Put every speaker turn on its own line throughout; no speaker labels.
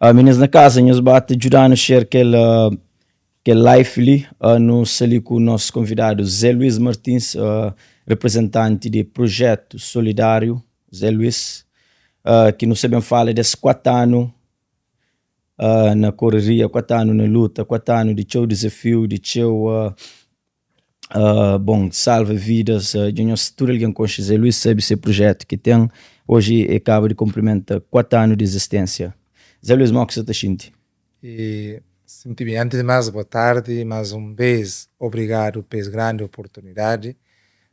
Minis na kaza, nhos ba ta djuda-nu share kel kel live li. Nu sta li ku nos konvidadu Zé Luís Martins, reprezentanti di Projetu Solidáriu Zé Luís, ki nu sta ben fala des 4 anu na koreria, 4 anu na luta, 4 anu di txeu dizafiu, di txeu Bon, salva vidas, dja nhos tudu algen konxe Zé Luís, sabe se prujetu ki ten. Oji e kaba di konplimenta 4 anu di izistensia. Zé Luís, mó ki sa ta xinti?
E sinti ben. Antis di más, boa tardi. Más un bês, obrigadu pa es grandi oportunidadi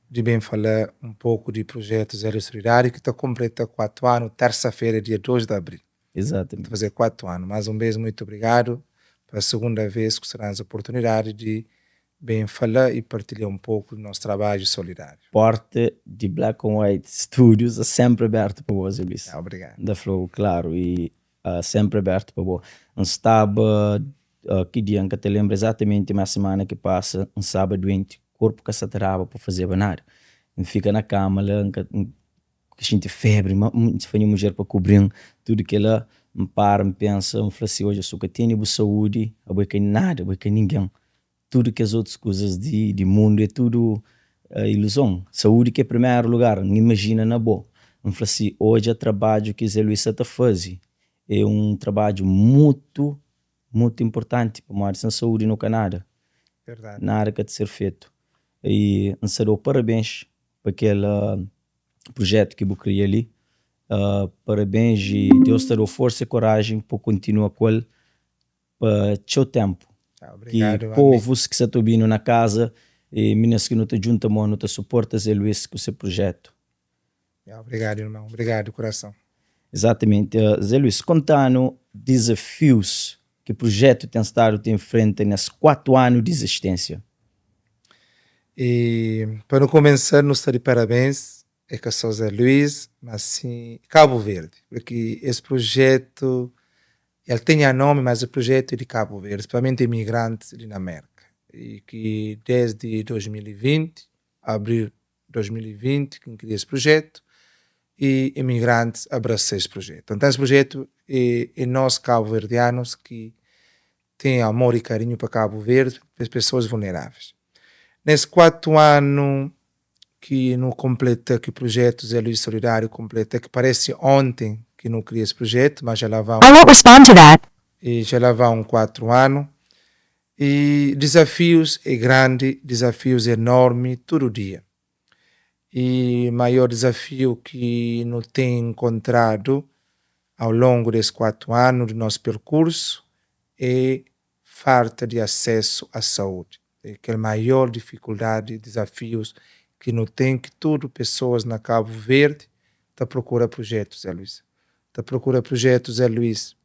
di ben fala un poku di prujetu Zé Luís Solidáriu ki ta konpleta 4 anu tersa-fera, dia 2 di abril.
Exatamente.
Ta faze 4 anu. Más un bês, muitu obrigadu pa segunda vês ku sta da-nos oportunidadi di ben fala i partilha un poku di nos trabadju solidáriu.
Porta di Black on White Studios sta sénpri abertu pa bo, Zé Luís.
Obrigadu.
N ta fla-u klaru i sénpri abertu pa bo. N staba, ki dia, N ka ta lenbra izatamenti, má simana ki pasa N staba duenti, korpu ka sa ta daba pa fazeba nada. N fika na kama la, N ka, N xinti febri, ma N fla nha mudjer pa kubri-m, tudu kila, N para N pensa, N fla si, odja, su ka tene bu saúdi, abo é ka nada, abo é ka ningen. Tudu kes otus kuzas di di mundu é tudu iluzon. Saúdi ki é primeru lugar. N imajina na bo. N fla si, odja trabadju ki Zé Luís sa ta faze. É un trabadju mutu, mutu inportanti pamodi sen saúdi nu ka nada.
Verdadi.
Nada ka ta ser fetu. I N sa da-u parabens pa kel prujetu ki bu kria li. Parabens i Deus ta da-u forsa i korajen pa bu kontinua ku el. pa txeu ténpu. Ki povus ki sa ta obi-nu na kaza e minis ki nu ta djunta mô, nu ta suporta Zé Luís ku se prujetu.
Obrigadu irmon, obrigadu di kurason.
Izatamenti. Zé Luís, konta-nu dizafius ki prujetu ten stadu ta infrenta nes 4 anu di izisténsia.
E pa nu kumesa, nu sta di parabens, é ka só Zé Luís, mas sim Kabu Verdi, porque es prujetu El ten nha nomi, mas e prujetu é di Kabu Verdi, spesialmenti imigrantis li na Merka, i ki desdi 2020, abril 2020, ki N kria es prujetu, i imigrantis abrasa es prujetu. Anton es prujetu é é nos kabuverdianus ki ten amor i karinhu pa Kabu Verdi, pa es pesoas vulneráveis. Nes 4 anu ki nu konpleta ki prujetu Zé Luís Solidáriu konpleta ki paresi onten ki nu kria es prujetu ma dja la va
I won't respond to that.
E dja la va un 4 anu i dizafius é grandi dizafius é enormi tudu dia i maior dizafiu ki nu ten enkontradu au longu des 4 anu di nos perkursu é falta di asesu a saúdi. É kel maior difikuldadi, dizafius ki nu ten ki tudu pesoas na Kabu Verdi ta prokura prujetu Zé Luís. Ta prokura prujetu Zé Luís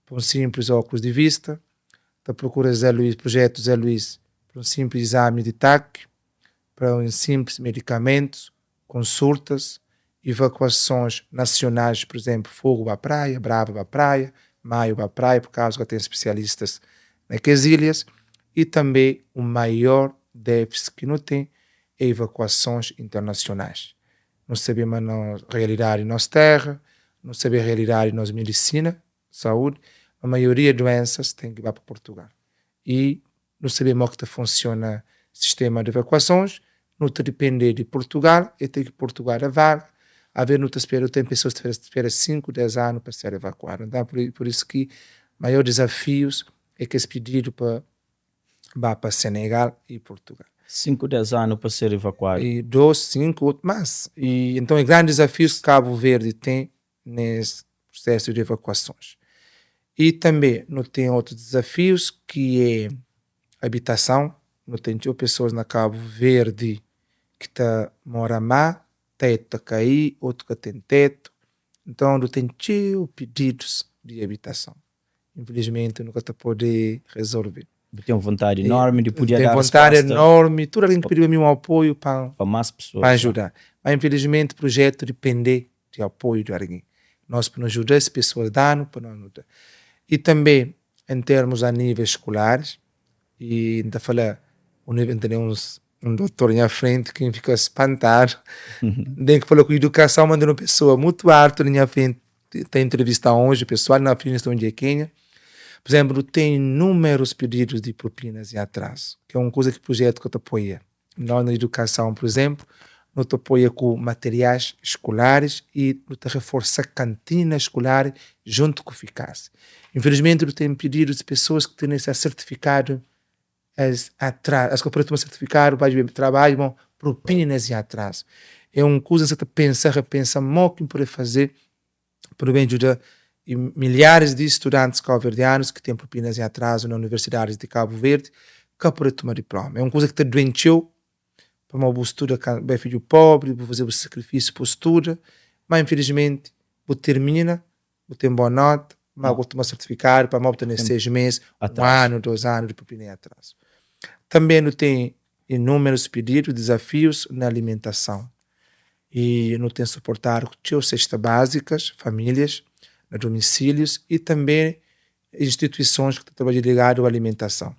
pa un sinplis óklus di vista, ta prokura Zé Luís prujetu Zé Luís pa un sinplis izami di TAC, pa un sinplis medikamentus, konsultas, ivakuasons nasionais, pur izenplu, Fogu ba Praia, Brava ba Praia, Maio ba Praia, pur kauza ka ten spesialistas na kes ilhas, i tanbe un maior défisi ki nu ten é ivakuasons internasionais. Nu sabe ma nos realidadi di nos terra, nu sabe realidadi di nos medisina, saúdi, ma maioria duensas ten ki ba pa Portugal i Nu sabe mo ki ta funciona sistema de evacuações, nu ta depende de Portugal, e te ki Portugal da vaga, a ver nu ta spera, ten pessoas ta spera 5, 10 anu pa ser evacuado. Então por isso ki maior desafios é kes pedido pa ba pa Senegal e Portugal.
5, 10 anu pa ser evacuado.
E 2, 5, otu mas. E então é grande desafios ki Cabo Verde tem nes prusesu di evakuasons. I tanbe nu ten otus dizafius ki é abitason, nu ten txeu pesoas na Kabu Verdi ki ta mora má tetu ta kai, otu ka ten tetu, nton nu ten txeu pididus di abitason. Infelizmenti nu ka ta pode resolve.
Bu ten vontadi enormi di podia
da
resposta.
Ten vontadi enormi, tudu algen ki pidi pa mi un apoiu pa
Pa más pesoas.
Pa ajuda. Ma infelizmenti prujetu dipende di apoiu di algen. Nos pa nu ajuda es pesoas danu pa nos nu da. I tanbe en termus a nível skolaris, i N ta fala N tene uns un dotor nha frenti ki N fika spantadu. N ten ki fala ku idukason ma N tene un pesoa mutu altu na nha frenti. ta entrevista hoje pessoal na finista onde é kenha. Por exemplo, tem inúmeros pedidos de propinas em atraso, que é uma coisa que o projeto que te apoia. Nós na educação, por exemplo, nós te apoia com materiais escolares e nós te reforça a cantina escolar junto com o Ficaz. Infelizmente, nós tem pedidos de pessoas que têm esse certificado as atraso, as que tomam certificado, vai trabalho, bom, propinas em atraso. É uma coisa que você pensa, repensa, mo que pode fazer para bem ajudar e milhares de estudantes cabo-verdianos que têm propinas em atraso na universidades de Cabo Verde, que pode tomar diploma. É uma coisa que te doentiu, para uma estuda, bem filho pobre, vou fazer o sacrifício para estuda, mas infelizmente, vou termina, vou ter boa nota, mas vou tomar certificado para obter 6 meses, um ano, 2 anos de propina em atraso. Também não tem inúmeros pedidos, desafios na alimentação. E não tem suportar com cestas básicas, famílias, na domicílios e também instituições que trabalham ligado à alimentação.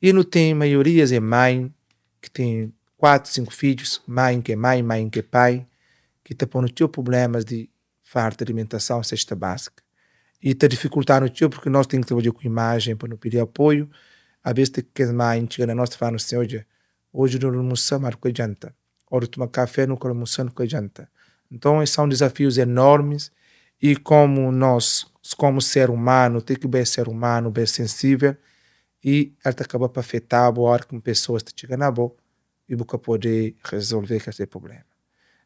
E não tem maiorias é mãe, que tem quatro, cinco filhos, mãe que é mãe, mãe que é pai, que está pondo teu problemas de falta de alimentação, cesta básica. E está dificultando o teu, porque nós temos que trabalhar com imagem para não pedir apoio. Às vezes tem que mãe chega na nossa e fala assim, hoje, hoje não almoçamos, mas não janta. Ou toma café, não almoçamos, não janta. Então, esses são desafios enormes e como nós, como ser humano, tem que ser ser humano, bem sensível e ela acaba para afetar a hora que uma pessoa está chegando na boa e nunca poder resolver esse problema.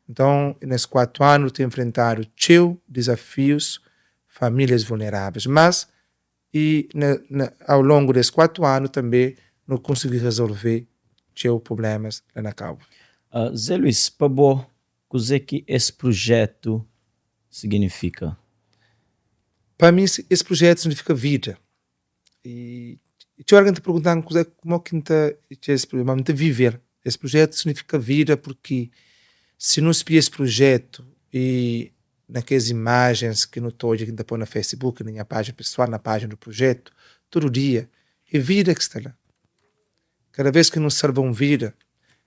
Então, nesses 4 anos, tenho enfrentado txeu desafios, famílias vulneráveis, mas e na, ao longo desses 4 anos também não consegui resolver txeu problemas lá na Cabo.
Zé Luís, pa bo, o que esse projeto significa?
Para mim, esse projeto significa vida. E tinha alguém te perguntando como é que está esse projeto, mas viver. Esse projeto significa vida porque se não se esse projeto e naquelas imagens que não estou hoje que põe no Facebook, na minha página pessoal, na página do projeto, todo dia, é vida que está lá. Cada vez que nos salvam vida,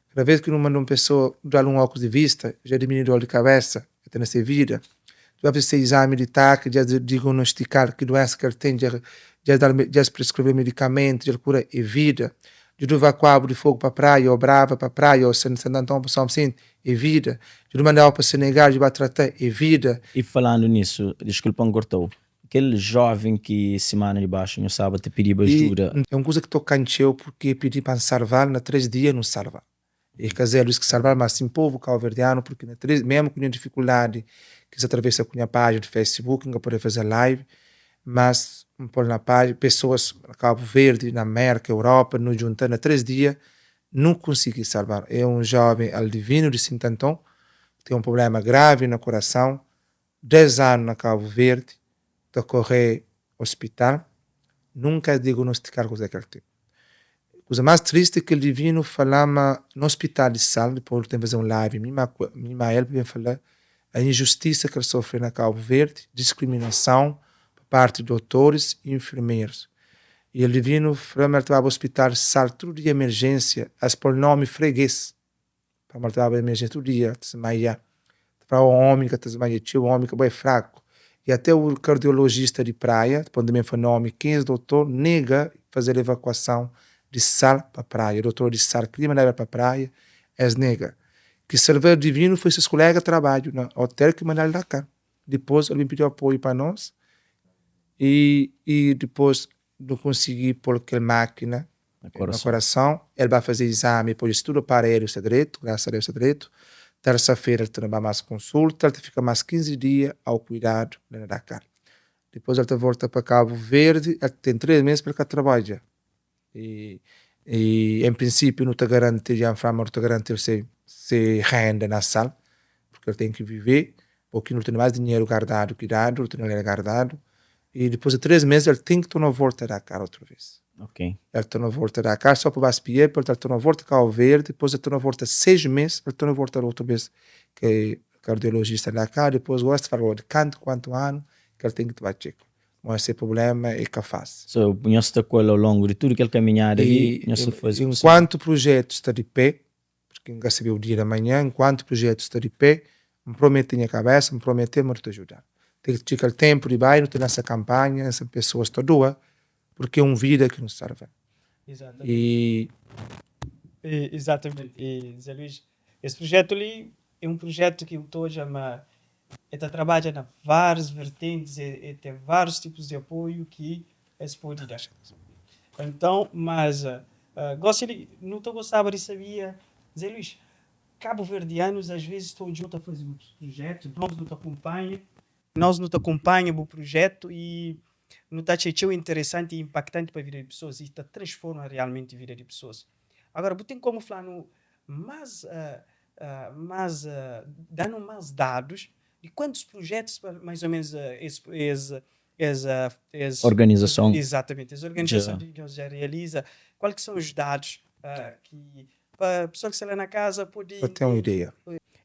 cada vez que nos mandam uma pessoa dar um óculos de vista, já diminui dor de cabeça, até nessa vida. Tu vai fazer exame de TAC, já diagnosticar que doença que ele tem, já, já, dar, já prescrever medicamento, já cura, é vida. De levar de fogo para a praia, ou Brava para a praia, ou Santo Antão para São Vicente, é vida. De mandar para Senegal, de vai tratar, é vida.
E falando nisso, desculpa, me cortou. Aquele jovem que semana de baixo no sábado te pediu ajuda.
E é uma coisa que estou cancheu porque pedi para salvar, na 3 dias não salva. E quer dizer, Luís que salvar, mas sim povo cabo-verdiano, porque na três, mesmo com a dificuldade que se atravessa com a página do Facebook, não pode fazer live, mas pôr na página, pessoas na Cabo Verde, na América, Europa, nos juntando na 3 dias, não consegui salvar. É um jovem aldivino de Santo Antão, tem um problema grave no coração, 10 anos na Cabo Verde, está a correr hospital, nunca diagnosticar coisa que ele tem. A coisa mais triste é que ele divino falava no hospital de Sal, depois tem que fazer um live, minha ele vem falar a injustiça que ele sofreu na Cabo Verde, discriminação por parte de doutores e enfermeiros. E ele divino falou, ele estava no hospital Sal, tudo de emergência, as por nome freguês. Para ele estava emergência todo dia, desmaiar. Para o homem que desmaia, tinha o homem que é fraco. E até o cardiologista de praia, depois também foi nome 15 doutor, nega fazer evacuação de Sal para a praia. O doutor de Sal queria mandar para a praia, es nega. Que servidor divino foi seus colegas de trabalho no hotel que mandaram lá cá. Depois ele pediu apoio para nós e depois não consegui pôr aquela máquina
No coração.
no coração. Ele vai fazer exame, depois tudo aparelho está direito, graças a Deus está direito. Terça-feira ele tem mais consulta, ele fica mais 15 dias ao cuidado na Dakar. Depois ele volta para Cabo Verde, ele tem 3 meses para cá trabalha. E em princípio não te garante, já não te garante se renda na sala, porque ele tem que viver, porque não tem mais dinheiro guardado que dado, não tem dinheiro guardado. E depois de 3 meses ele tem que tornar a volta a Dakar outra vez. Ele torna a volta a Dakar só para espiar, depois ele torna a volta a Cabo Verde, depois ele torna a volta 6 meses, ele torna a volta outra vez, que é cardiologista da cá, depois gosta de falar de canto quanto ano que ele tem que tomar check. Mas esse problema é capaz.
So, nhos sta com ele ao longo de tudo aquela caminhada ali,
E,
nhos faz
enquanto o projeto está de pé, porque nunca sabia o dia da manhã, enquanto o projeto está de pé, me promete minha cabeça, me promete me te ajudar. Ten ki txika tempu di bai, nu ta lansa kampanha, essa pessoas ta doa, porque é um vida ki nu salva.
Exatamente.
E
E, exatamente. E, Zé Luís, esse projeto li é um projeto ki eu ta odja ma el ta trabadja na vários vertentes e, e tem vários tipos de apoio ki es pode dar. Então, mas gosto de, não ta gostaba de sabia, Zé Luís, cabo-verdianos às vezes estão junto a fazer um projeto, nós não te acompanha, nós não te acompanha o projeto e não está txeu interessante e impactante para a vida de pessoas e tá transforma realmente a vida de pessoas. Agora, você tem como falar no mais, mais dando mais dados de quantos projetos mais ou menos esse,
Organização.
Exatamente, essa organização
Já.
que já realiza, quais que são os dados que para a pessoa que está lá na casa poder
para ter uma ideia.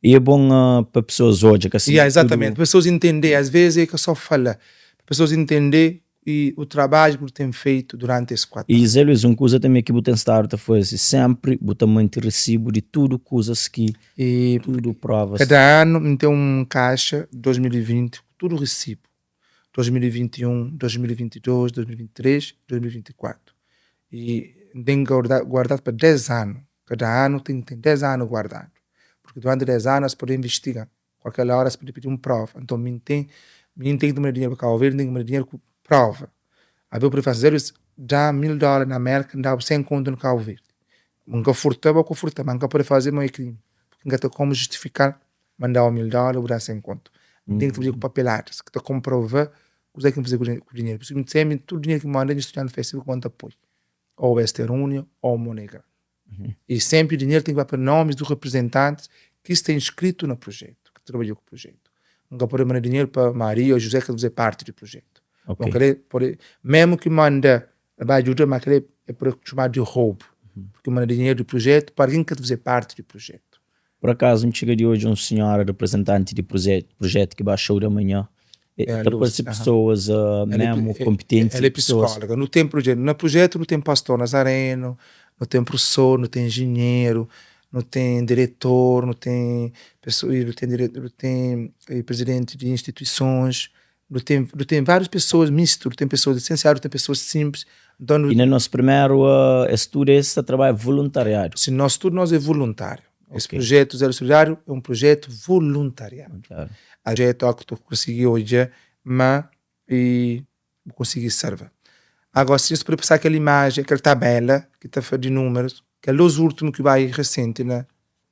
E é bom para pessoas hoje que assim,
Yeah, exatamente.
tudo-
Pessoas entender, às vezes é que só fala, pessoas entender e o trabalho que tem feito durante esses 4
E
anos.
Zé Luís, uma coisa também que você tem estado a fazer, sempre você mantém recibo de tudo coisas que
E
tudo provas.
cada ano tem um caixa 2020, tudo recibo. 2021, 2022, 2023, 2024. E tem guardado para 10 anos. Cada ano tem 10 anos guardado. Porque durante 10 anos se pode investigar. Qualquer hora se pode pedir uma prova. Então, mim tem que tomar dinheiro para Cabo Verde, tem que tomar dinheiro com prova. A ver o fazer isso, dá $1.000 na América, dá 100 conto no Cabo Verde. Nunca furta, vou furtar, mas nunca pode fazer mais crime. Porque nunca tem como justificar mandar $1.000 ou dar 100 conto. Tem que fazer com papeladas, que te comprova o que é que fazer com o dinheiro. Por isso, sempre, todo o dinheiro que manda, estudante Facebook conta apoio. Ou Western Union ou MoneyGram. E sempre o dinheiro tem que ir para nomes dos representantes que está inscrito no projeto, que trabalhou com o projeto. Nunca pode mandar dinheiro para Maria ou José que fazer parte do projeto.
Ok.
Não querer, pode, mesmo que manda, vai ajudar, mas querer é para chamar de roubo. Porque manda dinheiro do projeto para alguém que fazer parte do projeto.
Por acaso, me chega de hoje um senhor representante de projeto que baixou da manhã.
É, a
Tá
Lúcia,
parece
aham.
pessoas
Ela é,
mesmo competentes.
Ela é
pessoas.
psicóloga. Não tem projeto. No projeto não tem pastor Nazareno, não tem professor, não tem engenheiro, não tem diretor, não tem pessoa, não tem diretor, não tem presidente de instituições, não tem várias pessoas misto, não tem pessoas licenciadas, não tem pessoas simples. Então,
E no nosso primeiro estudo, esse trabalho voluntariado.
Se nós tudo nós é voluntário. Esse
Ok.
projeto Zelo Solidário é um projeto voluntariado.
Claro.
A projeto que tu consegui hoje, mas e consegui salvar. Agora, se você passar aquela imagem, aquela tabela que está de números, que é os últimos que vai recente, né?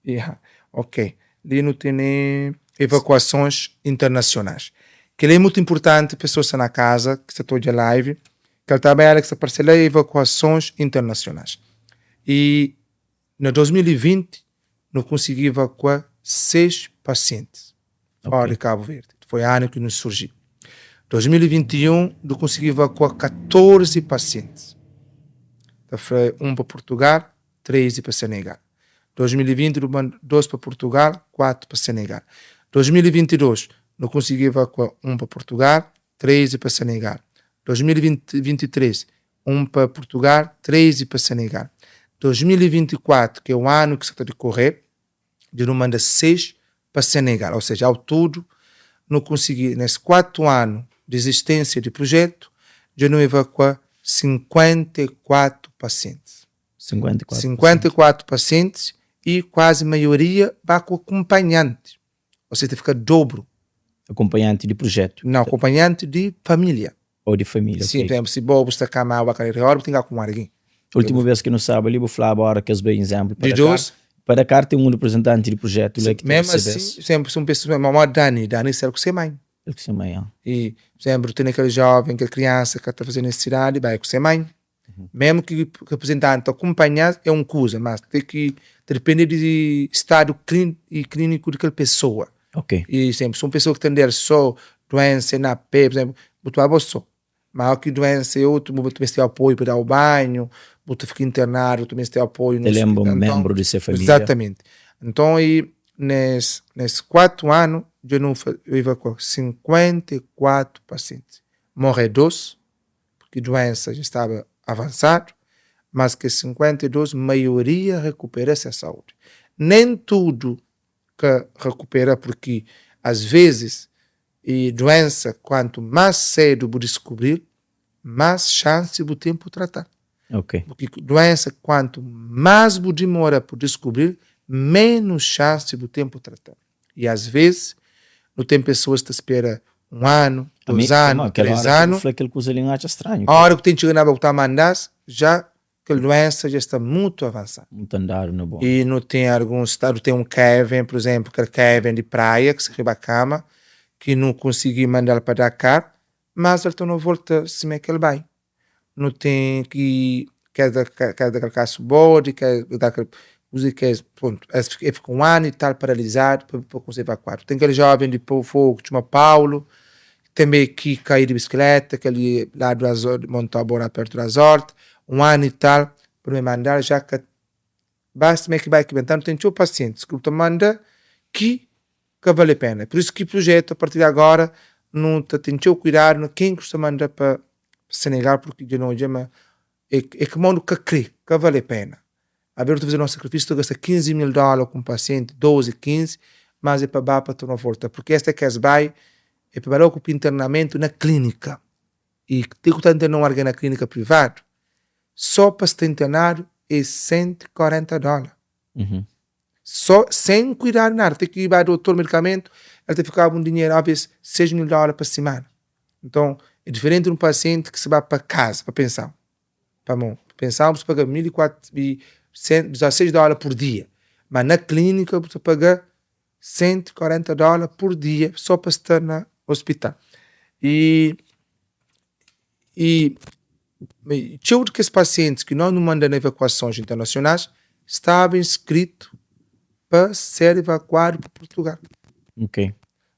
Yeah. Ok. Ali não tem nem evacuações internacionais. Que ele é muito importante, pessoas que estão na casa, que está toda live, aquela tabela que se parcela é evacuações internacionais. E no 2020, não consegui evacuar 6 pacientes fora de Cabo Verde. Foi ano que nos surgiu. 2021, eu consegui evacuar 14 pacientes. Então, foi um para Portugal, 3 para Senegal. 2020, eu mando 2 para Portugal, 4 para Senegal. 2022, não consegui evacuar um para Portugal, 3 para Senegal. 2023, um para Portugal, 3 para Senegal. 2024, que é o ano que se está a decorrer, de não manda 6 para Senegal. Ou seja, ao todo, não consegui, nesses 4 anos de existência de projeto, já não evacuar 54 pacientes.
54.
54 pacientes e quase a maioria vai com acompanhante. Ou seja, fica dobro.
Acompanhante de projeto.
Não, acompanhante de família.
Ou de família.
Sim,
ok.
por exemplo, se bobo está cá, vai querer hora, tem que com alguém.
Última vez que não sabe ali, vou falar agora que as bem exemplo. Para
De
Dakar,
dois,
para Dakar tem um representante de projeto lá que
mesmo
tem
assim, sempre são pessoas, mamãe Dani, Dani será com ser mãe.
Ele que se mãe, ah.
E, por exemplo, tem aquele jovem, aquela criança que está fazendo necessidade, vai com ser mãe. Mesmo que o representante acompanhar é uma coisa, mas tem que depender do estado e clínico daquela pessoa.
Ok.
E sempre, se uma pessoa que tem só doença na pé, por exemplo, botou a só. Mas que doença é outro, também tem apoio para dar o banho, botou ficar internado, também tem apoio no
Ele é um
hospital. Então,
membro de sua família.
Exatamente. Então, aí, nesses 4 anos, eu, não, eu evacuei 54 pacientes. Morre 12, porque doença já estava avançado, mas que 52, maioria recupera-se a saúde. Nem tudo que recupera, porque às vezes E duensa kuantu más sedu bu diskubril, más xansi bu ten pu trata-l.
Ok.
Porque duensa kuantu más bu dimora pu diskubril, menus xansi bu ten pu trata-l. E às vezes nu ten pesoas ki ta spera un anu,
Ami,
dos anu,
ma kel
três
hora ki bu
anu,
fla kel kuza li N atxa stranhu.
Ora ku ten txiga na bo ku ta manda-s, já kel duensa dja sta mutu avansadu.
Mutu andadu na bo.
E nu ten alguns stadu, ten un Kevin, pur izenplu, kel Kevin di Praia ki sta riba kama, ki nu konsigi manda-l pa Dakar, mas el torna volta sima ki el bai. Nu ten ki kes da kes da kel kasu bodi, kes da kel kuza ki es prontu, es fika un anu i tal paralizadu pa pa konsigi evakuadu. Ten kel joven di Fogo ki txoma Paulo, Tanbe ki kai di bisikleta, kel di la du Azor, di Montobo la pertu di Azorte, un anu i tal, primeru mandar ja ka ba sima ki bai ki ben. Nton ten txeu pasientis ki bu ta manda ki ka bale pena. Pur isu ki prujetu apartir di agora nu ta ten txeu kuidadu na ken ki bu sta manda pa Senegal purki dja nu odja ma é ki mo nu ka kre, ka bale pena. Abel ta faze nos sakrifisiu, ta gasta 15 mil dóla ku un pasienti, 12, 15, mas é pa ba pa torna volta, purki es ta kes bai, é pa bai logu pa internamentu na klínika. I ti ku ta interna un argen na klínika privadu, só pa sta internadu é 140 dóla. Só, sen kuidadu nada, ten ki bai dotor, medikamentu, el ta fikaba un dinheru, alvês 6 mil dóla pa simana. Nton, é diferenti di un pasienti ki sta ba pa kaza, pa pensão. Pamó pensaba bu ta paga 1416 dóla por dia, ma na klínika bu ta paga 140 dóla por dia só pa sta na ospital. E e txeu di kes pasientis ki nós nu manda na evakuasons internasionais staba inskritu pa ser evakuadu pa Purtugal.
Ok.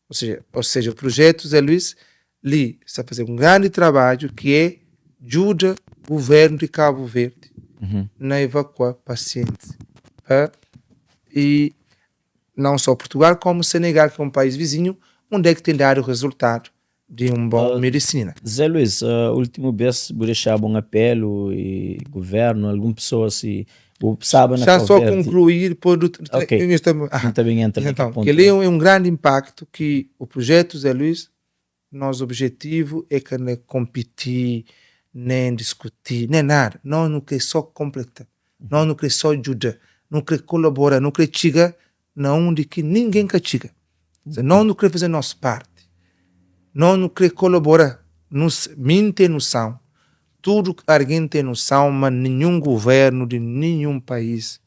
Ou seja, ou seja, o projeto Zé Luís li sta fazer um grande trabalho que é djuda governo de Cabo Verde na evacua pacientes pa e não só Portugal como Senegal que é um país vizinho onde é que tem dado resultado de um bom medicina.
Zé Luís, ultimo bes bu dexaba um apelo e governo, algum pessoa si Bu staba na
Já
Cabo
só
Verde.
concluir, depois do.
Ok.
Eu estou- ah,
Nu ta ben entra na
Então,
ponto.
que ali é um grande impacto que o projeto Zé Luís, nosso objetivo é que não é competir, nem discutir, nem nada. Nós não queremos só completar, nós não queremos só ajudar, não queremos colaborar, não queremos chegar na onde que ninguém quer chegar. Nós não queremos fazer nossa parte, nós não queremos colaborar. Nos, mim tem noção, tudo alguém tem noção, mas nenhum governo de nenhum país,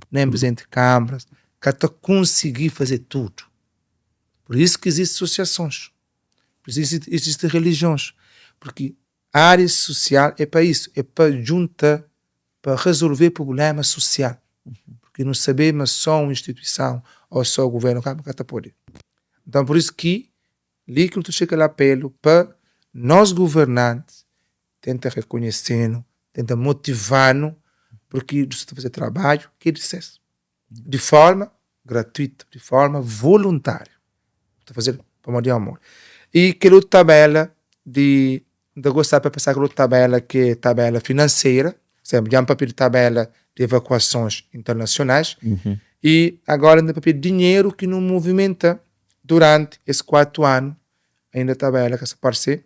nem presidente de câmaras, que tá conseguir fazer tudo. Por isso que existem associações, por isso existem, existem religiões, porque a área social é para isso, é para juntar, para resolver problema social. Porque não sabemos só uma instituição ou só o governo que tá pode. Então por isso que li que eu chega lá apelo para nós governantes tenta reconhecer, tenta motivar, porque você está fazer trabalho que é de sucesso. De forma gratuita, de forma voluntária. Está fazer para de amor. E aquela outra tabela de de gostar para passar aquela outra tabela que é tabela financeira, sempre já um papel de tabela de evacuações internacionais e agora ainda papel de dinheiro que não movimenta durante esses 4 anos, ainda tabela que se aparece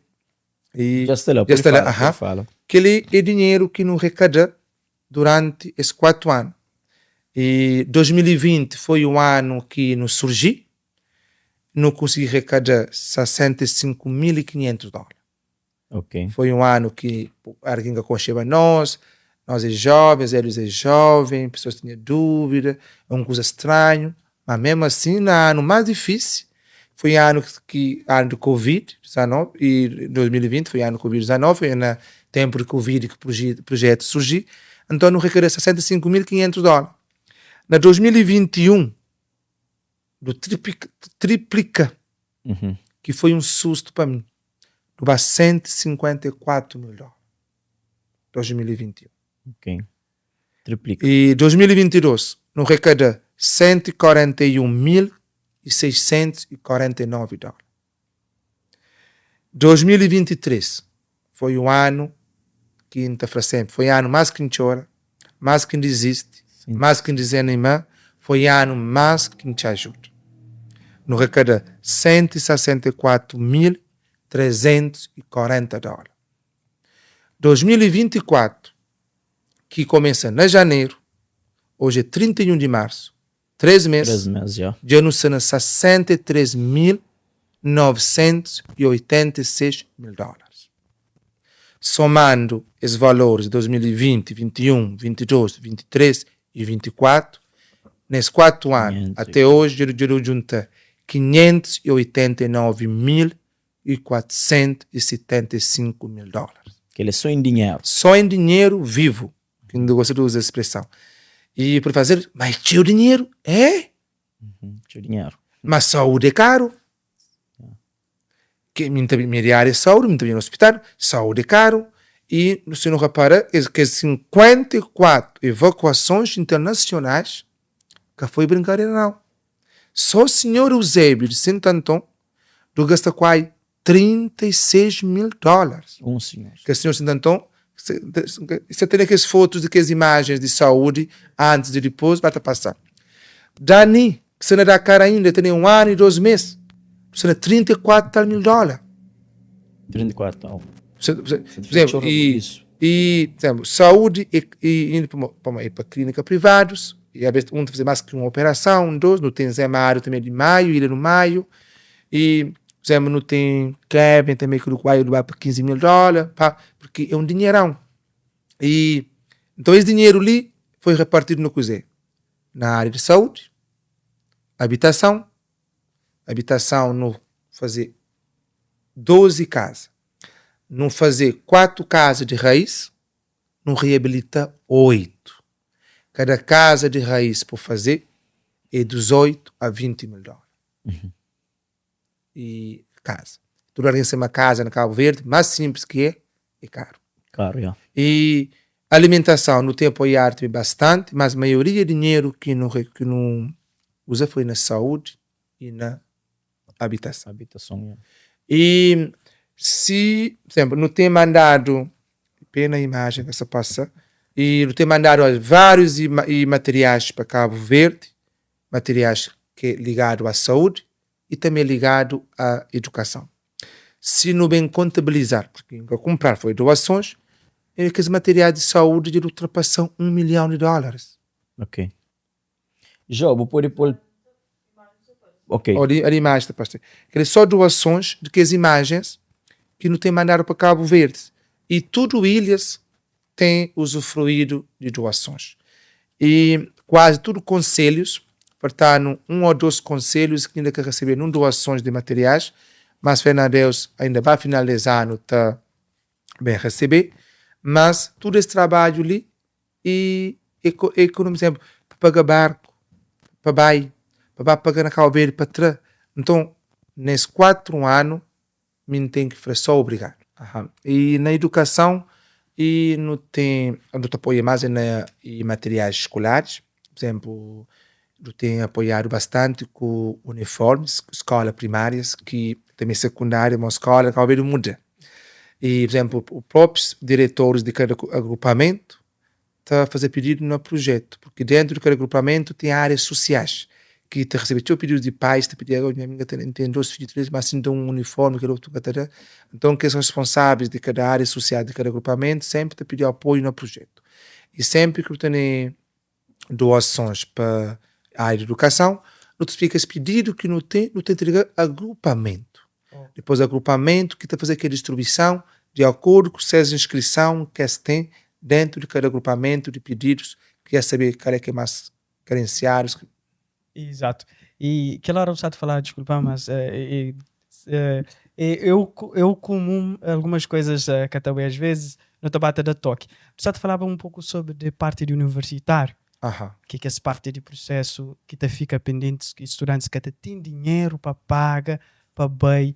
e
Já está lá,
já
pode
está lá,
fala,
aham.
pode fala.
Que ele é dinheiro que não arrecada durante esses 4 anos. E 2020 foi o ano que nos surgiu, não consegui arrecadar 65.500 dólares. Foi um ano que alguém que conheceu nós, nós é jovens, eles é jovem, pessoas tinham dúvida, é uma coisa estranha, mas mesmo assim, no ano mais difícil, foi ano que, ano de Covid-19, e 2020 foi ano de Covid-19, foi no tempo de Covid que o projeto surgiu, então não requereu 65.500 dólares. Na 2021, do triplica, triplica que foi um susto para mim, do 154 mil dólares. 2021.
Ok. Triplica.
E 2022, no arrecada 141.649 dólares. 2023 foi um ano que a gente sempre, foi ano mais que a gente chora, mais que desiste, mais que desanima, foi ano mais que te ajuda. Nu rekada 164.340 dóla. 2024, ki kumesa na janeru, oji é 31 di marsu, 3 mês,
3 mês dja.
Dja nu sta na 63.986 mil dólaris. Somando es valores di 2020, 21, 22, 23 y 24, nes 4 anu ate oji dja nu djunta 589 mil y 475 mil dólaris.
Kel é só en dinheru.
Só en dinheru vivu, ki nu gosta di uza es spreson. Y por fazer, ma é txeu dinheru, é!
Txeu dinheru.
Ma saúdi é karu. Ke mi ta mi di área saúdi, mi ta bai na hospital, saúdi é karu. Y si nu repara, es kes 54 evakuasons internasionais ka foi brinkadera nau. Só sinhor Eusébio di Santo Anton du gasta kuai 36 mil dólares.
Um senhor.
Kel senhor Santo Anton, se tem aqueles fotos de aquelas imagens de saúde antes e depois, vai passar. Dani, que se não dá cara ainda, tem um ano e 2 meses, você na 34 tal mil dólares.
34 tal.
Por exemplo, e, por exemplo, saúde e indo para clínica privados, e às vezes um fazer mais que uma operação, um, dois, não tem Zé Mário também de maio, ilha no maio, e, por exemplo, não tem Kevin também que vai vai para 15 mil dólares, pá, porque é um dinheirão. E, então esse dinheiro ali foi repartido no CUSE, na área de saúde, habitação, habitação no fazer 12 casas, não fazer 4 casas de raiz, não reabilita 8. Cada casa de raiz por fazer é 18 a 20 mil dólares. E casa. Tudo alguém tem uma casa na Cabo Verde, mais simples que é, é caro.
Claro, yeah.
E alimentação, no tempo apoiar também bastante, mas a maioria do dinheiro que não usa foi na saúde e na habitação.
Habitação, yeah.
E se, por exemplo, não tem mandado, pena a imagem que você passa, e não tem mandado vários e materiais para Cabo Verde, materiais que é ligado à saúde e também ligado à educação. Se não bem contabilizar, porque nunca comprar foi doações, é aqueles materiais de saúde de ultrapassam 1 milhão de dólares.
Ok. Jó, vou pôr pôr. Ok.
Olha a imagem, pastor. Quer dizer, só doações de que as imagens que não tem mandado para Cabo Verde. E tudo ilhas tem usufruído de doações. E quase tudo conselhos, portanto, um ou dois conselhos que ainda quer receber não doações de materiais, mas Fernandes ainda vai finalizar, não está bem receber, mas todo esse trabalho ali e economizando para pagar barco, para bairro, para pagar na Cabo Verde, para trás. Então, nesses 4 anos, me tem que fazer só obrigado. Aham. E na educação, e não tem, não te apoia mais na, em materiais escolares, por exemplo, eu tenho apoiado bastante com uniformes, escola primárias, que também secundária, uma escola, Cabo Verde muda. E, por exemplo, os próprios diretores de cada agrupamento tá a fazer pedido no projeto, porque dentro de cada agrupamento tem áreas sociais, que te recebe teu pedido de pais, te pedir, agora minha amiga tem 2 filhos, 3, mas sim tem um uniforme, que é outro, tá, tá. Então, que os responsáveis de cada área social, de cada agrupamento, sempre te pedir apoio no projeto. E sempre que tem doações para a área de educação, não te fica esse pedido que não tem entregar agrupamento. Depois agrupamento que está a fazer aquela distribuição de acordo com as inscrição que se tem dentro de cada agrupamento de pedidos, que é saber qual é que é mais carenciados.
Exato. E aquela hora você falar, desculpa, mas eu comum algumas coisas que também às vezes não te bate da toque. Você falava um pouco sobre de parte de universitário. Que é essa parte de processo que te fica pendente, que estudantes que até têm dinheiro para pagar, para bem,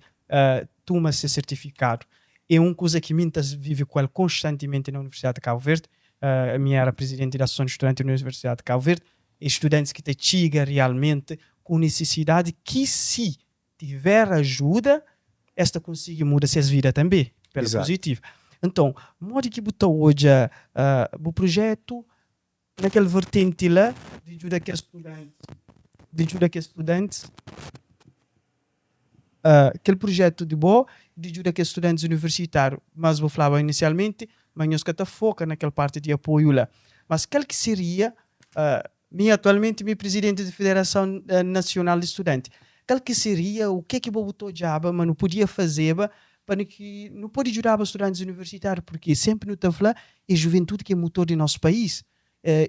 toma esse certificado. É uma coisa que muitas vive com ela constantemente na Universidade de Cabo Verde. A minha era presidente da Associação de Estudantes da Universidade de Cabo Verde. Estudantes que te chegam realmente com necessidade que se tiver ajuda, esta consiga mudar suas vidas também, pelo positivo. Então, modo que botou hoje, o projeto naquele vertente lá de ajuda que estudantes, de ajuda que estudantes. Kel projetu di bo di djuda kes studantis universitáriu, mas bo flaba inisialmenti ma nhos ka ta foka na kel parti di apoiu la. Mas kal ki seria, mi atualmenti mi é prizidenti di Federason Nasional di Studanti, kal ki seria, u ke ki bo bu ta odjaba ma nu podia fazeba pa nu ki nu podi djudaba studantis universitáriu, purki senpri nu ta fla é juventudi ki é mutor di nos país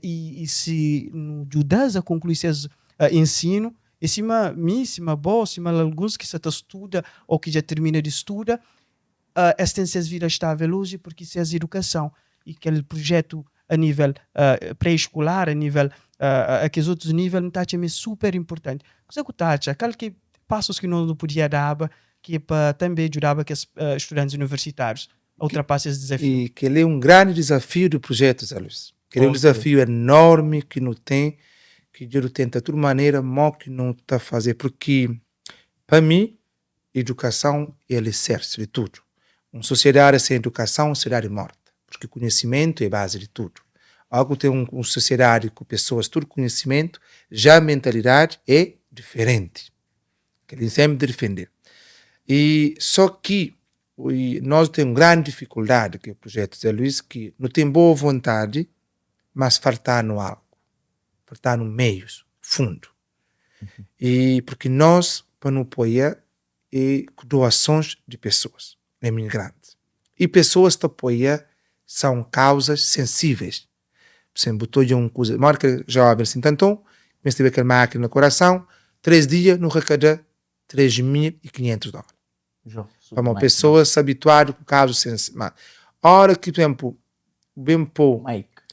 i si nu djuda-s a konklui ses ensinu, é sima mi, sima bo, sima alguns ki sta ta studa ô ki dja tirmina di studa, es ten ses vida estável oji purki ses idukason i kel prujétu a nível pré-eskular, a nível a kes otus nível, N ta atxa ma é super inportanti. Kuzê ku ta atxa? Kal ki pasus ki nos nu podia daba ki é pa tanbê djudaba kes studantis universitárius? a ultrapassa es dizafiu.
E kel-li é un grandi dizafiu di prujetu, Zé Luís. Kel-li é un dizafiu enormi ki nu ten, ki dja nu tenta tudu manera mo ki nu ta faze, purki pa mi idukason é alisersi di tudu. Un sosiedadi sen idukason é un sosiedadi morta, purki kunhisimentu é bazi di tudu. Ora ku ten un sosiedadi ku pesoas tudu kunhisimentu, ja mentalidadi é diferenti. Kel-li N senpri ta difende. E so ki I nós ten un grandi difikuldadi ku projetu Zé Luís ki nu ten boa vontadi, mas faltanu algu, faltanu meius, fundu. I porque nós pa nu apoia é ku doasons di pesoas, imigrantis. I pesoas ta apoia são kauzas sensíveis. Pur izenplu, bu ta odja un kuza, modi kel joven si, nton, meste kel mákina na korason, 3 dia nu rakada 3500 dóla. Pamodi pessoas sta habituadu ku kazu sen ma ora ki por exemplo ben po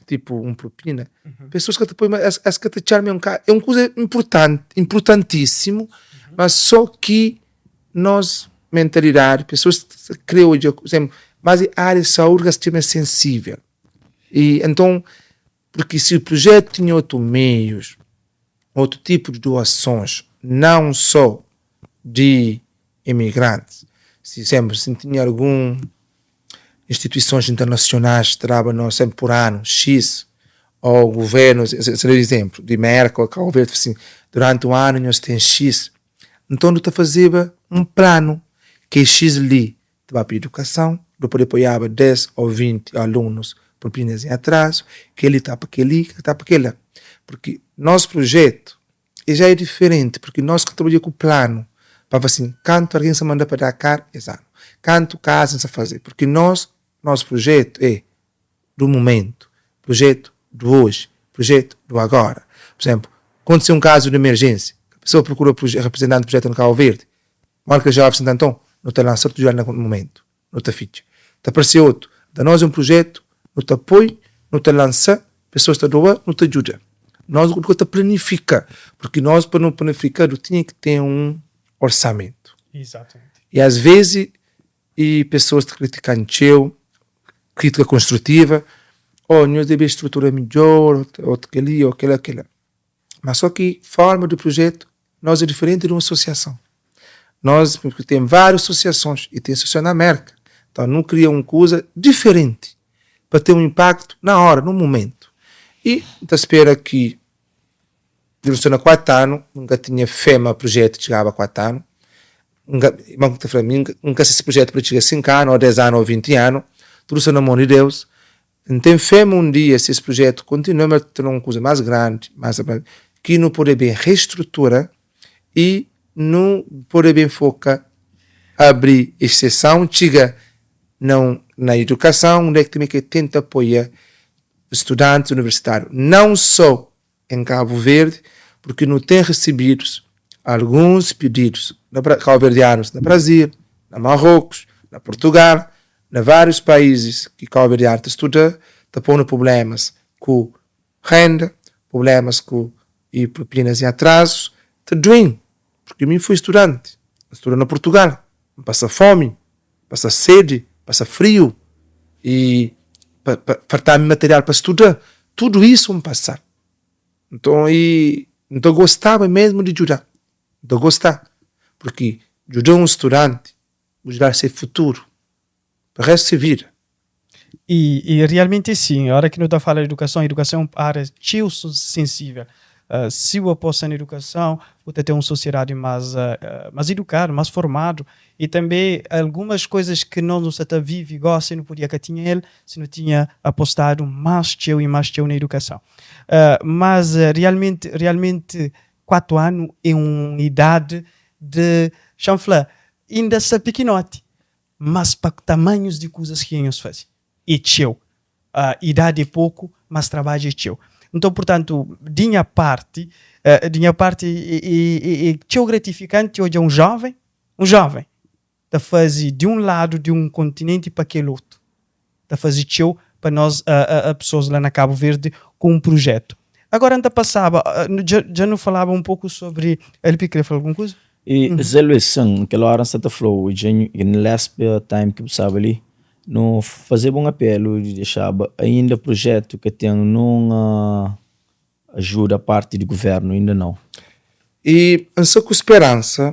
tipo un propina pessoas ka ta poi es es ka ta txal ma é un ka é un kuza importanti importantíssimo mas só ki nos mentalidadi pessoas kre odja por exemplo mas área de saúde ka sta txeu sensível e então porque se o projeto tinha outro meios outro tipo de doações não só di imigrantis. Si senpri si tinha algun instituisons internasionais ta daba nos senpri pur anu xis o guvernu, se da izenplu di Merka o Kau Verdi fla sin duranti un anu nhos ten xis, nton nu ta fazeba un planu ke xis li ta ba pa idukason, nu pode apoiaba 10 o 20 alunus propinas en atrazu, keli ta pa keli, keli ta pa kela, purki nos prujetu E já é diferenti, porque nós ka trabadja ku planu pa fla assim, kantu algen sa manda pa Dakar es anu, kantu kaza sa faze, porque nós, nós projetu é do momento, projetu do hoje, projetu do agora. Por exemplo, kontise un kazu di emergênsia, pessoa prokura representanti projetu na Cabo Verde, mora kel jovem sinta nton, nu ta lansa otu na momento, nu ta fitxa. Ta parse otu, da nós é un projetu, nu ta poi, nu ta lansa, pessoas ta doa, nu ta djuda. Nós nu ka ta planifika, porque nós pa nu planifika nu tinha ki ten un orçamento.
Exatamente.
E às vezes e pessoas ta kritikan txeu, kritika konstrutiva, oh nhos debe estrutura midjor, ou keli ou kela kela. Mas só ki forma di projetu nós é diferenti di un asosiason. Nós porque tem várias associações e tem associação na América. Então nu kria un kuza diferenti pa ten un impacto na hora, no momento. E N ta spera ki nu sta na 4 anu, N ka tinha fé ma projetu txigaba 4 anu. N ka, ma N ta fla, mi N ka si si projetu pode txiga 5 anu, ou 10 anu, ou 20 anu, tudu sta na mon di Deus. N ten fé ma un dia si es projetu kontinua ma el ta torna un kuza más grandi, más ki nu pode ben restrutura i nu pode ben foka abri exseson txiga na un na idukason undi é ki tanbe ke tenta apoia studantis universitáriu não só em Cabo Verde porque nu ten recebidos alguns pedidos na cabo-verdianos na Brasil, na Marrocos, na Portugal, na vários países ki cabo-verdiano ta studa ta ponu problemas ku renda, problemas ku e propinas e atrasos ta duen porque mi fui studante, N studa na Portugal, N pasa fomi, pasa sede, pasa frio e pa, pa fartami material pa studa, tudo isso N pasa. Nton e N ta gostaba mesmo di djuda, N ta gosta porque djuda un studante bu djuda se futuro pa resto se vida.
E, e realmente sim, a hora que nu ta fala de educação, educação é uma área txeu sensível. Si bu aposta na edukason, bu ta ten un sosiedadi más más idukadu, más formadu i tanbê algumas koizas ki nos nu sta ta vive gósi nu podia ka tinha el si nu tinha apostadu más txeu i más txeu na edukason. Mas realmenti realmenti 4 anu é un idadi di, xa-m fla, inda sta pikinoti, mas pa tamanhus di kuzas ki nhos faze é txeu. Idadi é poku, mas trabadju é txeu. Nton, purtantu, di nha parti, di nha parti é txeu gratifikanti odja un joven, un joven ta faze di un ladu di un kontinenti pa kel otu, ta faze txeu pa nos pesoas la na Kabu Verdi ku un prujetu. Agora N ta pasaba, dja nu falaba un poku sobri, LP kre fla algun kuza?
E Zé Luís, sin, kel óra N sta ta fla-u, dja N last time ki bu staba li, nu fazeba un apelu di dexaba ainda prujetu ka ten nun ajuda parti di guvérnu, inda nau.
E N sta ku speransa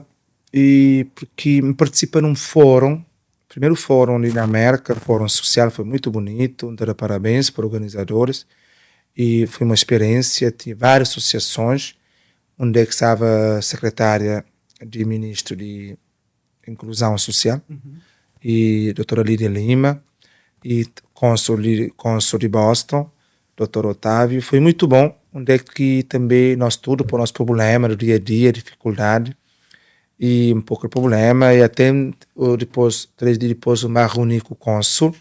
e purki N partisipa nun fórun, primeru fórun li na Mérka, fórun susial, foi muitu bunitu, N ta da parabéns pa organizadoris e foi uma speriénsia, tinha várias asosiasons, Undi é ki staba sekretária di ministru di inkluzãu susial i dotora Lídia Lima i konsul konsul di Boston dotor Otávio foi muitu bon undi é ki tanbe nos tudu pô nos prubléma di dia a dia difikuldadi i un poku di prubléma i até dipôs 3 dia dipôs un ba runi ku konsul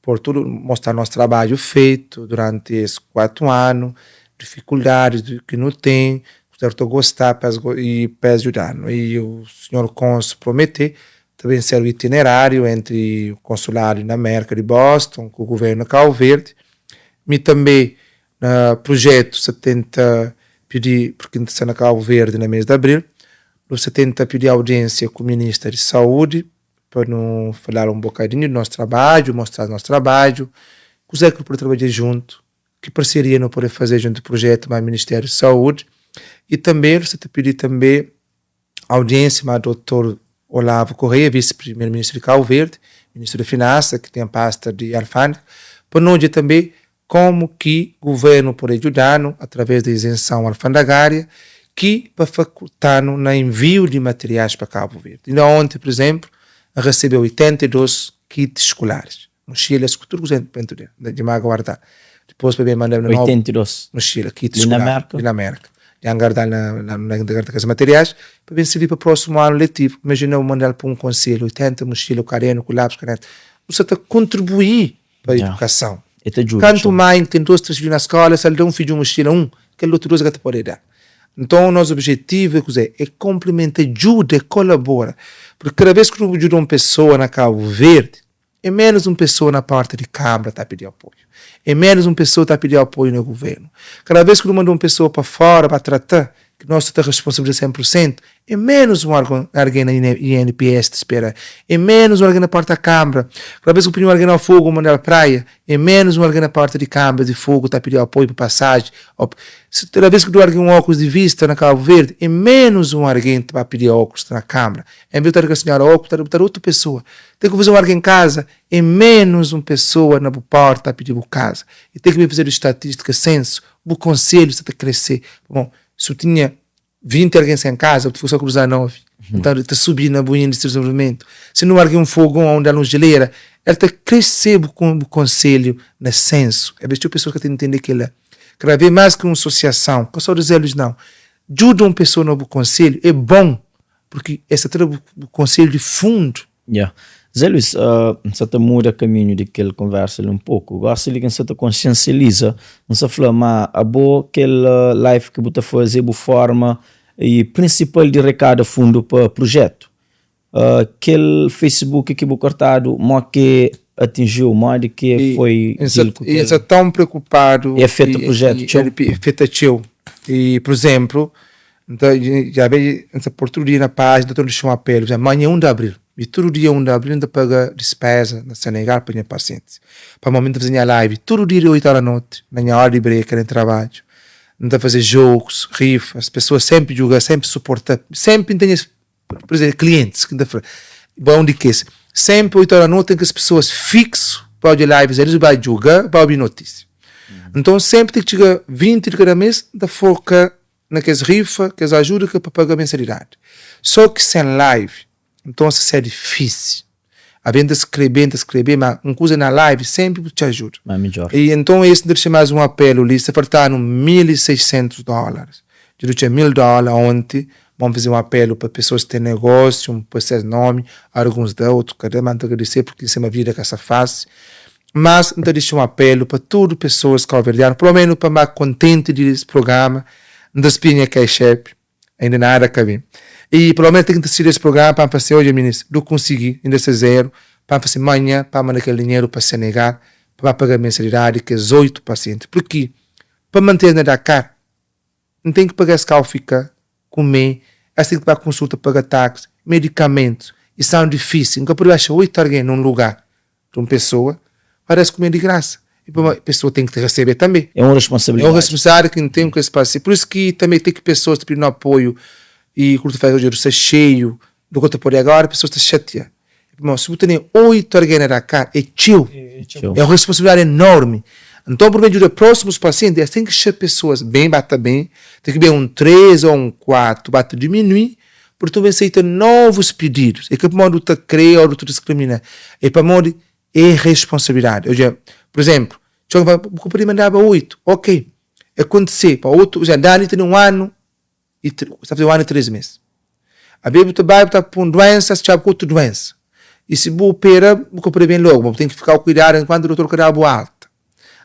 Por tudu mostra nos trabadju fetu duranti es 4 anu, difikuldadis ki nu ten, ku ta gosta pa es i pa es djuda-nu. I o sinhor Konsul promete ta ben ser un itineráriu entri konsuladu na Merka di Boston ku guvernu di Kau Verdi. Mi tanbe na prujetu sa tenta pidi, purki N ta sta na Kau Verdi na mes di abril, nu sa tenta pidi audiensia ku minista di saúdi pa nu falaba un bokadinhu di nos trabadju, mostra nos trabadju, kuzê ki nu pode trabadja juntu, ki parseria nu pode faze juntu projetu ma Ministériu di Saúdi i tanbe nu sta ta pidi tanbe audiênsia ma Dotor Olavo Correia, Visi-Primeru-Ministru di Kabu Verdi, Ministru di Finansa ki ten pasta di alfândega, pa nu odja tanbe Komu ki guvernu pode djuda-nu atraves di izenson alfandagária ki pa fakulta-nu na enviu di materiais pa Kabu Verdi? Inda onti, pur izenplu, N resebe 82 kits skolaris, moxilas ku tudu kuza dentu del, dja ma guarda. Dipos pa ben manda-m nobu
82
moxila, kits skolar
li na Merka?
Li na Merka. Dja N guarda-l na na guarda kes materiais pa ben sirbi pa prósimu anu letivu. Imajina bu manda-l pa un konselhu 80 moxila ku kadernu, ku lápis, ku kaneta. Bu sa ta kontribui pa edukason.
E ta djuda
Kantu mãi ten dos, tres fidju na skola, si el da un fidju muxila un, kel otu dos el ka ta pode da. Nton, nos objetivu é kuzê? É konplimenta, djuda, é kolabora. Purki kada bes ki nu djuda un pesoa na Kabu Verdi, é ménus un pesoa na pórta di kanbra ta pidi apoiu, é ménus un pesoa ta pidi apoiu na guvernu. Kada bes ki nu manda un pesoa pa fóra pa trata, ki nos ta responsabiliza 100 pur sentu, É ménus un algen na INPS ta spera. É ménus un algen na porta kambra. Kada bes ki bu pidi un algen na fogu manda-l praia, é ménus un algen na porta di kambra di fogu ta pidi apoiu pa pasaji. Kada bes ki bu da algen un óklus di vista na Kabu Verdi, é ménus un algen ta ba pidi óklus na kambra. En vez di bu ta da kel sinhora óklus, bu ta da otu pesoa. Ten ki faze un algen kaza, é ménus un pesoa na bu porta ta pidi bu kaza. I ten ki ben fazedu statistika, sensu, bu konselhu sta ta krese. Pamodi si bu tinha 20 algen sen kaza, bu ta fika só ku 19. Nton, ta subi na bu índice di desenvolvimentu. Si nu argi un fogon ô un dal un jelera, el ta krese bu bu konselhu na sensu. É bes txeu pesoas ka ta intende kila. Kada vez más ki un asosiason, ka só di Zé Luís nau, djuda un pesoa na bu konselhu é bon, purki es ta tra bu konselhu di fundu.
Ya. Zé Luís, N sa ta muda kaminhu di kel konversa li un poku. Gosi li ki N sa ta konsiensializa, N sa fla ma abo kel live ki bu ta faze é bu forma i prinsipal di rekada fundu pa prujetu. Kel Facebook ki bu kortadu, mo ki atinjiu, modi ki foi deal ku
kel? N sa tãu preokupadu.
E afeta prujetu txeu?
E afeta txeu. E, pur izenplu, Nta dja be N ta pôr tudu dia na pájina, ta dexa un apelu, pur izénplu, manha 1 di abril, mi tudu dia 1 di abril N ta paga dispéza na Senegal pa nha pasientis, pamodi mi N ta faze nha live tudu dia di 8 óra noti, na nha óra di breka na trabadju, N ta faze jogus, rifas, pesoas sénpri djuga, sénpri suporta, sénpri N ten es, pur izénplu, klientis ki N ta fla, bo é un di kes, sénpri 8 óra noti ten kes pesoas fíksu pa odja lives, elis bai djuga, pa obi notísia. Nton sénpri ten ki txiga 20 di kada mês, N ta foka. na kes rifa, kes ajuda ki é pa paga mensalidadi. Só ki sen live, nton se é difísil. Alvês N ta skrebe, N ta skrebe, ma un kuza na live senpri bu ta ajuda.
Ma midjor.
I nton es N ta dexa más un apelu li, sta faltanu 1600 dólaris. Dja nu txeu 1000 dólar onti, Bon faze un apelu pa pesoas ki ten negósiu, N poi ses nomi, alguns da, otus ka da, ma N ta agradese purki N sema vida ka sta fásil. Mas N ta dexa un apelu pa tudu pesoas kauverdianu, pelo menu pa N ba kontenti di es programa, N ta spia nha cash app, ainda nada ka ben. I pelo menu ten ki N ta sigi es programa pa N fase, odja minis, du konsigi, inda sta zeru, pa N fase manha pa N manda kel dinheru pa Senegal pa ba paga mensalidadi kes 8 pasienti. Purki pa mante-s na Dakar, N ten ki paga es kau fika, kume, es ten ki ba konsulta, paga taxi, medikamentus, i são difísil. N ka pode axa 8 argen nun lugar di un pesoa pa da-s kume di grasa. I pamodi pesoa ten ki ta resebe tanbe.
É un responsabilidadi.
É un responsabilidadi ki N ten ku es pasi. Pur isu ki tanbe ten ki pesoas ta pidi no apoiu i ku ta fla odja sta xeiu, nu ka ta pode agora, pesoas ta xatia. Pamodi si bu tene 8 argen na Dakar é txeu. É un responsabilidadi enormi. Nton pa bu djuda prósimus pasienti es ten ki xa pesoas ben, ba ta ben, ten ki ben un 3 ou un 4, ba ta diminui, pur tu ben seita novus pididus. É ka pamodi du ta kre ou du ta diskrimina, é pamodi é responsabilidadi. Odja, pur izénplu, txeu algen fla, bu ka pode mandaba 8. Ok, é kontise pa otu, pur izénplu, Dani tene un anu i sta faze un anu i 3 mês. Abê bu ta bai bu ta pun duensa, si txaba ku otu duensa. I si bu opera bu ka pode ben logu, ma bu ten ki fika kuidadu enkuantu dotor ka da-bu alta.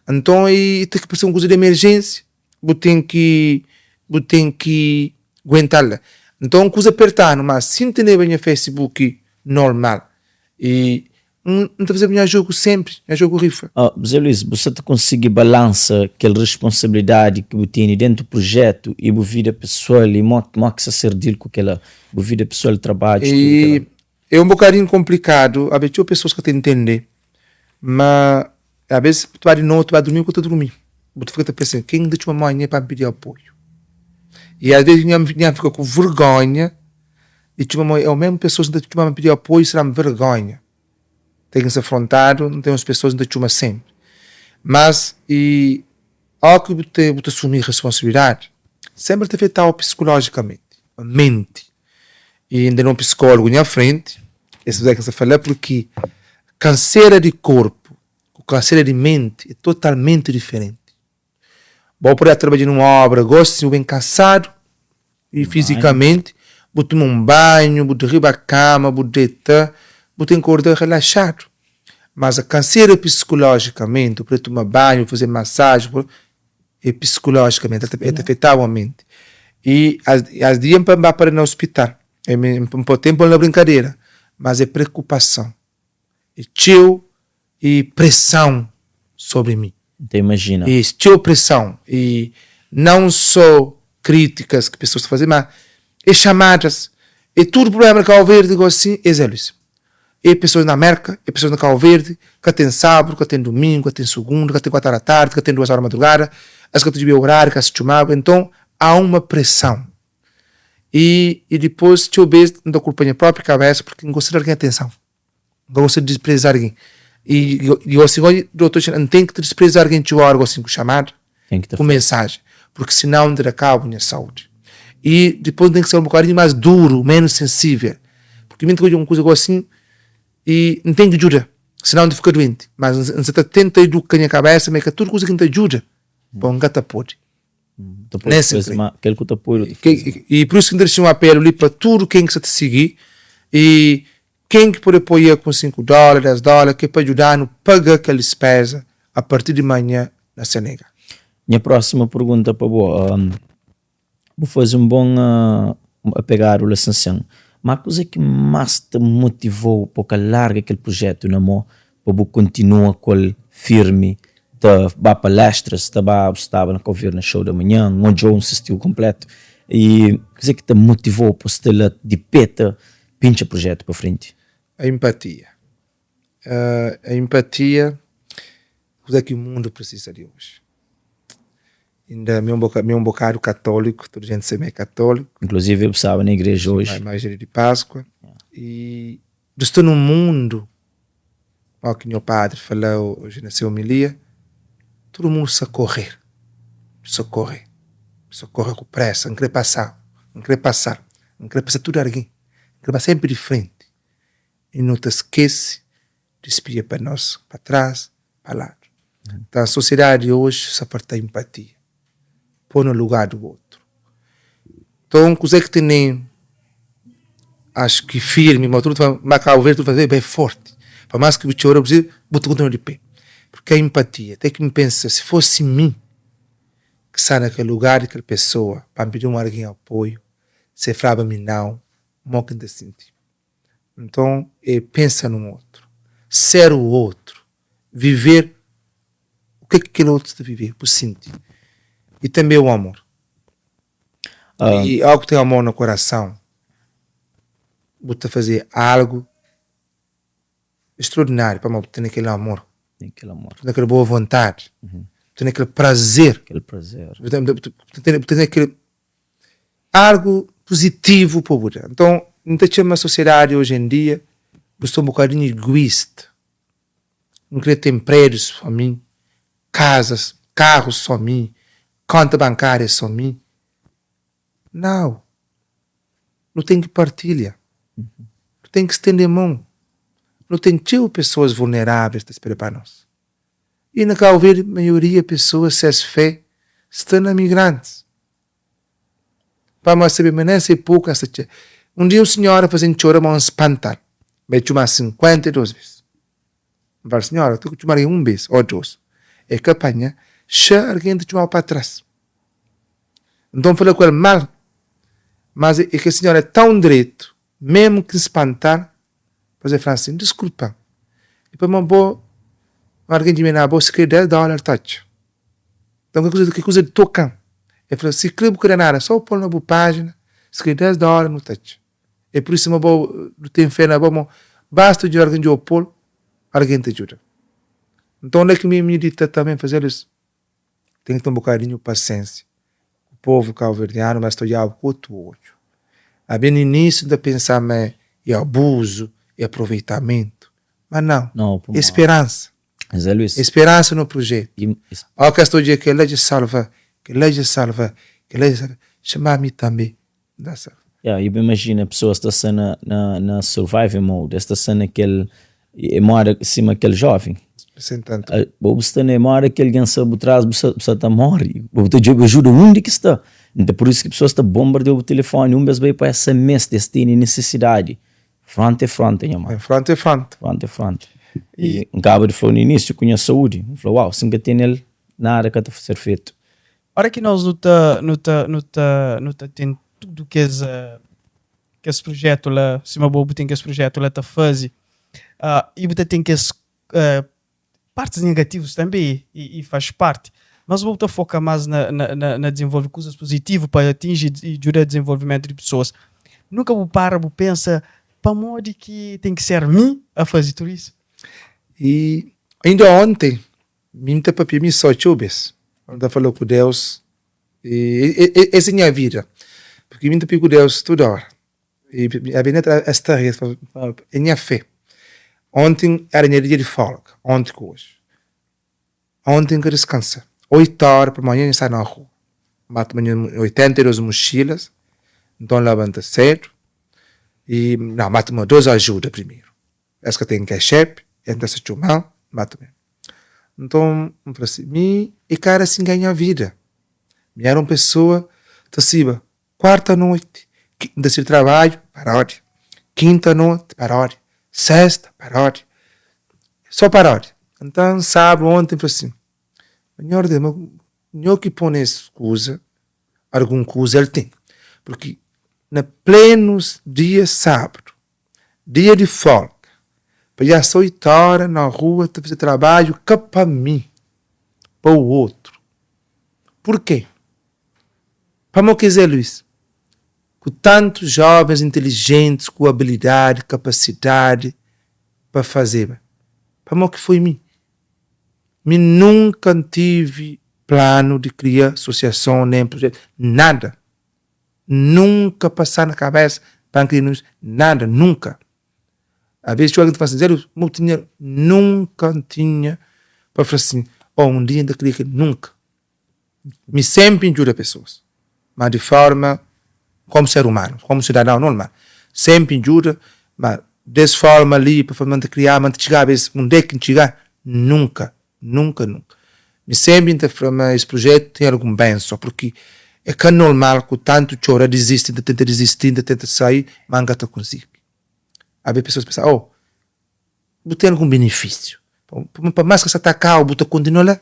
Nton i ta parse un kuza di emerjensia, bu ten ki bu ten ki guental la. Nton kuza pertanu, ma si N teneba nha Facebook normal i N ta fazeba nha jogu senpri, nha jogu rifa.
Zé Luís, bu sa ta konsigi balansa kel responsabilidadi ki bu tene dentu prujetu i bu vida pesoal i mo ki sa ser dil ku kela, bu vida pesoal, trabadju, tudu kela?
E un bokadinhu konplikadu, abe txeu pesoas ka ta intende, ma abes bu ta ba di noti, bu ba durmi, bu ka ta durmi, bu ta fika ta pensa, ken ki ta txoma manha pa N pidi apoiu? I asves nha fika ku vergonha Di txuma mo é o mesmu pessoas ki ta txuma pa pidi apoio si dam vergonha ten ki ser afrontadu n ten uns pessoas ki ta txuma sempri mas i ora ki bu ta bu ta assumi responsabilidadi sempri ta afetau psikologicamenti menti i n ten un psicologo nha frenti es kuze ki sa fala porque kansera di korpu ku kansera di menti é totalmenti diferenti. Bo pode trabadja num obra gosi bu ben kansadu i fizikamenti, bu tuma un banhu, bu deriba kama, bu deta, bu ten korda relaxadu. Mas a kansera psikologicamenti, bu pode tuma banhu, faze masaji, e psikologicamenti, el ta afetau a menti. I as dia N ba para na ospital, N poi tempu na brinkadera, mas e preokupason, e txeu e pressão sobre mi.
N ta imajina.
E txeu pressão e não só críticas que pessoas ta faze ma e chamadas e tudo problema na Cabo Verde gosi é Zé Luís e pessoas na Merca e pessoas na Cabo Verde ka tem sábado ka tem domingo ka tem segunda ka tem 4 horas da tarde ka tem 2 horas da madrugada es ka ta djubi horário ka se txumaba então há uma pressão e e depois txeu bes N ta culpa nha própria cabeça porque N gosta de algen atenção. N ka gosta di dispreza algen. I gosi gosi dotor txeu N ten ki ta dispreza algen txeu ora gosi ku xamada, ku mensajen, purki sinau N ta da kabu nha saudi. I dipôs N ten ki ser un bokadinhu más duru, ménus sensível, purki mi N ta odja un kuza gosi i N ten ki djuda, sinau N ta fika duenti. Mas N sa ta tenta iduka nha kabésa ma é ka tudu kuza ki N ta djuda, bon N ka ta pode.
Nen senpri. Kel ku ta pode.
I pur isu ki N ta dexa un apelu li pa tudu ken ki sa ta sigi i Ken ki pode apoia ku 5 dóla, 10 dóla, ki é pa djuda-nu paga kel dispéza a partir di manha na Senegal.
Nha próxima pergunta pa bo, bu faze un bon apegadu la Sansen, má kuzê ki más ta motivou pa bu ka larga kel projetu na mô, pa bu kontinua ku el firmi, ta ba palestras, ta ba, bu staba na Cabo Verde na show da manhan, N odjou, N sistiu konpletu, i kuzê ki ta motivou pa bu sta la di pé ta Pintxa projetu pa frenti.
A empatia. A empatia kuza ki mundu precisa di oji. Inda mi é un bokadu katóliku, tudu jenti sabe mi é katóliku.
Inkluzivi bu staba na igreja oji.
Mais dia di Páscoa. E du sta nun mundu, ó ki nho padri fala oji na se homilia, tudu mundu sta korrer, sta korrer. So kore ku presa, N kre pasa, N kre pasa, N kre pasa tudu algen, N kre ba senpri di frenti. I nu ta skese di spia pa nos, pa tras, pa ladu. Nta sosiedadi di oji sa falta empatia, poi na lugar di otru. Nton kuzê ki tene acho ki firmi ma tudu ta ma Cabo Verde tudu ta fla é forti, pa más ki bu txora bu ta kontinua di pé, porque é empatia. Até ki N pensa si fosi mi ki sta na kel lugar di kel pesoa pa N pidi un algen apoiu, si el flaba mi nau, mo ki N ta sinti? Nton é pensa nun otru, ser o outro, viver o ke ki kel otru sta vive, bu sinti. I tanbe o amor. I algu ki ten amor na korason, bu ta faze algu extraordináriu pamodi bu ten kel amor, bu ten kel boa vontadi, bu ten kel prazer, bu ten kel algu puzitivu pa bu da. Nton, N ta txoma sosiedadi oji en dia, bu sta un bokadinhu iguista. N kre ten prédius sô mi, kazas, karus sô mi, konta bankária sô mi. Nau! Nu ten ki partilha, nu ten ki stende mon. Nu ten txeu pesoas vulneráveis ta spera pa nos. I na Kabu Verdi maioria pesoas ses fé sta na migrantis. Pamodi sabe ma nen se poku es ta txega. Un dia un sinhora faze-m txora ma un spantal. Ma el txuma 52 bes. N fala, sinhora, ten ki txuma algen un bes o dos. El ka panha, xa algen ta txumaba pa tras. Nton N fala ku el mal, mas e kel sinhora é tãu dretu, memu ki N spantal, Dipôs el fla asin, Diskulpa-m, é pamodi bo un algen dja na bo, si krê 10 dólar ta atxa. Nton, ki kuza ki kuza di toka-m? El fla, Si krê bu ka da nada, sô pô-l na bu pájina, si krê 10 dólar nu ta atxa. É pur isu ma bo nu ten fé na bo, ma basta dja algen dja pô-l, algen ta djuda. Nton, la ki mi midita tanbê, N fla, Zé Luís, ten ki ten un bokadinhu pasiénsia ku povu kauverdianu, mas ta odjaba ku otu odju. Abi na inísiu N ta pensa ma é abuzu, é aproveitamentu, ma nau, é speransa.
Zé Luís.
É speransa no projetu. Óki es ta odja kel-la dja salva, kel-la dja salva, kel-la dja salva, txoma mi tanbe, N ta salva.
Ya, i bu imajina pesoas ta sta na, na, na survival mode, es ta sta na kel, é moda sima kel joven.
Sem tanto.
Bo bu sta na moda ki algen sta bu tras, bu sta, bu sta ta morre, bo bu ta djobe ajuda undi ki sta. Nta pur isu ki pesoas ta bombardia bu telefoni, un bes bai pa esa meste, es tene nesesidadi. Fronte é fronte, nha mano.
Fronte é fronte.
Fronte é fronte. I N kaba di fla-u na inísiu ku nha saúdi, N fla, uau, si N ka tene el, nada ka ta ser fetu.
Ora ki nos nu ta nu ta nu ta nu ta ten tudu kes kes projetu la, sima bo bu ten kes projetu la ta faze, i bu ta ten kes partis negativus tanbe i faz parti, mas bo bu ta foka mas na na na dizenvolve kuzas puzitivu pa atinji i djuda dizenvolvimentu di pesoas. Nunka bu para bu pensa pamodi ki ten ki ser mi a faze tudu isu?
I inda onti Mi N ta papia mi só txeu bês. N ta fala ku Deus. E es é nha vida. Porque mi N ta papia ku Deus tudu óra. E a Bíblia ta es ta ri, es fla, é nha fé. Onti éra nha dia di folga, onti ku oji. Onti N ka diskansa. Oitu óra pa manhan N sta na rua. N ba toma nha 82 muxilas, nton N labanta sedu. E, nau, N ba toma dos ajuda primeru. Es ka ten ketchup, es ta sa txoma-m, N ba ta ben. Nton, N fla si, mi é ka éra si N ganha vida. Mi éra un pesoa ta siba kuarta noti, N ta siba trabadju, paródia, kinta noti, paródia, sesta, paródia, so paródia. Nton, sábadu onti, N fla si, Nhor Deus, ma nho ki pô-m nes kuza, algun kuza el ten. Purki na plenu dia sábadu, Dia di folga, pa dja sta 8 ora na rua ta faze trabadju ka pa mi, pa u otru. Purke? Pamo ki Zé Luís, ku tantu jovens intelijentis, ku abilidadi, kapasidadi pa fazeba, pamo ki foi mi? Mi nunka N tivi planu di kria asosiason nen projetu, nada. Nunka pasa na kabesa pa N kria nus nada, nunka. Aves txeu algen ta fla sin, Zé Luís, mo tinha, nunka N tinha pa fla sin, oh un dia N ta kria kel, nunka. Mi senpri N djuda pesoas. ma di forma komu ser umanu, komu sidadau normal. Sempri N djuda, ma des forma li pa fla ma N ta kriaba, ma N ta txigaba es undé ki N txiga, nunka, nunka, nunka. Mi sempri N ta fla ma es prujetu ten algun benson, purki é ka normal ku tantu txora dizisti, N ta tenta dizisti, N ta tenta sai, ma N ka ta konsigi. Abe pesoas pensa, oh, bu ten algun benefisiu, pa más ki sa ta kau bu ta kontinua la?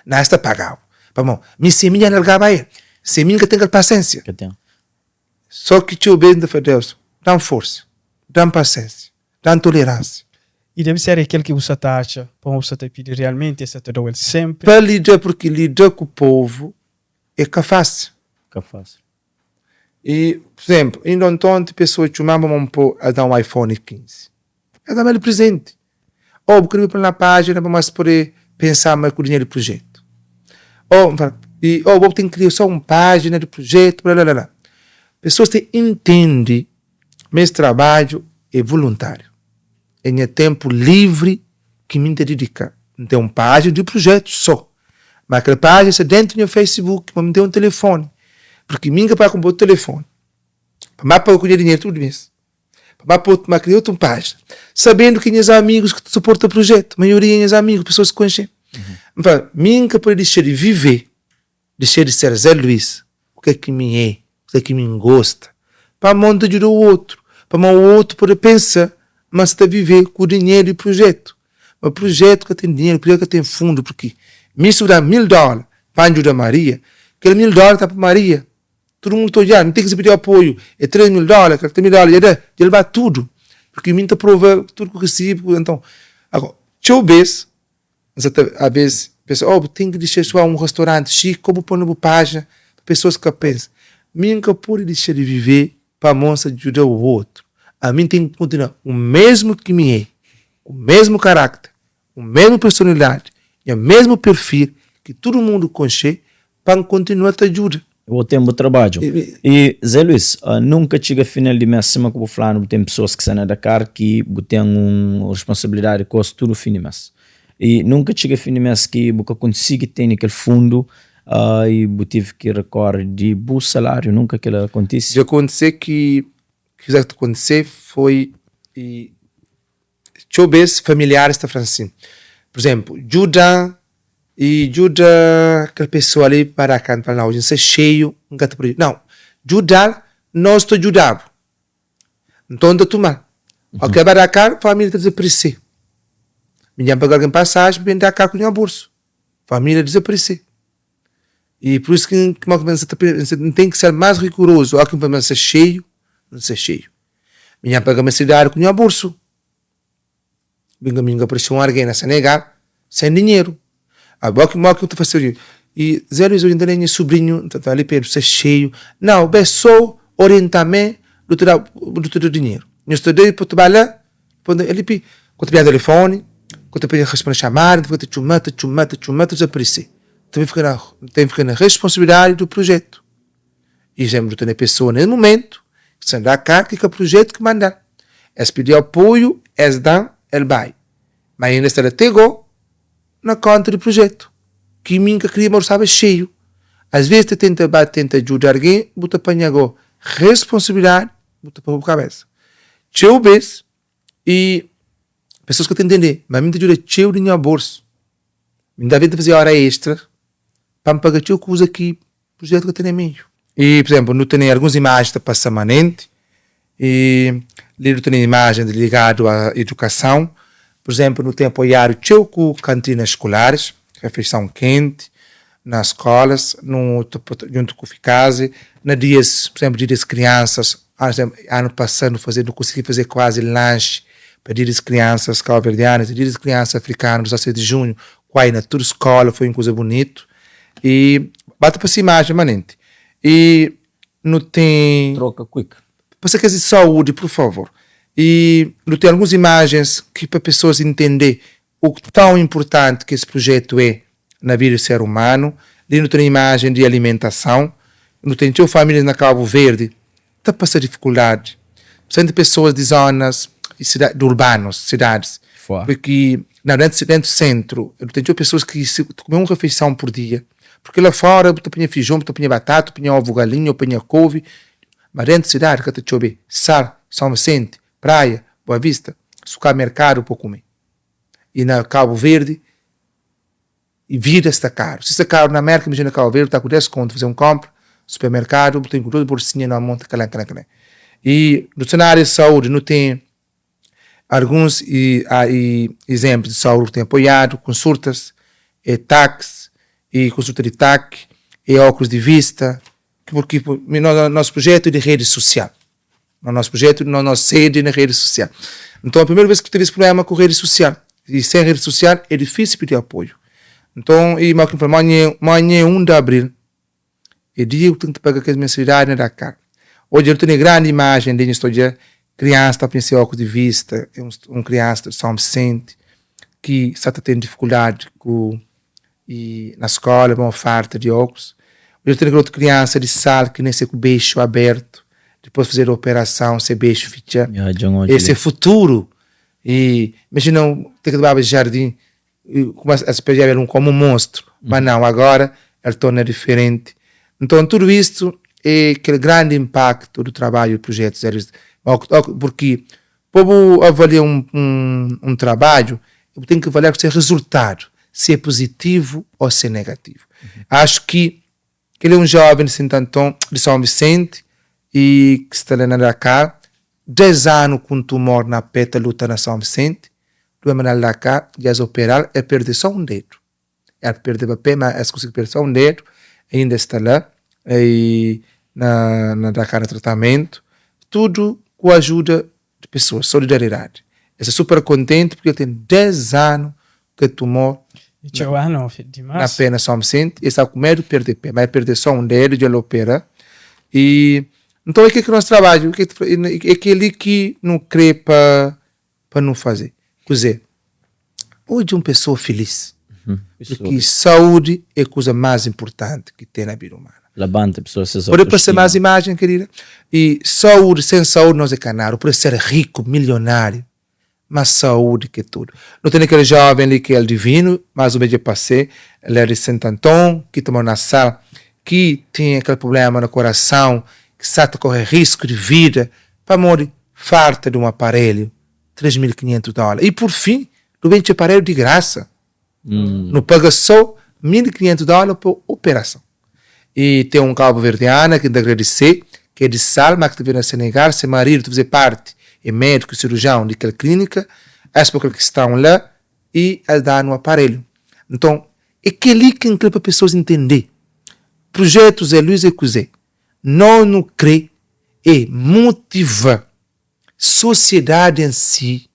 Na es ta pagau. Pamó mi si mi dja largaba el, si mi ka ten kel pasiensia.
Ka ten.
Só ki txeu bes N ta fla Deus, da-m forsa, da-m pasiensia, da-m toleransia.
I debe ser é kel ki bu sa ta atxa pamó bu sa ta pidi realmenti es sa ta da-u el senpri.
Pa lida, purki lida ku povu é ka fásil.
Ka fásil.
I, pur izénplu, inda ontonti pesoa txuma-m pa N pô es da-m un iPhone 15. Es da-m el prizenti. Ô, bu krê pô-l na pájina pa más pode pensa ma é ku dinheru di prujetu. Ô, N fla, i, ô, bo ten ki kria sô un pájina di prujetu, bla-bla-bla. Pesoas ten intende ma es trabadju é voluntáriu. É nha ténpu livri ki mi N ta didika. N ten un pájina di prujetu sô. Má kel pájina sta déntu nha Facebook, ma mi N ten un telefóni. Purki mi N ka paga ku bo telefóni. Pa má paga ku nha dinheru tudu mês. Pa ba pa otu, ma kria otu pájina. Sabendu ki nhas amigus ki ta suporta prujetu, maioria nhas amigus, pesoas ki konxe. N fla, mi N ka pode dixa di vive, dixa di ser Zé Luís, o ke ki mi é, o ke ki mi N gosta, pamó N ta djuda o outru, pamó o outru pode pensa ma N sta vive ku dinheru di prujetu. Ma prujetu ka ten dinheru, prujetu ka ten fundu, purki mi si bu da-m 1000 dóla pa N djuda Maria, kel 1000 dóla ta pa Maria. Tudu mundu ta odja, N ten ki pidi apoiu, é 3 mil dóla, kel 3 mil dóla dja da, dja el ba tudu, purki mi N ta prova tudu ku risibu, nton, agora, txeu bes, N sa ta, aves, pensa, oh, bu ten ki dixa sua un rastoranti xiki, ka bu poi na bu pájina, pa pesoas ka pensa, mi N ka pode dixa di vive pamó N sa djuda otu, ami N ten ki kontinua u mesmu ki mi é, ku mesmu karákter, u mesmu personalidadi, nha mesmu perfil ki tudu mundu konxe, Pa N kontinua ta djuda.
Bo ten bu trabadju. I Zé Luís, nunka txiga final di mes sima ku bu flanu bu ten pesoas ki sta na Dakar ki bu ten un responsabilidadi ku es tudu fin di mes. I nunka txiga fin di mes ki bu ka konsigi tene kel fundu i bu tive ki rekore di bu salariu, nunka kila kontise?
Dja kontise ki kila ki ta kontise foi i Txeu bês familiaris ta fla-m sin. Pur izénplu, djuda-m i djuda kel pesoa li pa da kanta. N fla, Oji N sta xeiu, N ka ta pode. Nau, djuda-l, nos ta djuda-bu. Nton N ta tuma-l. Óki el ba Dakar, família ta dizaparese. Mi dja N paga algen pasaji pa ben Dakar ku nha bolsu. Família dizaparese. I pur isu ki N ten ki ser más rigurozu. Óki N fla ma N sta xeiu, N sta xeiu. Mi nha paga mensalidadi ku nha bolsu. Binga mi nga parse un argen na Senegal sen dinheru. Abo ki mo ki ta fase oji? I Zé Luiz oji N ta nha subrinhu N ta fla li Pedru sta xeiu. Nau be so orienta me du ta da du ta da dinheru. Nhos ta da pa tu ba la pa li pi ku ta pega telefoni ku ta pega responde xamada ta fika ta txuma ta txuma ta txuma ta dizaparese. Ta ben fika na ta ben fika na responsabilidadi du prujetu. Izénplu, nu tene pesoa nes mumentu ki sta da karta i ka prujetu ki manda-l. Es pidi apoiu, es da-m, el bai. Ma inda sta la te go na konta di prujetu, ki mi N ka kria ma bu staba xeiu. As ves ta tenta ba tenta djuda argen, bu ta panha go responsabilidadi bu ta pa bu kabesa. Txeu bes i pesoas ka ta intende, ma mi N ta djuda txeu di nha bolsu. Mi N ta tenta faze ora extra pa N paga txeu kuza ki Prujetu ka tene meiu. I, pur izénplu, nu tene alguns imaji ta pasa manenti i li nu tene imajen ligadu a idukason. Pur izénplu, nu ten apoiadu txeu ku kantinas skolaris, refeison kenti na skolas, nu ta djuntu ku Fikasi na dias, pur izénplu, dia di kriansas, anu pasadu nu faze, nu konsigi faze kuazi lanxi pa dia di kriansas kauverdianas i dia di kriansas afrikanu, 17 di junhu, kuai na tudu skola, foi un kuza bunitu. E bata pa si imajen manenti. E nu ten.
Troka quick.
Pa sa kes di saúdi, pur favor. E nu ten alguns imajens ki pa pesoas intende u tãu inpurtanti ki es prujetu é na vida di ser umanu. Li nu ten imajen di alimentason. Nu ten txeu famílias na Kabu Verdi ta pasa difikuldadi, principalmenti pesoas di zonas di urbanus, sidadis,
Fora.
Purki. Na dentu dentu sentru ten txeu pesoas ki si kume un refeison pur dia, purki la fora bu ta panha fijon, bu ta panha batata, bu ta panha ovu galinha, bu panha kovi, ma dentu sidadi ka ta txobe sal, São Vicente, Praia, Boa Vista, su ka merkadu pa kume. I na Kabu Verdi vida sta karu. Si sta karu na Merka, imajina Kabu Verdi, bu ta ku 10 kontu faze un konpra supermerkadu, bu ten ku 2 bolsinha na mon ta kalen kalen kalen. I nu sta na aria di saudi nu ten Alguns izénplus di saúdi ki ten apoiadu, konsultas, é TACs, e konsulta di TAC, é ókulus di vista, purki nos prujétu é di redi susial, nos prujétu, nos sedi é na redi susial. Nton, primeru bês ki tevi es prubléma ku redi susial, i sen redi susial é difísil pidi apoiu. Nton, i ma ki N fla, manha é 1 di abril, É dia ku ten ki paga kes mensalidadi na Dakar. Odja el tene grandi imajen di nhos ta odja kriansa ta panha se óklus di vista, é un kriansa di São Vicente ki sa ta ten difikuldadi ku i na skola pamodi farta di óklus. Odja el tene kel otu kriansa di Sal ki nase ku bexu abertu, dipôs fazedu operason se bexu fitxa. Ese é futuru. I imajina ten ki baba jardin kuma es pega el komu un monstru, ma nau, agora el torna diferenti. Nton, tudu istu é kel grandi inpaktu du trabadju di prujetu Zé Luís, purki pa bu avalia un trabadju, bu ten ki avalia ku se rezultadu, si é puzitivu ô si é negativu. Axu ki Kel é un jóven di Sint Anton, di São Vicente, i ki sta la na Dakar, 10 anu ku un tumor na pé ta luta na São Vicente, du ben manda-l Dakar, dja es opera-l, el perde só un dedu. El perdeba pé, ma es konsigi perde só un dedu, inda el sta la i na na Dakar na tratamentu, tudu ku ajuda di pesoas, solidariedadi. El sta super kontenti purki el ten 10 anu ke tumor na pé na São Vicente, el sta ku medu perde pé, ma el perde só un dedu, dja el opera. I nton é kel ki nos trabadju, é kel-li ki nu kre pa nu faze. Kuzê? Odja un pesoa filís, purki saúdi é kuza más inpurtanti ki ten na vida umana.
Labanta pesoas ses
Pode parse más imajen, kerida. I saúdi, sen saúdi nos é ka nada. Bu pode ser riku, milionáriu, Mas saúde ke tudo. Nu tene kel joven li ki el divino, mas un bes dje pase, el era di Sent Anton, ki ta mora na Sal, ki tinha kel problema na korason, ki sa ta kore risku di vida pamodi farta di un aparelhu, 3500 dola. I pur fin, nu ben txeu aparelhu di grasa. Nu paga so 1500 dola pa operason. I ten un kabuverdiana ki N ta agradise, ki é di Sal, má ki ta vive na Senegal. Se maridu ta faze párti, é médiku i sirujion di kel klínika. Es pô kel kistãu la i es da-nu aparelhu. Nton, é kel-li ki N krê pa pesoas intende. Prujétu Zé Luís é kuzê? Nos nu krê é motiva sosiedadi en si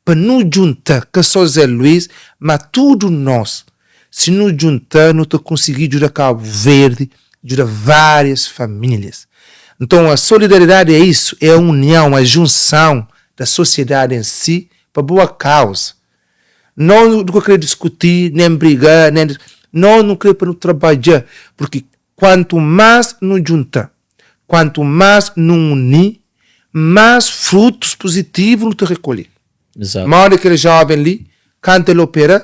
pa nu djunta, ka só Zé Luís, ma tudu nos, si nu djunta nu ta konsigi djuda Kabu Verdi, djuda várias famílias. Nton a solidariedadi é isu, é a união, a junção da sosiedadi em si pa boa kauza. Nos nu ka kre diskuti, nen briga, nen, nos nu kre pa nu trabadja, purki Kuantu más nu djunta, kuantu más nu uni, más frutus puzitivu nu ta rekolhe. Modi kel jóven li, kantu el opera,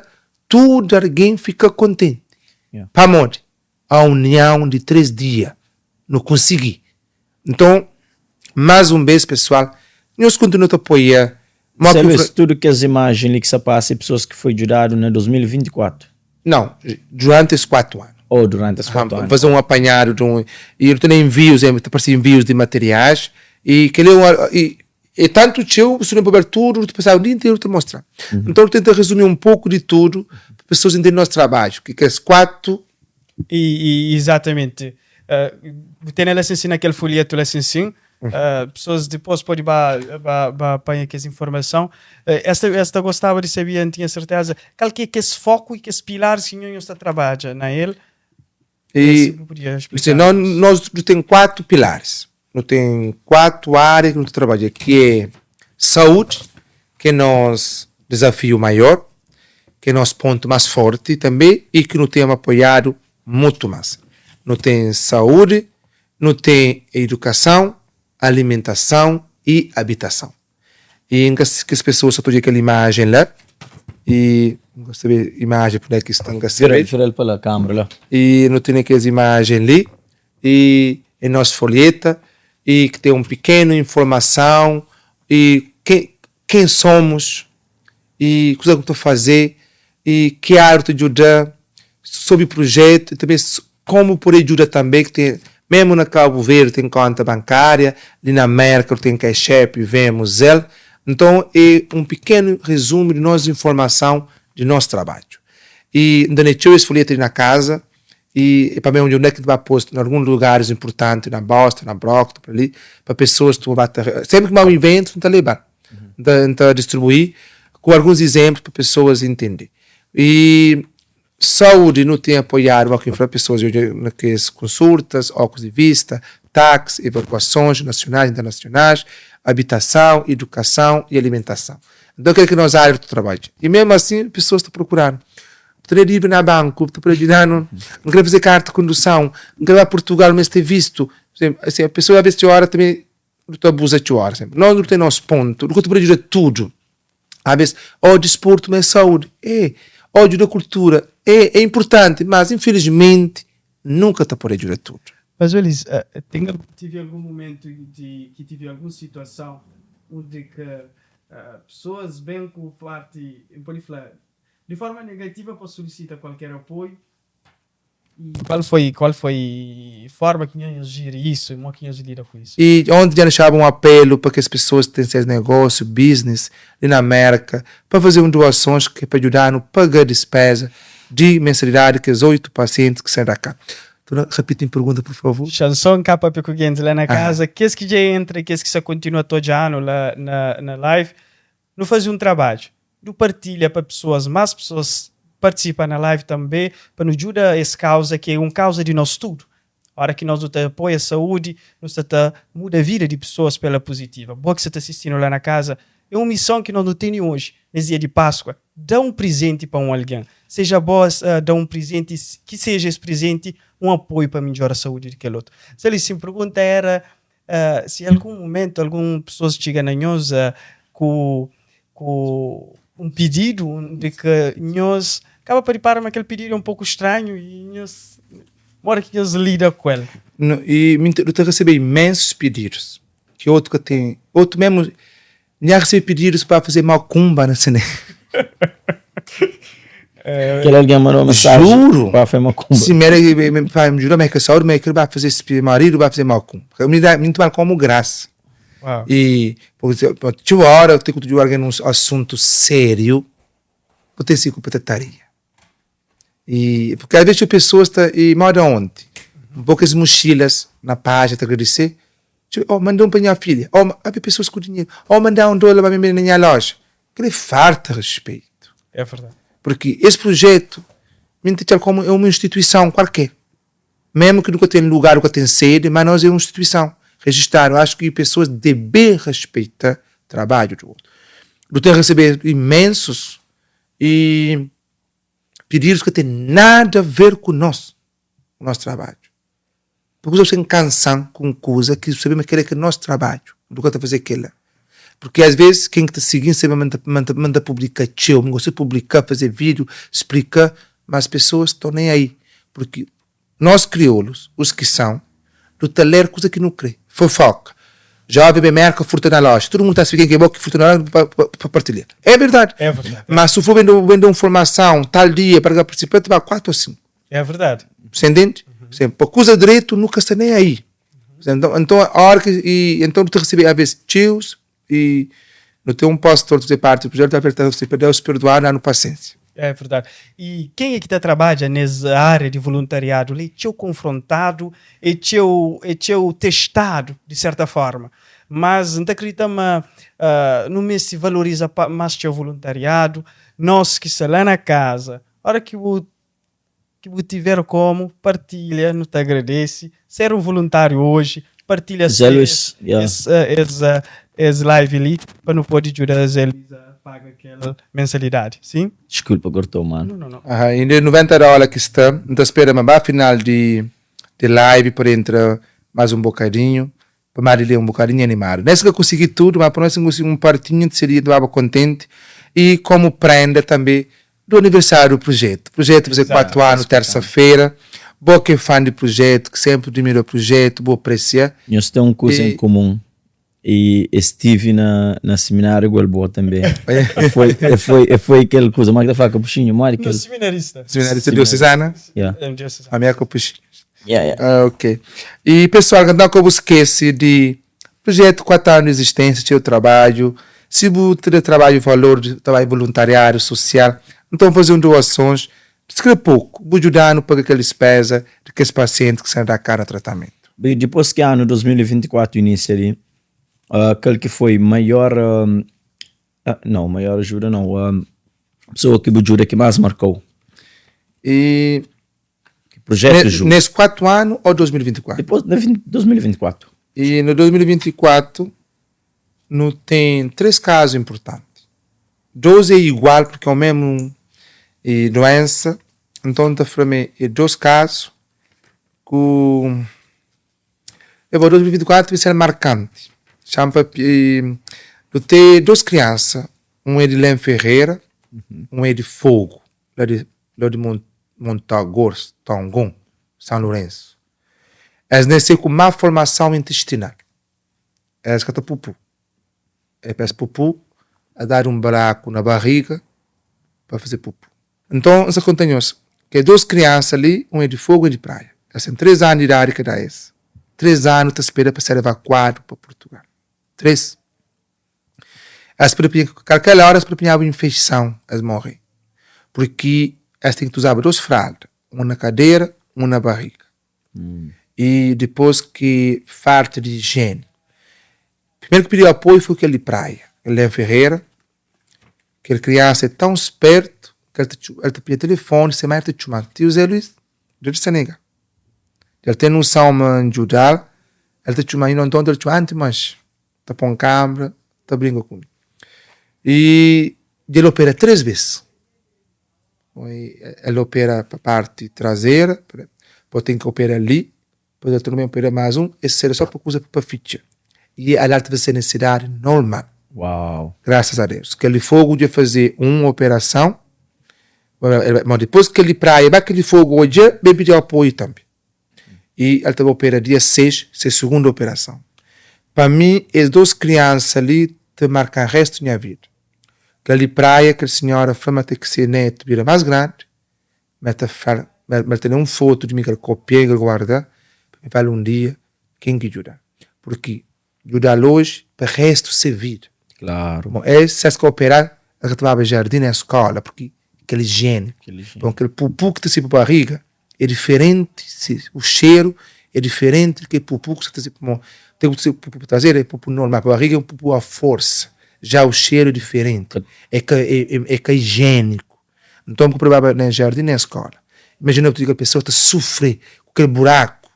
tudu algen fika kontenti. Pamodi? A union di 3 dia nu konsigi. Nton, más un bês pesoal, nhos kontinua ta apoia.
Modi ki Luís, tudu kes imajen li ki sta pasa é pesoas ki foi djudadu na 2024?
Nau, duranti es 4 anu.
Oh, duranti es 4 anu.
Faze un apanhadu di un, i nu tene envius, ta parse envius di materiais, i kel-li é un, i é tantu txeu, si nu pabia tudu, nu ta pasaba dia interu ta mostra. Nton, nu tenta rezumi un poku di tudu, pa pesoas intende nos trabadju, ki kes 4.
I, izatamenti. Bu tene la sin-sin na kel folhetu la sin-sin. Pesoas dipôs pode ba, ba, ba panha kes informason. Es ta, es ta gostaba di sabia, N tinha serteza, kal ki é kes foku i kes pilaris ki nho nhos ta trabadja na el.
I, si nós, nós nu ten 4 pilaris. Nu ten 4 ária ki nu ta trabadja, ki é saúdi, ki é nos dizafiu maior, ki é nos pontu más forti tanbê i ki nu ten apoiadu mutu más. Nu ten saúdi, nu ten idukason, alimentason i abitason. I N ka kes pesoas sa ta odja kel imajen la. E N gosta di imajen p'undi ki sta N ka sabe.
Vira-l pa la kamera la.
E nu tene kes imajen li e é nos folheta e ki ten un pikenu informason e ke ken somos e kuza ki nu ta faze e ki área ta djuda sobri prujetu e tanbe komu pode djuda tanbe ki ten memu na Kabu Verdi ten konta bankaria li na Merka nu ten Cash App, Venmo, Zelle nton é un pikenu rezumu di nos informason di nos trabadju e N ta ne txeu es folheta li na kaza E é pa mesmu dja ki ba post na alguns lugaris inpurtanti na Boston, na Brockton, pa li, pa pesoas tu ba ta senpri ki ba un iventu N ta leba, N ta N ta distribui ku alguns izenplu pa pesoas intende. E saúdi nu ten apoiadu ma ki N fla pesoas odja na kes konsultas, óklus di vista, taksi, evakuasons nasionais, internasionais, abitason, idukason i alimentason. Nton kel ki nos ária di trabadju. I mesmu asin pesoas ta prokura-nu. Bu ta da dívida na banku, bu ta pode djuda-nu. N kre faze karta di konduson, N kre ba Purtugal, meste vistu. Asin, pesoa abes txeu óra tanbe nu ta abuza txeu óra. Nos nu ten nos pontu, nu ka ta pode djuda tudu. Abes, ó disportu ma é saúdi, é, ó djuda kultura, é, é inpurtanti, mas infilismenti nunka ta pode djuda tudu.
Mas Ulis, ten tive algun mumentu di ki tive algun situason undi ke pesoas ben ku parti, N pode fla, Di forma negativa pa solisita kualker apoiu i kual foi kual foi forma ki nhos jiri isu i mo ki nhos lida ku isu?
I onti dja dexaba un apelu pa kes pesoas ki ten ses negósiu, business, li na Merka pa faze un doasons ki é pa djuda-nu paga dispeza di mensalidadi kes 8 pasientis ki sta da ka. Torna rapiti-m pergunta pur favor.
Chanson ka papia ku gentis la na kaza, kes ki dja entra i kes ki sa kontinua ta odja-nu la na na live, Nu faze un trabadju. Du partilha pa pesoas, más pesoas partisipa na live tanbe pa nu djuda es kauza ki é un kauza di nos tudu. Ora ki nos nu ta apoia saúdi, nu sta ta muda vida di pesoas pela puzitiva. Bo ki sta ta sistinu la na kaza, é un mison ki nos nu tene oji, nes dia di Páskua, da un prizenti pa un algen. Seja bo da un prizenti, ki seja es prizenti un apoiu pa midjora saúdi di kel otu. Sali, si pergunta era Si algun mumentu algun pesoas txiga na nhos ku ku un pididu di ke nhos kaba pa ripara ma kel pididu é un poku stranhu i nhos modi ki nhos lida ku el?
No, i mi nu ta resebe imensus pididus ki otu ka ten, otu memu Nha recebi pedidos pa fazer macumba na sene.
Kel algen mandou mensagem.
Juro.
Pa fazer macumba.
Sim, era me pai me jurou, mas que saúde, mas que vai fazer esse marido vai fazer macumba. Me dá, me tomar como graça.
Uau.
E por exemplo, tinha hora eu tenho que alguém num assunto sério, vou ter sido patataria. E porque às vezes as pessoas tá e moda ontem, um pouco as mochilas na página te agradecer. Oh, mandou um para minha filha. Oh, havia pessoas com dinheiro. Oh, mandar um dólar para mim na minha loja. Aquilo é falta de respeito.
É verdade.
Porque esse projeto, me como é uma instituição qualquer. Mesmo que nunca tenha lugar, nunca tenha sede, mas nós é uma instituição registrada. Eu acho que pessoas devem respeitar o trabalho do outro. Eu tenho recebido imensos e pedidos que tem nada a ver com nós, o nosso trabalho. Porque os outros cansam com coisa que sabemos que é que é nosso trabalho, do que tá fazer aquilo. Porque às vezes quem está seguindo sabe manda, manda, manda publicar tcheu, não gosta de publicar, fazer vídeo, explicar, mas as pessoas estão nem aí. Porque nós crioulos, os que são, do taler coisa que não crê, fofoca. Jovem bem merca, furta na loja. Todo mundo está sabendo quem é bom que furta na loja para partilhar. É verdade.
É verdade.
Mas se for vendo, vendo informação tal dia para participar, vai 4 ou 5.
É verdade.
Você entende? Uhum. Para coisa direito, nunca está nem aí. Uhum. Então, então, a hora que, e, então, tu receber, às vezes, tios e não tem um pastor fazer parte do projeto, apertar para Deus perdoar, dando paciência.
É verdade. E quem é que está trabalha nessa área de voluntariado? Ele é teu confrontado, é teu, é teu testado, de certa forma. Mas não acredita, mas uh, não me se valoriza mais teu voluntariado. Nós que está lá na casa, hora que o que bu tiver como, partilha, nu ta agradece. Ser um voluntário hoje, partilha
Zé Luís, yeah.
es, es, es live li pa nu pode djuda Zé Luís a paga kel mensalidade, sim?
Desculpa, cortou, mano.
Não, não, não.
Aha, inda 90 dólar ki sta, N ta spera ma ba final di di live pa entra mais um bocadinho, pa madi li um bocadinho animado. Nes ka consegui tudo, ma pa nos consegui um partinho, seria, N ta baba contente. E komu prenda tanbe do aniversário do projeto. Projeto fazer 4 anu terça-feira. Bo ki é fã di projeto, ki sempre admira projeto, bo aprecia.
Nhos ten un kuza em komun e es tive na na seminário igual bo tanbe. E foi e foi e foi kel kuza, ma ki ta fla kapuxinho, modi
No
kel.
seminarista.
Seminarista diocesana?
Yeah.
É diocesano.
Ami é kapuxinho.
Yeah, yeah.
Ah, ok. E pessoal, então ka bu skese di projeto 4 anu di existência, txeu trabadju. Si bu ta da trabadju valor di trabadju voluntariadu, social, nton faze un doasons, si kre poku, bu djudanu paga kel dispeza di kes pasienti ki sta na Dakar na tratamentu.
Bem, dipôs ki anu 2024 inisia li, kal ki foi maior, não, maior ajuda não, pessoa ki bu djuda ki más marka-u?
E
Ki projetu ajuda?
Nes 4 anu ou 2024?
Dipôs, na 2024.
E na 2024 nu ten 3 kazu inpurtanti. 2 é igual porque é o mesmu doensa, nton nu ta fla ma é 2 kazu ku Eu vou 2024 vai ser marcante. Chama pa nu ten 2 kriansa, un é di Lem Ferreira, un é di Fogo, la di la di Montagor, Tongon, São Lourenço. Es nase ku má formason intestinal. Es ka ta pupu. É pa es pupu, es dadu un braku na barriga pa faze pupu. Nton, N sta konta nhos, kes dos kriansa li, un é di Fogu, un é di Praia. Es ten três anu di idadi kada es. Três anu ta spera pa ser evakuadu pa Purtugal. Três. Es pode panha, kalker óra es pode panhaba un infekson, es morre. Purki es ten ki uzaba dos fralda, un na kadera, un na barriga. I dipôs ki falta di ijieni. Primeru ki pidi apoiu foi kel di Praia, kel Len Ferreira. Kel kriansa é tão spertu ki el ta el ta pidi telefoni, se mai ta txoma-l, Tiu Zé Luís, dja di Senegal. Dja el ten noson ma N djuda-l, el ta txoma-m, i nton el txoma anti manxe, ta pô-m kanbra, ta brinka ku mi. I dja el opera 3 bes. El opera pa parti trazera, poi ten ki opera li, poi el torna opera mas un, es sera so pa kuza pa fitxa. I el ta faze nesidadi normal.
Uau!
Grasas a Deus. Kel di Fogu dja faze un operason, ma dipôs kel di Praia ba kel di Fogu odja, ben pidi apoiu tanbe. I el ta ba opera dia 6, se sugundu operason. Pa mi, es dos kriansa li ta marka restu nha vida. Kel di Praia, kel sinhora fla ma te ki se netu bira mas grandi, ma el ta fla, ma el tene un fotu di mi ki el kopia i el guarda, pa mi fala un dia ken ki djuda-l. Purki djuda-l oji pa restu se vida.
Klaru.
Bon, es, si es ka operal, es ka ta baba jardin nen skola, purki kel ijieni, bon, kel pupu ki ta sai pa bariga é diferenti, se o xeru é diferenti di kel pupu ki sa ta sai pa mon. Ten ki sai pupu pa trazeru é pupu normal, pa bariga é un pupu a forsa, já o xeru é diferenti, é ka é ka ijieniku. Nton, bu ka pode baba nen jardin nen skola. Imajina bu kel pesoa ta sufri ku kel buraku.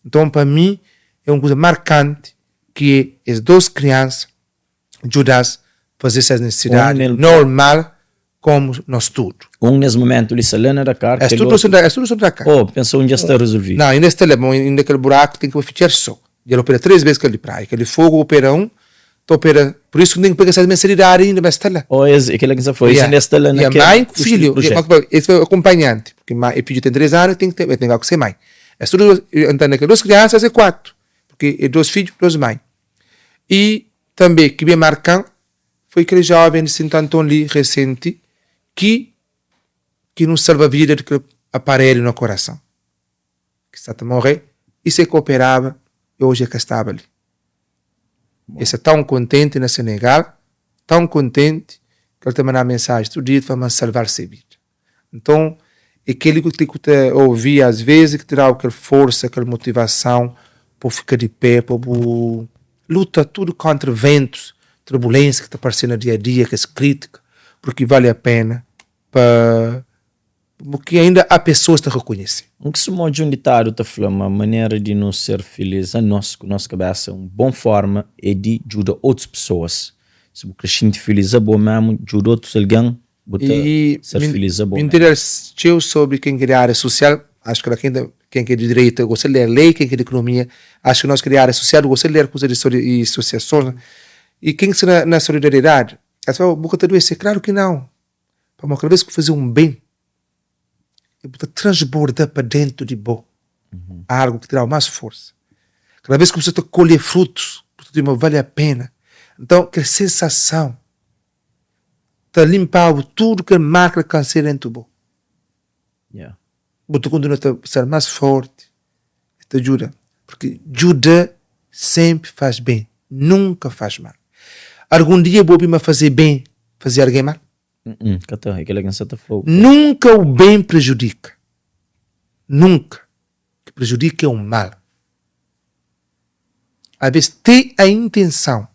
Nton, pa mi é un kuza markanti ki es dos kriansa djuda-s faze ses nisisidadi normal komu nos tudu.
Un nes mumentu li sta la na Dakar,
Es
kel
tudu
otu.
Es tudu sta na Dakar.
Oh, pensa un dja sta rezolvidu.
Nau, inda sta la, ma inda kel buraku ten ki ba fitxar so. Dja el opera 3 bes kel di praia, kel di Fogu opera un, ta opera, pur isu ki ten ki paga ses mensalidadi inda, ma es sta la.
Oh, es, é kila ki N sta fla, es inda sta la na
kel mai ku filhu, es foi akonpanhanti, purki mai, fidju ten 3 anu, ten ki ten, el ten ki ba ku se mai. Es tudu, N ta na kel dos kriansa, es é 4, purki é dos fidju, dos mai. I tanbe ki ben marka-m foi kel joven di Sintu Anton li resenti ki ki nu salva vida di kel aparelhu na korason ki sta ta morre i se ka operaba e oji e ka staba li. E sta tão kontenti na Senegal, tão kontenti ki el ta manda mensaji tudu dia ta fla ma N salval se vida. Nton, é kel-li ku ti ku ta ovi às vezes ki ta da-u kel forsa, kel motivason pa bu fika di pé, pa bu luta tudu kóntra ventus, turbulénsia ki ta parse na dia-a-dia, kes krítika, purki vale a pena pa ki ainda há pesoas ta rekonhese.
Un ki suma odja un ditadu ta fla ma manera di nu ser filís anos ku nos kabésa un bon forma é di djuda otus pesoas. Si bu kre xinti filís abo mésmu, djuda otus algen Bu ta ser filis abo
Mi interesa txeu sobri ken ki é di ária sosial, acho ki la ken ken ki é di direito gosta di ler lei, ken ki é di ekonomia, acho ki nos ki é di ária sosial gosta di ler kuza di i asosiasons, i ken ki sta na solidariedadi. Es fla, bu ka ta adoese? Klaru ki nau. Pamodi kada bes ki bu faze un ben, bu ta transborda pa dentu di bo algu ki ta da-u más forsa. Kada bes ki bu sta ta kolhe frutus, bu ta odja ma vale a pena. Nton, kel sensason ta linpa-bu tudu kel marka di kanser dentu bo. Bu ta kontinua ta ser más forti, ta djuda. Porque djuda sempre faz bem, nunka faz mal. Algun dia bu obi ma faze bem faze algen mal?
Ka ta, é kel-la ki N sa ta fla-u.
Nunka o bem prejudika, nunka. Ki prejudika é o mal. Alvês te a intenson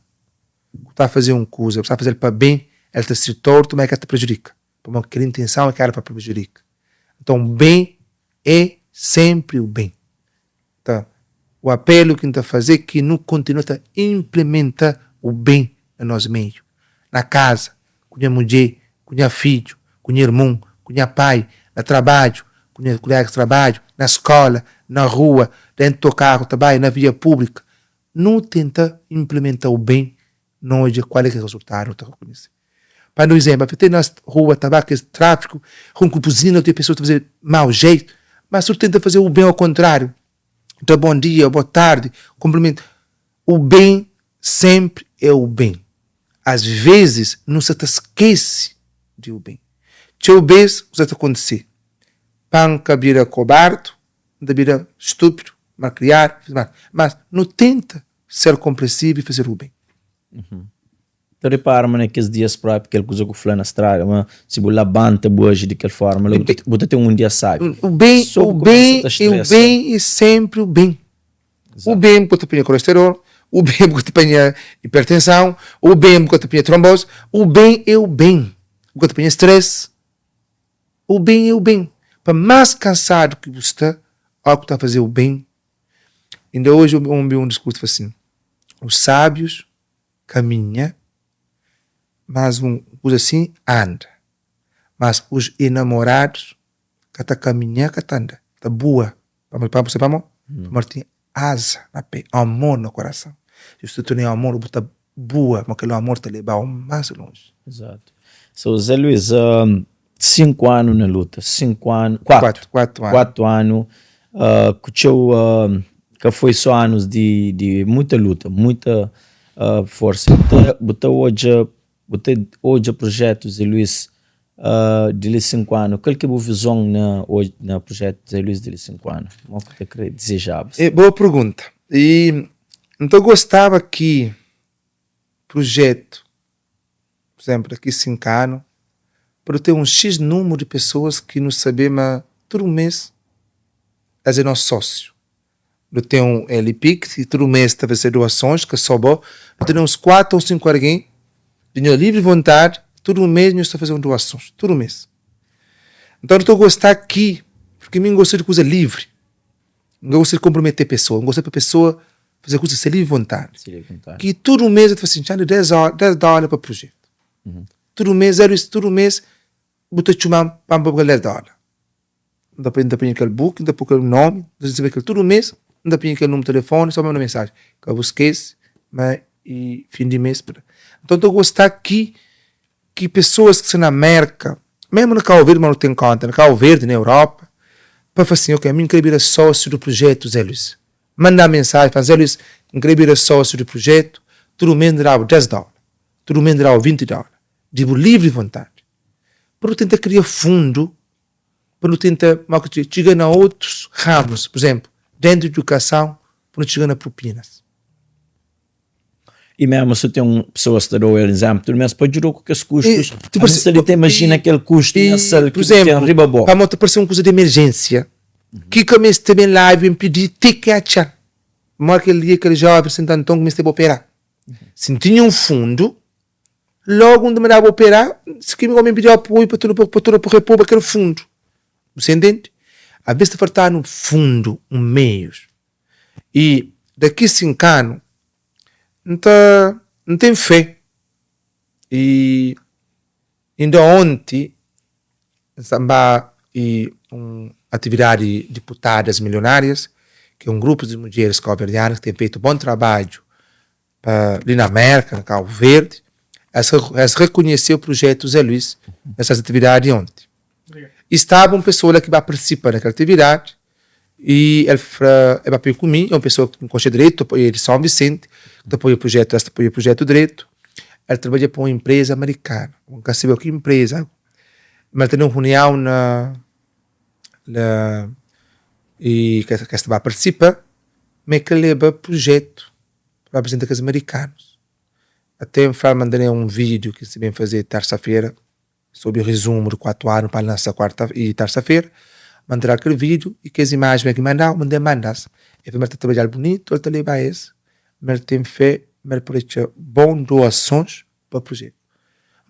ku ta faze un kuza, bu sta faze-l pa bem, el ta ser tortu, ma el ka ta prejudika. Pamodi kel intenson é ka éra pa prejudika. Nton, ben é sénpri o ben. Nton, o apelu ki N ta faze é ki nu kontinua ta inplementa o ben na nos meiu, na kaza, ku nha mudjer, ku nha fidju, ku nha irmon, ku nha pai, na trabadju, ku nha kulégas di trabadju, na skóla, na rua, déntu otokaru ta bai, na via públika. Nu tenta inplementa o ben, nu odja kual é ki é rezultadu, nu ta rekonhese. Pa nu izénplu, te na rua ta ba kes tráfiku, ronku buzina, otu pesoas ta faze mau jeitu, ma si bu tenta faze u ben ao kontráriu, da bon dia, bo tardi, kunprimenta, u ben senpri é u ben. As vezis nu sa ta skese di u ben. Txeu bes ku sa ta kontise, pa N ka bira kobardu, N ta bira stúpidu, malkriadu, mas nu tenta ser konprensivu i fazer u ben.
Ta repara ma na kes dias propi kel kuza ku fla na strada ma si bu labanta bu aji di kel forma la bu ta ten un dia sabi.
O ben, o ben, o ben e senpri o ben. O ben bu ka ta panha kolesterol, o ben bu ka ta panha hipertensão, o ben bu ka ta panha tromboze, o ben e o ben. Bu ka ta panha stress. O ben e o ben. Pa mas kansadu ki bu sta, ora ku ta faze o ben. Inda oji eu obi un diskursu fla sin, os sábios kaminha, mas un kuza asin anda, mas os enamorados ka ta kaminha ka ta anda, ta bua, pamodi pa bu pamo? Pamodi ten aza na pe, amor na korason, si bu tene amor bu ta bua, ma kel amor ta lebau mas lonji.
Exato. So Zé Luís, 5 anu na luta, 5 anu, 4,
4 anu,
4 anu ku txeu, ka foi só anus di, di muita luta, muita forsa. Bu ta odja, bu ta odja projetu Zé Luís di li 5 anu, kal ki é bu vizon na na projetu Zé Luís di li 5 anu? Mo ki ta kre dizejaba?
É boa pergunta. E N ta gostaba ki projetu Pur izénplu, daqui 5 anu, pode ten un X númeru di pesoas ki nu sabe ma tudu mês es é nos sósiu. Nu ten un LP ki tudu mês ta faze doasons, ka só bo. Nu ten uns 4 ô 5 algen di nha livri vontadi, tudu mês nhos ta faze un doasons, tudu mês. Nton nu ta gosta ki, purki mi N gosta di kuza livri. N ka gosta di konpromete pesoa, N gosta pa pesoa faze kuza se livre vontadi.
Se livre vontadi.
Ki tudu mês el ta fla sin, txanda 10 óra, 10 dóla pa projetu. Tudu mês, el dise, tudu mês bu ta txuma-m pa N ba buka 10 dóla. N ta N ta panha kel book, N ta poi kel nomi, N ta sabe kel tudu mês N ta panha kel númeru di telefoni, só manda mensajen. Ka bu skese ma i fin di mês. Nton, N ta gosta ki ki pesoas ki sta na Merka, mesmu na Kau Verdi, ma nu ten konta na Kau Verdi, na Europa, pa fla sin, ok, ami N kre bira sósiu di projetu Zé Luís. Manda mensajen, fla Zé Luís, N kre bira sósiu di projetu, tudu mês N ta da-bu 10 dóla, tudu mês N ta da-bu 20 dóla, di bu livri vontadi. Pa nu tenta kria fundu, pa nu tenta txiga na otus ramus, pur izénplu, dentu di idukason, pa nu txiga na propinas.
E mesmu si ten un pesoas ta dau el izénplu tudu mes pa djudau ku kes kustus, a mi sta li ta imajina kel kustu mensal ki bu ten riba bo.
Pamodi ta parse un kuza di emerjénsia ki ka meste ben la i ben pidi ti ki atxa-l. Modi kel dia kel jóven Santu Anton ki mesteba operá. Si N tinha un fundu, lógu N ta mandaba operá, si ki mi pidi apoiu pa torna pa repoba kel fundu. Bu sta intende? Abes ta falta-nu fundu, un meius. I daki 5 anu N ta N ten fé i inda onti N sta ba i un atividadi di diputadas milionárias ki é un grupu di mudjeris kauverdianas ki ten fetu bon trabadju pa li na Merka, na Kabu Verdi. Es es rekonhese o projetu Zé Luís nesas atividadi onti. E staba un pesoa la ki ba partisipa na kel atividadi e el fra, el papia ku mi, é un pesoa ki N konxe dretu, é di São Vicente, ki ta apoia projetu, es ta apoia projetu dretu. El trabadja pa un enpreza amerikanu, N ka sabe ki enpreza, ma el tene un runiau na na e ke es ta ba partisipa, ma el ka leba projetu pa apresenta kes amerikanus. Até N fla-l ma N tene un vídiu ki N sta ben faze tersa-fera sobri rezumu di 4 anu pa lansa kuarta i tersa-fera. Ma N tra-l kel vídiu i kes imajen ki manda-u, ma N ten manda-s. El fla ma el ta trabadja-l bunitu, el ta leba es, ma el ten fé ma el pode atxa bon doasons pa projetu.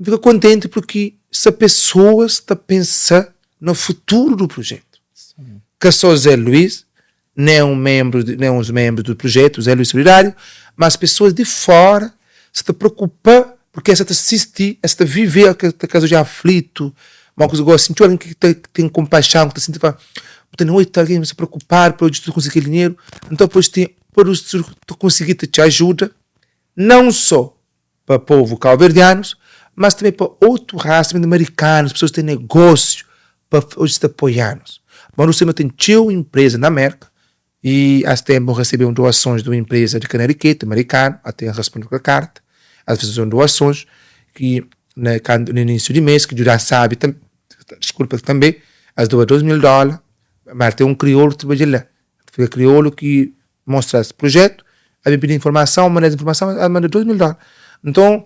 N fika kontenti porque sta pesoas ta pensa na futuru do projetu. Ka só Zé Luís, nen un menbru, nen uns menbru do projetu Zé Luís Solidário, mas pesoas di fora sta ta preokupa porque es sa ta sisti, es ta vive kel kazu dja aflitu, ma kuza gosi, txeu algen ki ta ten konpaxon, ki ta sinti fla, bu tene oitu algen sta preokupadu pa odja si tu konsigi kel dinheru, nton pode ten, pode tu konsigi ta txeu ajuda, não só pa povu kauverdianus, mas tanbe pa otu rasa, tanbe marikanus, pesoas ki ten negósiu pa oji sta apoia-nos. Bon, nu sabe ma ten txeu inpreza na Merka y as tenpu N resebe un doasons di un inpreza di Connecticut, marikanu, ate N responde kel karta, es faze un doasons ki na kantu na inísiu di mês ki djuda-m sabe tanbe, diskulpa, tanbe es doa 2000 dóla, ma ten un kriolu ki trabadja la, fika kriolu ki mostra es projetu, el ben pidi informason, manda es informason, el manda 2000 dólar. Nton,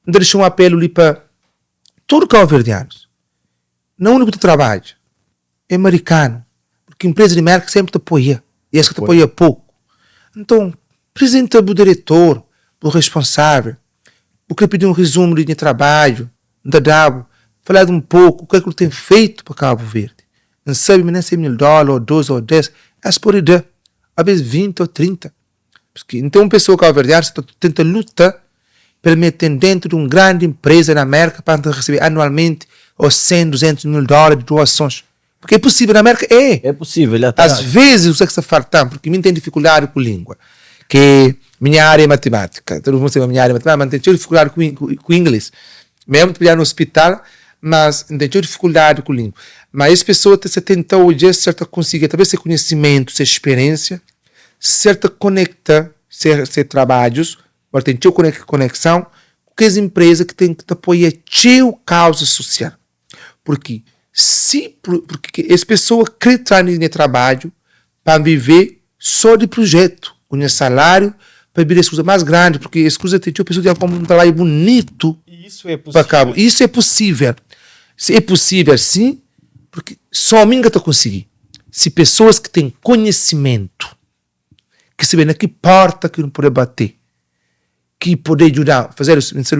N ta dexa un apelu li pa tudu kauverdianus, na undi bu ta trabadja, é marikanu, purki inpreza di Merka senpri ta apoia, i es ka ta apoia poku. Nton, prizenta bu diretor, bu responsavel, bu kre pidi un rizumu di nha trabadju, N ta da-bu, faladu un poku, kal ki bu ten feitu pa Kabu Verdi. N sabe ma nen 100 mil dóla ô 2 ô 10 es pode da, alvês 20 ô 30. Paske N ten un pesoa kauverdianu ki sta tenta luta pa el mete-m déntu di un grandi inpreza na Mérka pa N ta resebe anualmenti ô 100, 200 mil dóla di doasons. Porque é posível, na Mérka é.
É posível, já
tá. Às vezes, o que sta faltando, porque mim tem dificuldade com língua, que minha área é matemática, todo mundo sabe minha área é matemática, mas tenho dificuldade com inglês. Mesmo trabalhar no hospital, mas N ten txeu difikuldadi ku língua. Má es pesoa ta sta tenta odja si el ta konsigi, através se konhisimentu, se speriénsia, si el ta konekta se se trabadjus, o el ten txeu konekson ku kes inpreza ki ten ki ta apoia txeu kauza sosial. Purki si purki es pesoa kre tra di nha trabadju pa N vive só di prujetu, ku nha saláriu, pa bira es kuza más grandi, purki es kuza ten txeu pesoa ki ta konpra un trabadju bunitu pa kaba. Isu é pusível. Se é pusível sin, purki só mi N ka ta konsigi. Si pesoas ki ten konhisimentu, ki sabe na ki porta ki nu pode bate, ki pode djuda-nu, faze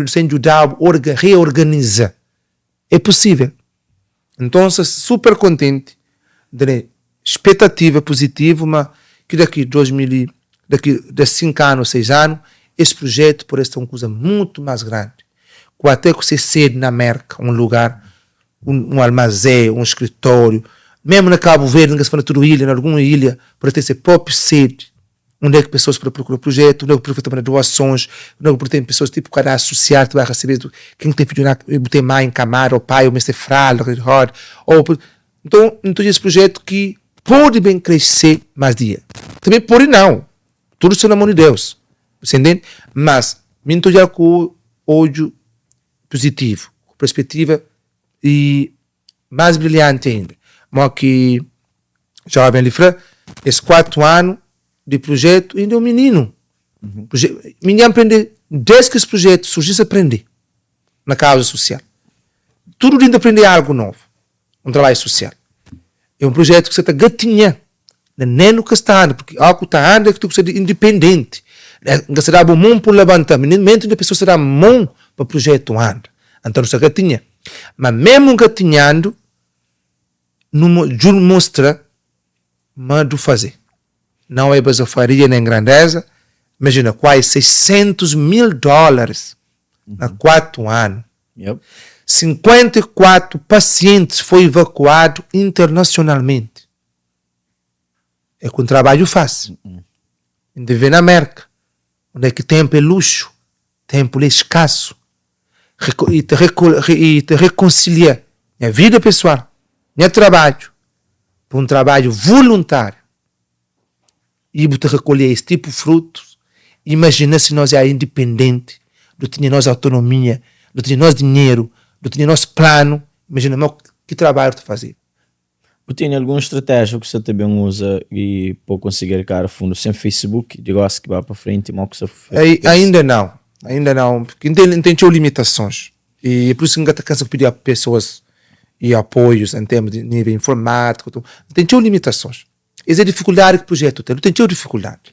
sen djuda-bu reorganiza, é pusível. Nton sta super kontenti, N tene spetativa puzitivu ma ki daki 2000 i daki da 5 anu o 6 anu es prujetu pode sta un kuza mutu mas grandi ku ate ku se sedi na Merka, un lugar, un almazé, un skritóriu, mesmu na Kabu Verdi, N ka sta fla na tudu ilha, na algun ilha pode ten se propi sedi. Onde é ki pessoas pode procura projeto, onde é ki pode fazer doações, onde é ki pode ter pessoas tipo cadastro social que vai receber, quem tem filho na, tem mãe encamada, ou pai, ou mestre fralda, ou, então, então esse projeto que pode bem crescer mais dia. Também pode não. Tudo está na mão de Deus. Você entende? Mas, mim estou já com olho positivo, com perspectiva e mais brilhante ainda. Mo ki jovem li fla, es 4 anu di projetu inda é un mininu. Minha aprende, desde ki es projetu surgi, sa prende na kauza susial. Tudu dia N ta prende algu novu, un trabadju susial. É un projetu ki sa ta gatinha, nen nu ka sta anda, porque óki ku ta anda é ki tu ku sta di indipendenti. N ka sta da bu mon pa bu labanta, mentu inda pesoas ta da mon pa projetu anda. Anton nu sta gatinha. Ma memu gatinhandu, nu djul mostra ma du faze. Não é bazofaria nem grandeza, imajina kuazi 600 mil dólares na 4 anu.
Yep.
54 pacientes foi evacuado internacionalmente. É ku um trabalho fácil. N vive na Merka, onde é que tempo é luxo, tempo é escasso. I ta i ta rekonsilia nha vida pesoal, nha trabadju, pa un trabadju voluntáriu. I bu ta rekolhe es tipu frutus. Imajina si nos éra indipendenti, nu tinha nos autonomia, nu tinha nos dinheru, nu tinha nos planu, imajina mo ki trabadju nu ta fazeba.
Bu tene algun stratéjia ku sa ta ben uza i pa konsigi arikada fundu sen Facebook di gosi ki ba pa frenti mo ku sa
pensa? Ainda nau, ainda nau, porque N ten N ten txeu limitasons e é pur isu ki N ka ta kansa pidi pesoas e apoius en termus di nível informátiku, N ten txeu limitasons. Es é difikuldadi ki prujetu ten, nu ten txeu difikuldadi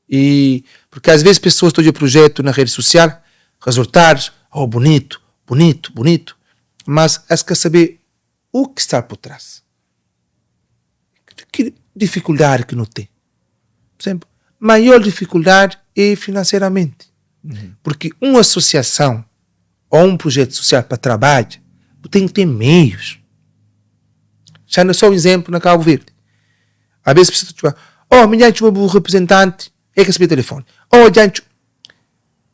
e porque às vezes pesoas ta odja prujetu na redi susial, rezultadus, oh bunitu, bunitu, bunitu, mas es ka sabe U ki sta por trás? Ki difikuldadi ki nu ten? Por exemplo, maior difikuldadi é finanseramenti. Porque un asosiason ou un projetu sosial pa trabadja, bu ten ki ten meius. Xa na só un exemplo na Cabo Verde. Às vezes pessoas ta txoma, oh mi dja N txoma bu representanti, el ka sabe telefone. Oh dja N txoma.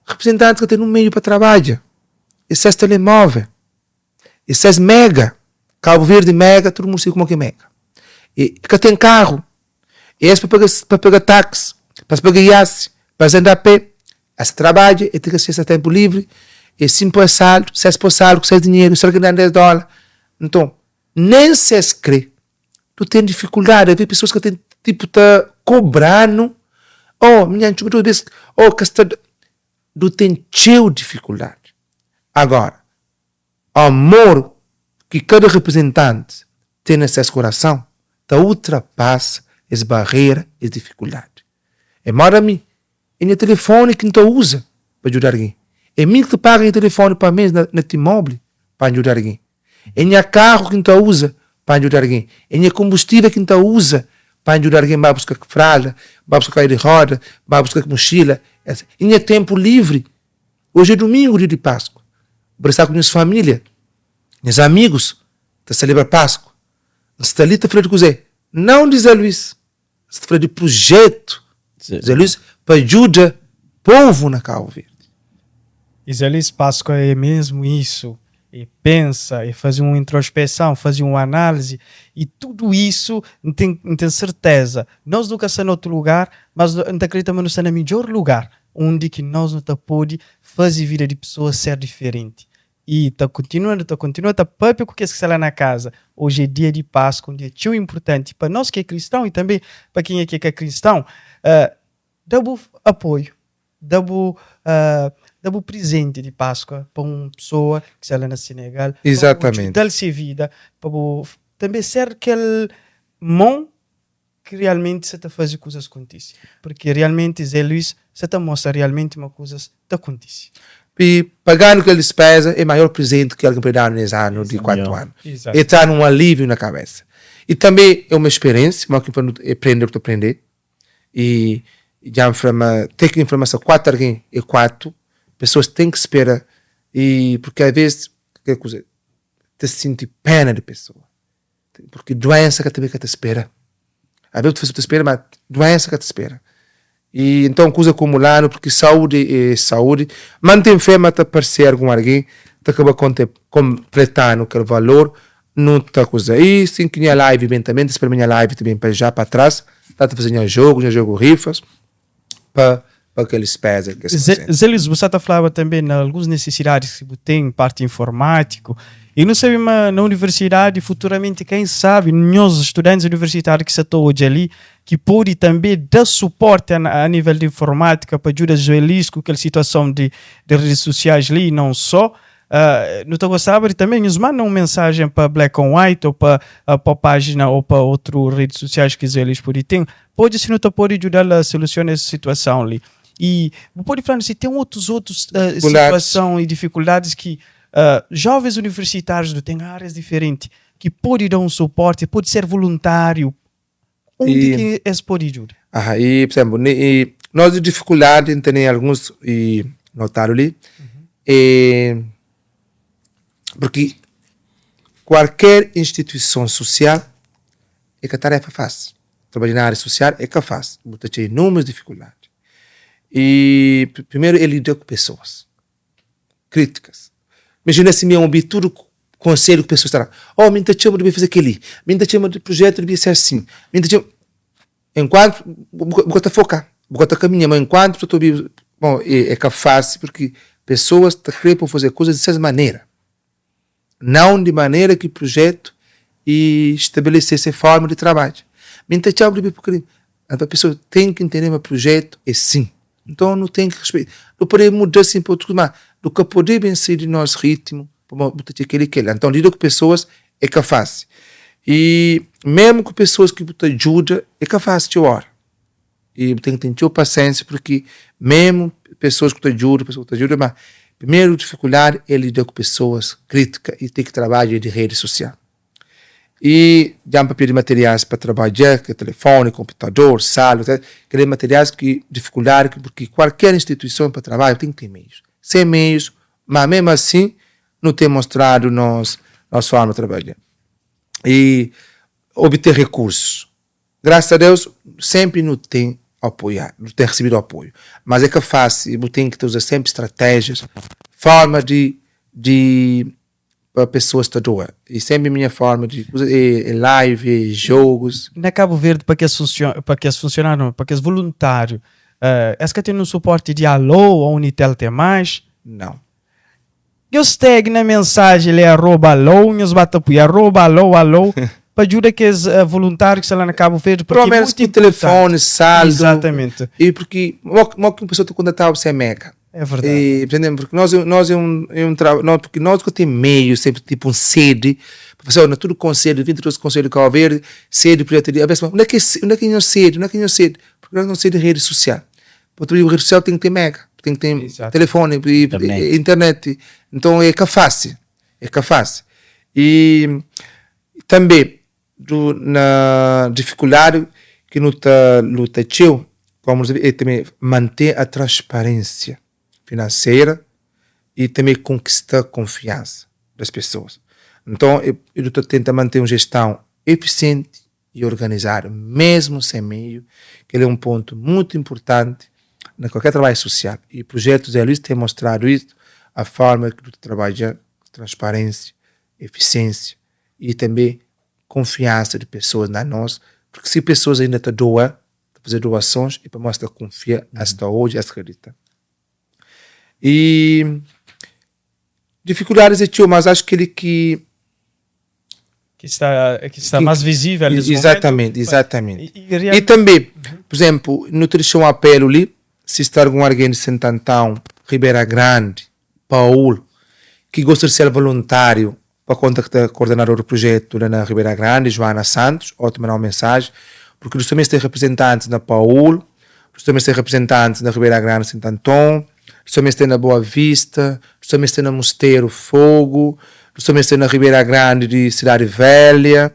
Representanti ka ten un meiu pa trabadja. É ses telemóvel. E ses mega, Cabo Verde mega, tudo mundo sabe como que é mega. E ka tem carro. E es pa paga pa paga táxi, pa paga iasi, pa andar a pé. Es trabalha, e tem que ser tempo livre. E sim pôr saldo, se es pôr saldo com ses dinheiro, se alguém dá 10 dólares. Então, nem se es crê, tu tem dificuldade. Havia pessoas que tem tipo tá cobrando. Oh, minha duas vezes, oh, que está, tu tem txeu dificuldade. Agora, Amor ki kada reprezentanti ten na ses kurason ta ultrapasa es barera, es difikuldadi. É moda mi, é nha telefoni ki N ta uza pa djuda argen. É mi ki ta paga nha telefoni pa mes na na T-Mobile pa N djuda argen. É nha karu ki N ta uza pa N djuda argen. É nha konbustivel ki N ta uza pa N djuda argen ba buska fralda, ba buska kaia di roda, ba buska moxila. É nha tenpu livri. Oji é dumingu, dia di Páskua. Bu sta ku nhos família, nhos amigus ta selebra Páskua. N sta li ta fla di kuzê? Nau di Zé Luís. N sta ta fla di prujetu Zé Luís pa djuda povu na Kabu Verdi.
E Zé Luís, Páskua é mesmu isu. É pensa, é faze un introspeson, faze un análise e tudu isu N ten N ten serteza, nos nu ka sta na otu lugar, mas N ta kridita ma nu sta na midjór lugar. Undi ki nos nu ta pode faze vida di pesoas ser diferenti. I ta kontinua, nu ta kontinua ta pâpia ku kes ki sta la na kaza. Oji é dia di Páskua, un dia txeu inportanti pa nos ki é kriston i tanbê pa kenha ki é ka kriston. Da bu apoiu, da bu da bu prezenti di Páskua pa un pesoa ki sta la na Senegal, pa bu djuda-l se vida, pa bu tanbê ser kel mon ki realmenti sa ta fazi kuzas kontisi, porque realmenti Zé Luís sa ta mostra realmenti ma kuzas ta kontisi.
Pi paganu kel dispeza é maior prizenti ki algen pode danu nes anu di 4 anu. E tra-nu un aliviu na kabesa. I tanbe é uma speriensia, ma ki nu prende nu ta prende. I dja N fla ma ten ki infla ma sta 4 algen é 4 pesoas ten ki spera i porque aves kel kuza ta sinti pena di pesoa. Porque doença ka ta ka ta spera. Às vezes tu ta spera, mas doença ka ta spera. E então kuza acumulando, porque saúde é saúde. Mantém fé, mas ta aparecer algum alguém, ta acaba completando aquele valor, não ta coisa. E sim que minha live bem também, ta espera minha live também para já para trás, tá ta fazer minha jogo, minha jogo rifas, pa pa aqueles pés, aqueles
Zé, Zé Luís, bu sa ta flaba tanbê na alguns nisisidadis ki bu ten, parti informátiku, i nu sabe ma na universidadi futuramenti, quem sabe, nhos studantis universitáriu ki sa ta odja li, ki pode tanbê da suporti a, a nível di informátika pa djuda Zé Luís ku kel situason di, di redes sosiais li i não só. Nu ta gostaba di tanbê nhos manda un mensajen pa Black on White ou pa, pa pájina ou pa outru redes sosiais ki Zé Luís pode ten. Pode si nu ta pode djuda-l a solusiona es situason li. I bu pode fla-nu si ten otus otus situason i difikuldadis ki jovens universitárius nu ten árias diferenti ki pode da un suporti, pode ser voluntáriu, undi ki es pode djuda?
Aha, i por exemplo, i nos di difikuldadi N tene alguns i notadu li, e porque kualker instituison sosial é ka tarefa fásil. Trabadja na ária sosial é ka fásil, bu ta txeu inúmeras difikuldadi. I primeru é lida ku pesoas, krítikas. Imajina si mi obi tudu konselhu ki pesoas ta da, oh mi ta txoma di faze kel-li, mi ta txoma di projetu dibia ser asin, mi ta txoma. Enkuantu bu ka ta foka, bu ka ta kaminha, ma enkuantu bu ta obi, bon, é ka fásil porque pesoas ta kre pa bu faze kuzas di ses manera, nau di manera ki projetu e stabelese se forma di trabadja. Mi ta txoma di porque Anton pessoa tem ki entende ma projeto é sim. Nton nu tem ki respeita. Nu pode muda sim pa otus kuza, ma nu ka pode ben sai di nos ritmo pamodi bu ta txeu kel i kel. Anton lida ku pessoas é ka fácil. E mesmo ku pessoas ki bu ta djuda é ka fácil txeu ora. E bu tem ki ten txeu paciência porque mesmo pessoas ku ta djuda, pessoas ku ta djuda, ma primeiro dificuldade é lida ku pessoas crítica e tem ki trabadja di rede social. E dja-m papia di materiais pa trabadja, ki é telefoni, konputador, sala, etc. Kel-li é materiais ki difikuldadi ki purki kualker instituison pa trabadja ten ki ten meius. Sen meius, ma memu asin nu ten mostradu nos nos forma di trabadja. E obter rekursus. Grasas a Deus senpri nu ten apoiadu, nu ten risibidu apoiu. Mas é ka fásil, bu ten ki ta uza senpri stratéjias, forma di di pa pessoas ta doa e sempre minha forma de kuza é live é jogos.
Na Cabo Verde pa kes funcion pa kes funcionário não pa kes voluntário es ka ten um suporte di Allo ou Unitel ten mais?
Não.
Nhos tag na mensagem li arroba allo nhos ba ta pui arroba allo allo pa djuda kes voluntário ki sta la na Cabo Verde
porque é muito importante. Telefone, saldo.
Exatamente.
E porque mo mo ki um pessoa ta contataba sem mega.
É verdade. E,
entendeu? Porque nós, nós é um, é um trabalho, nós, porque nós que tem meio, sempre tipo um sede, professor, na tudo conselho, 22 conselho de Cabo Verde, sede, projeto de, a vez, onde é que, onde é que nós sede, onde é que nós sede? Porque nós não sede rede social. Porque rede social tem que ter mega, tem que ter Exato. telefone, e, internet. E, internet. Então é que fácil, é que fácil. E também, do, na dificuldade que nu ta luta txeu, como é também manter a transparência financeira e também conquistar confiança das pessoas. Então, eu, eu estou tenta manter uma gestão eficiente e organizada, mesmo sem meio, que ele é um ponto muito importante em qualquer trabalho social. E o projeto Zé Luís tem mostrado isso, a forma que tu trabalha, transparência, eficiência e tanbe konfiansa di pesoas na nos, purki si pesoas ainda ta doa, ta faze doasons e pamodi es ta kunfia, es ta odja, es kridita. E difikuldadis é txeu, mas acho keli ki
ki sta ki sta más vizível nes
momentu. Izatamenti, izatamenti. E tanbe, pur izénplu, nu ta dexa un apelu li, si sta algun algen di Santantãu, Ribera Grandi, Paul, ki gosta di ser voluntáriu pa kontakta kordenador di prujetu la na Ribeira Grandi, Joana Santos, ô ta manda un mensaji, purki dus ta meste reprizentantis na Paul, dus ta meste reprizentantis na Ribeira Grandi, Santo Anton, dus ta meste na Boa Vista, dus ta meste na Musteru, Fogu, dus ta meste na Ribeira Grandi di Sidadi Velha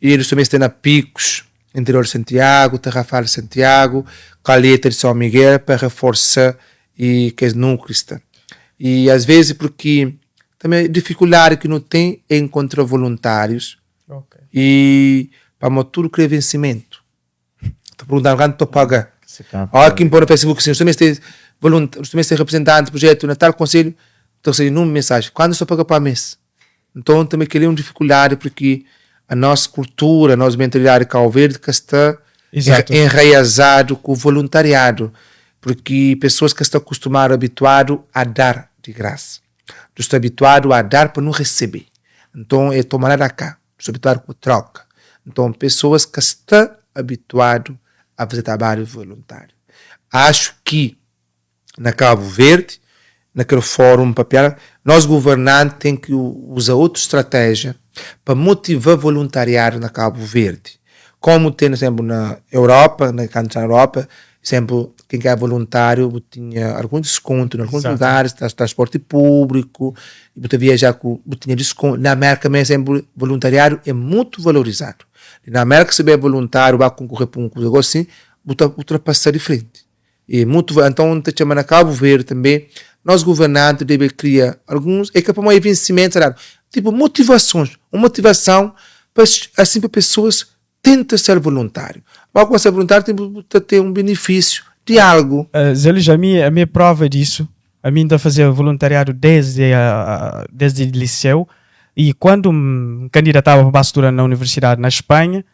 i dus ta meste na Picos, interior di Santiagu, Tarrafal di Santiagu, Calheta di São Miguel, pa reforsa e kes núklius ta. E às vezes porque também dificuldade que nu tem é encontra voluntários
Ok.
e pamodi tudo kre vencimento. Ta perguntando kantu ta paga. Ora ki N pô na Facebook assim, nu sta meste voluntário, nu sta meste representante projeto na tal conselho, ta recebi num mensagem, quanto sta paga pa mês? Então também kel-li é um dificuldade porque a nos cultura, a nos mentalidade de Cabo Verde ka sta
Exato.
enraizado ku voluntariado, porque pessoas ka sta acostumado, habituado a dar de graça. Nu sta habituado a dar pa nu recebe. Então é toma lá da cá. Nu sta habituado ku troca. Então pessoas ka sta habituado a fazer trabalho voluntário. Acho que na Cabo Verde, na kel fórum papiadu, nos governanti ten ki uza otu stratéjia pa motiva voluntariadu na Cabo Verde. Komu ten, izenplu, na Europa, na kantu na Europa, izenplu, ken ki é voluntáriu bu tinha algun diskontu na alguns lugaris, transporti públiku, bu ta viaja ku, bu tinha diskontu. Na Merka mesmu, izenplu, voluntariadu é mutu valorizadu. Na Merka si bu é voluntáriu, ba konkorre pa un kuza gosi, bu ta ultrapasa di frenti. E mutu va, então N ta txoma na Cabo Verde tanbe, nos governanti debe kria alguns, é ka pamodi é vensimentu saláriu, tipo motivasons, un motivason pa asin pa pesoas tenta ser voluntáriu. Logu pa ser voluntáriu ten bu ta ten un benefísiu di algu.
Zé Luís, ami, ami é prova disso. Ami N ta fazia voluntariadu desdi desdi liseu i kuandu N kandidataba pa ba studa na universidadi na Spanha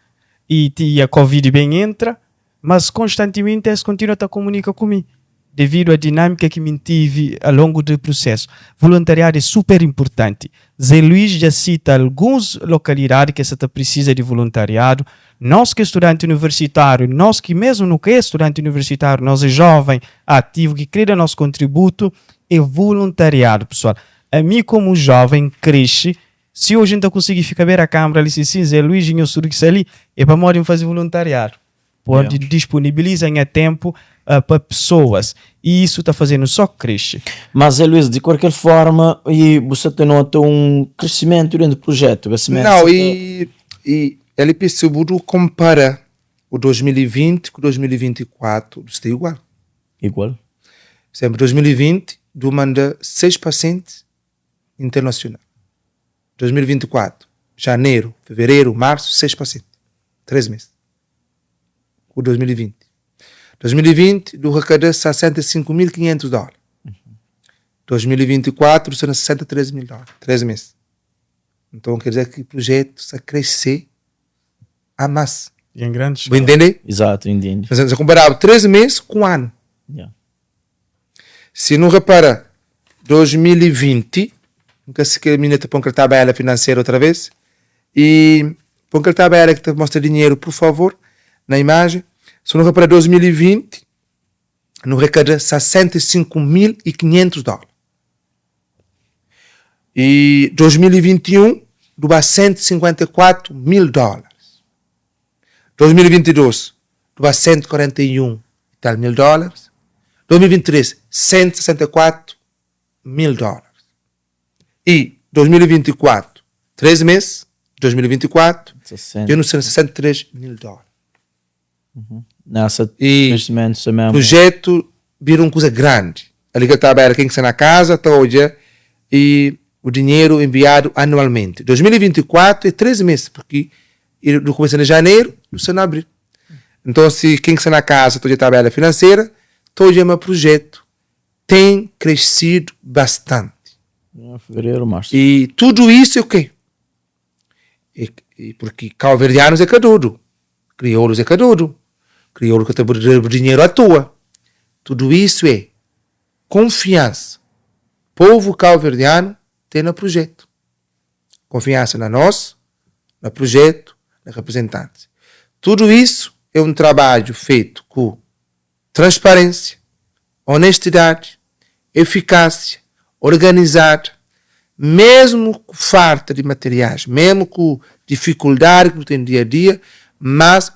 i ti a covid ben entra, mas konstantimenti es kontinua ta komunika ku mi devidu a dinamika ki mi N tivi a longu di prusesu. Voluntariadu é super inpurtanti. Zé Luís dja sita alguns lokalidadi ki es sa ta prisiza di voluntariadu. Nos ki é studanti universitáriu, nos ki mesmu nu ka é studanti universitáriu, nos é jóven ativu ki krê da nos kontributu, é voluntariadu, pesoal. Ami komu jóven N krexe, si oji N ta konsigi fika bera kanbra li si sin Zé Luís i nhos tudu ki sta li, é pamodi N faze voluntariadu. Pode disponibiliza nha ténpu pa pesoas i isu ta faze-nu sô krexe.
Má Zé Luís, di kualker fórma, i bu sta ta nota un kresimentu déntu prujétu? Ka simé?
Nau, i i el si bu du konpara o 2020 ku 2024, du sta igual.
Igual?
Por izénplu, 2020 du manda 6 pasienti internasional. 2024, janeru, fevereru, marsu, 6 pasienti, 3 mês. Ku 2020. 2020 du rakada 65.500 dóla. 2024 du sta na 63 mil dóla, 3 mês. Nton ker dizer ki prujetu sta kresê a mas.
E en grandi
Bu
skala.
intende?
Exato, intende.
Sa konparaba 3 mês ku 1 anu.
Yeah.
Si nu repara 2020, N ka si kel minina ta pon kel tabela finanseru otra vez, i pon kel tabela ki ta mostra dinheru pur favor na imajen. Si nu repara 2020, nu rekada 65.500 dóla. I 2021, du ba 154 mil dólares. 2022, du ba 141 e tal mil dólares. 2023, 164 mil dólares. E 2024, 3 mês, 2024, dja nu sta na 63 mil dólar.
Nessa
E
crescimento sa mesmo.
projetu bira un kuza grandi. Ali kel tabela ken ki sta na kaza ta odja e o dinheru enviadu anualmenti. 2024 é 3 mês, porque nu kumesa na janeru, nu sta na abril. Nton si ken ki sta na kaza ta odja tabela finansera, ta odja ma projetu tem crescido bastante.
Fevereru, marsu.
E tudu isu é o quê? E, e porque cabo-verdianos é cadudo, crioulos é cadudo, crioulo ka ta daba dinheiro à toa. Tudo isso é confiança. Povo cabo-verdiano tem na projeto. Confiança na nós, na projeto, na representantes. Tudo isso é um trabalho feito com transparência, honestidade, eficácia, organizado, mesmo com falta de materiais, mesmo com dificuldade que tem dia a dia, mas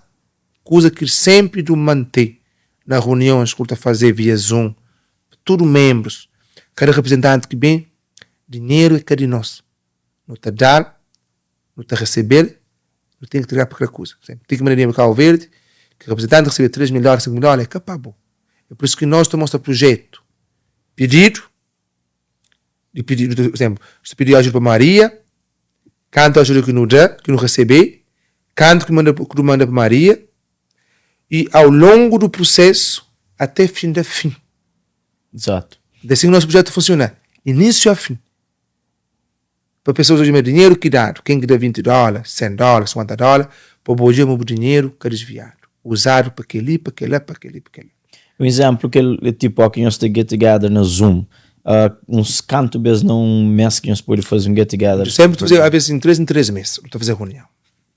coisa que sempre do manter nas reuniões que está fazer via Zoom, tudo membros, cada representante que vem, dinheiro é cada de nós. Não está dar, não está receber, não tem que entregar para cada coisa. Sempre tem que mandar dinheiro para Cabo Verde, que o representante receber 3 mil dólares, 5 mil dólares, é capaz. É por isso que nós tomamos o projeto. Pedido, de pedido, por exemplo, se pedir ajuda para Maria, canto ajuda que não dá, que não receber, canto que manda, que manda para Maria, e ao longo do processo, até fim da fim.
Exato.
É assim que o nosso projeto funciona, início a fim. Pa pessoas hoje, dinheiro que dado, quem que dá 20 dólares, 100 dólares, 50 dólares, pa hoje o dinheiro que é desviado, usado para aquele, para aquele, para aquele, para aquele.
Um exemplo que é tipo que nós te get together na Zoom, uns canto vezes num mês que nós pode fazer um get together.
Sempre fazer, às vezes em 3 em 3 meses, estou a fazer reunião.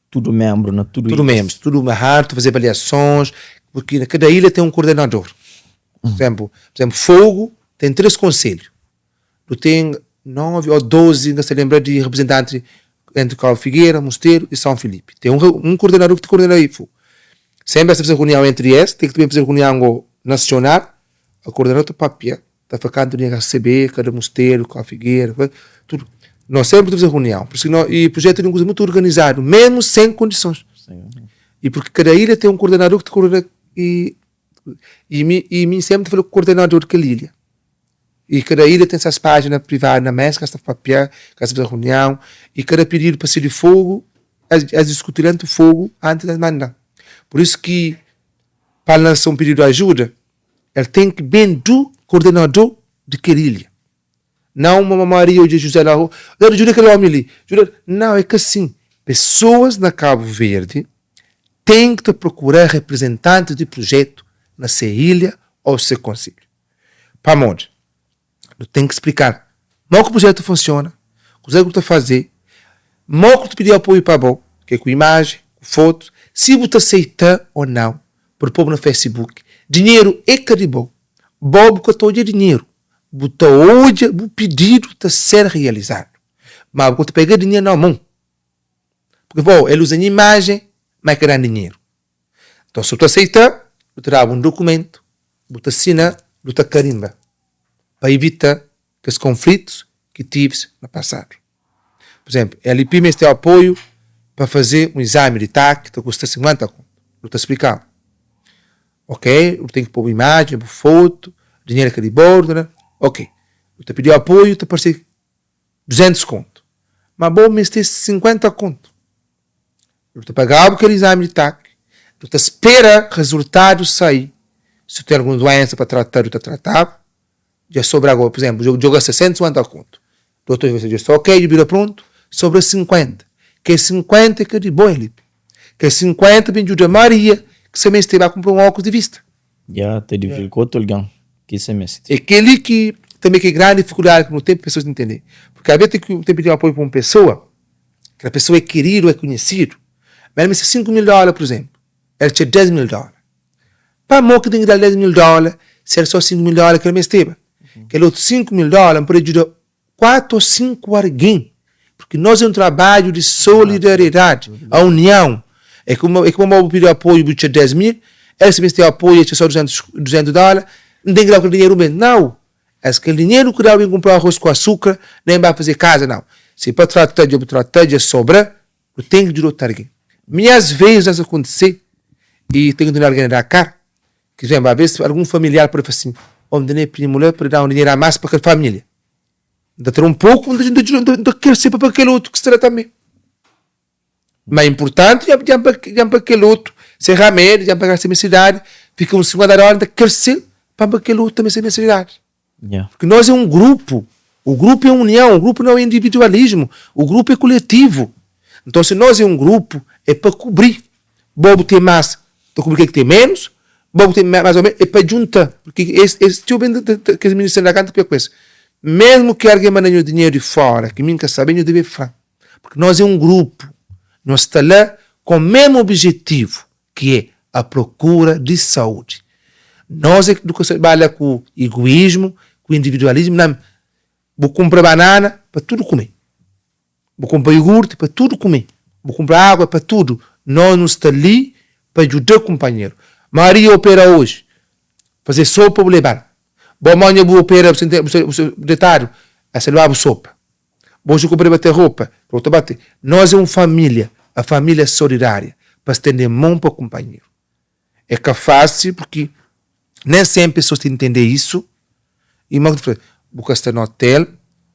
Tudo membro, na tudo
Tudo membros, tudo marrado, fazer avaliações, porque cada ilha tem um coordenador. Por exemplo, por exemplo, Fogo tem três conselhos. Tu tem 9 ou 12, ainda se lembra de representantes entre Cabo Figueira, Mosteiro e São Felipe. Tem um coordenador que te coordena aí. Fogo. Sempre essa fazer reunião entre eles, tem que também fazer reunião nacional, a coordenador do papel, está ficando de receber cada mosteiro, Cabo Figueira, tudo. Nós sempre temos reunião. Por isso nós, e o projeto é uma coisa muito organizado, mesmo sem condições.
Sim.
E porque cada ilha tem um coordenador que te coordena e mim sempre falou com o coordenador daquela ilha. E cada ilha tem suas páginas privadas na mesa, que está papel, que está reunião, e cada pedido para ser de fogo, as discutir o fogo antes de mandar. Por isso que, para lançar um pedido de ajuda, ele tem que bem do coordenador di kel ilha. Não uma Maria ou de José lá, ajuda aquele homem ali. Ajuda. Não, é que assim, pessoas na Cabo Verde têm que procurar representantes de projeto na sua ilha ou seu concelho. Para onde? Eu tenho que explicar como que o projeto funciona, o que você fazer, como que tu pedir apoio para bom, que é com imagem, com foto, se você aceita ou não, por pôr no Facebook. Dinheiro é que de bom. Bobo que estou de dinheiro. Bota hoje, o pedido está ser realizado. Mas você pega dinheiro na mão. Porque, bom, ele usa imagem, mas quer dinheiro. Então, se tu aceita, tu dá um documento, você assina, você carimba. Para evitar que os conflitos que tive no passado. Por exemplo, LP me tem apoio para fazer um exame de TAC que custa 50 conto. Eu te explicar. Ok? Eu tenho que pôr imagem, pôr foto, dinheiro que de bordo, né? Ok. Eu te pedi apoio, te parece 200 conto. Mas bom, me tem 50 conto. Eu te pagava aquele exame de TAC. Eu te espera resultado sair. Se tu tem alguma doença para tratar, eu te tratava. Já sobra agora, por exemplo, joga 650 conto. Doutor vai dizer, ok, vira pronto, sobra 50. Que é 50 que é de boa, Felipe. Que é 50 vem de Maria, que você mesmo vai comprar um óculos de vista.
Já, te dificultou alguém que você mesmo.
É aquele que também que é grande dificuldade que no tempo pessoas entender. Porque às vezes tem que tem que pedir apoio para uma pessoa, que a pessoa é querido, é conhecido. Mas ele 5 mil dólares, por exemplo. Ele tinha 10 mil dólares. Para amor que tem que dar 10 mil dólares, se era só 5 mil dólares que ele esteve. Aquele outro 5 mil dólares pode ajudar 4 ou 5 alguém. Porque nós é um trabalho de solidariedade, a união. É como eu pedir apoio, eu tinha 10 mil, ele se tem apoio, tinha só 200 dólares, não tem que dar aquele dinheiro mesmo. Não. É aquele dinheiro que dá alguém comprar arroz com açúcar, nem vai fazer casa, não. Se para tratar de tratar de sobra, eu tenho que ajudar alguém. Minhas vezes isso acontecer, e tenho que dar alguém da cara, que exemplo, às vezes algum familiar pode falar assim, onde nem primo para dar um dinheiro a mais para aquela família. Dá ter um pouco, não quer ser para aquele outro que será também. Mas é importante, já para aquele outro, ser remédio, já para a cidade, fica um 50 dólares, crescer para aquele outro também ser cidade. Porque nós é um grupo. O grupo é união, o grupo não é individualismo, o grupo é coletivo. Então, se nós é um grupo, é para cobrir. Bobo tem mais, então cobrir o que tem menos, Bobo tem mais ou menos, é para juntar. Porque esse tio bem que os ministros da canta com isso. Mesmo que alguém mande o dinheiro de fora, que nunca sabe, eu deve falar. Porque nós é um grupo. Nós está lá com o mesmo objetivo, que é a procura de saúde. Nós é que trabalha com egoísmo, com individualismo. Não. Vou comprar banana para tudo comer. Vou comprar iogurte para tudo comer. Vou comprar água para tudo. Nós não está ali para ajudar o companheiro. Maria opera hoje. Fazer sopa, vou levar. Bom, amanhã vou operar, você, você, você, detalhe, essa leva sopa. Hoje eu comprei bater roupa, outra bater. Nós é uma família, a família é solidária, para estender mão para o companheiro. É que é fácil, porque nem sempre pessoas têm que entender isso. E mas você está no hotel,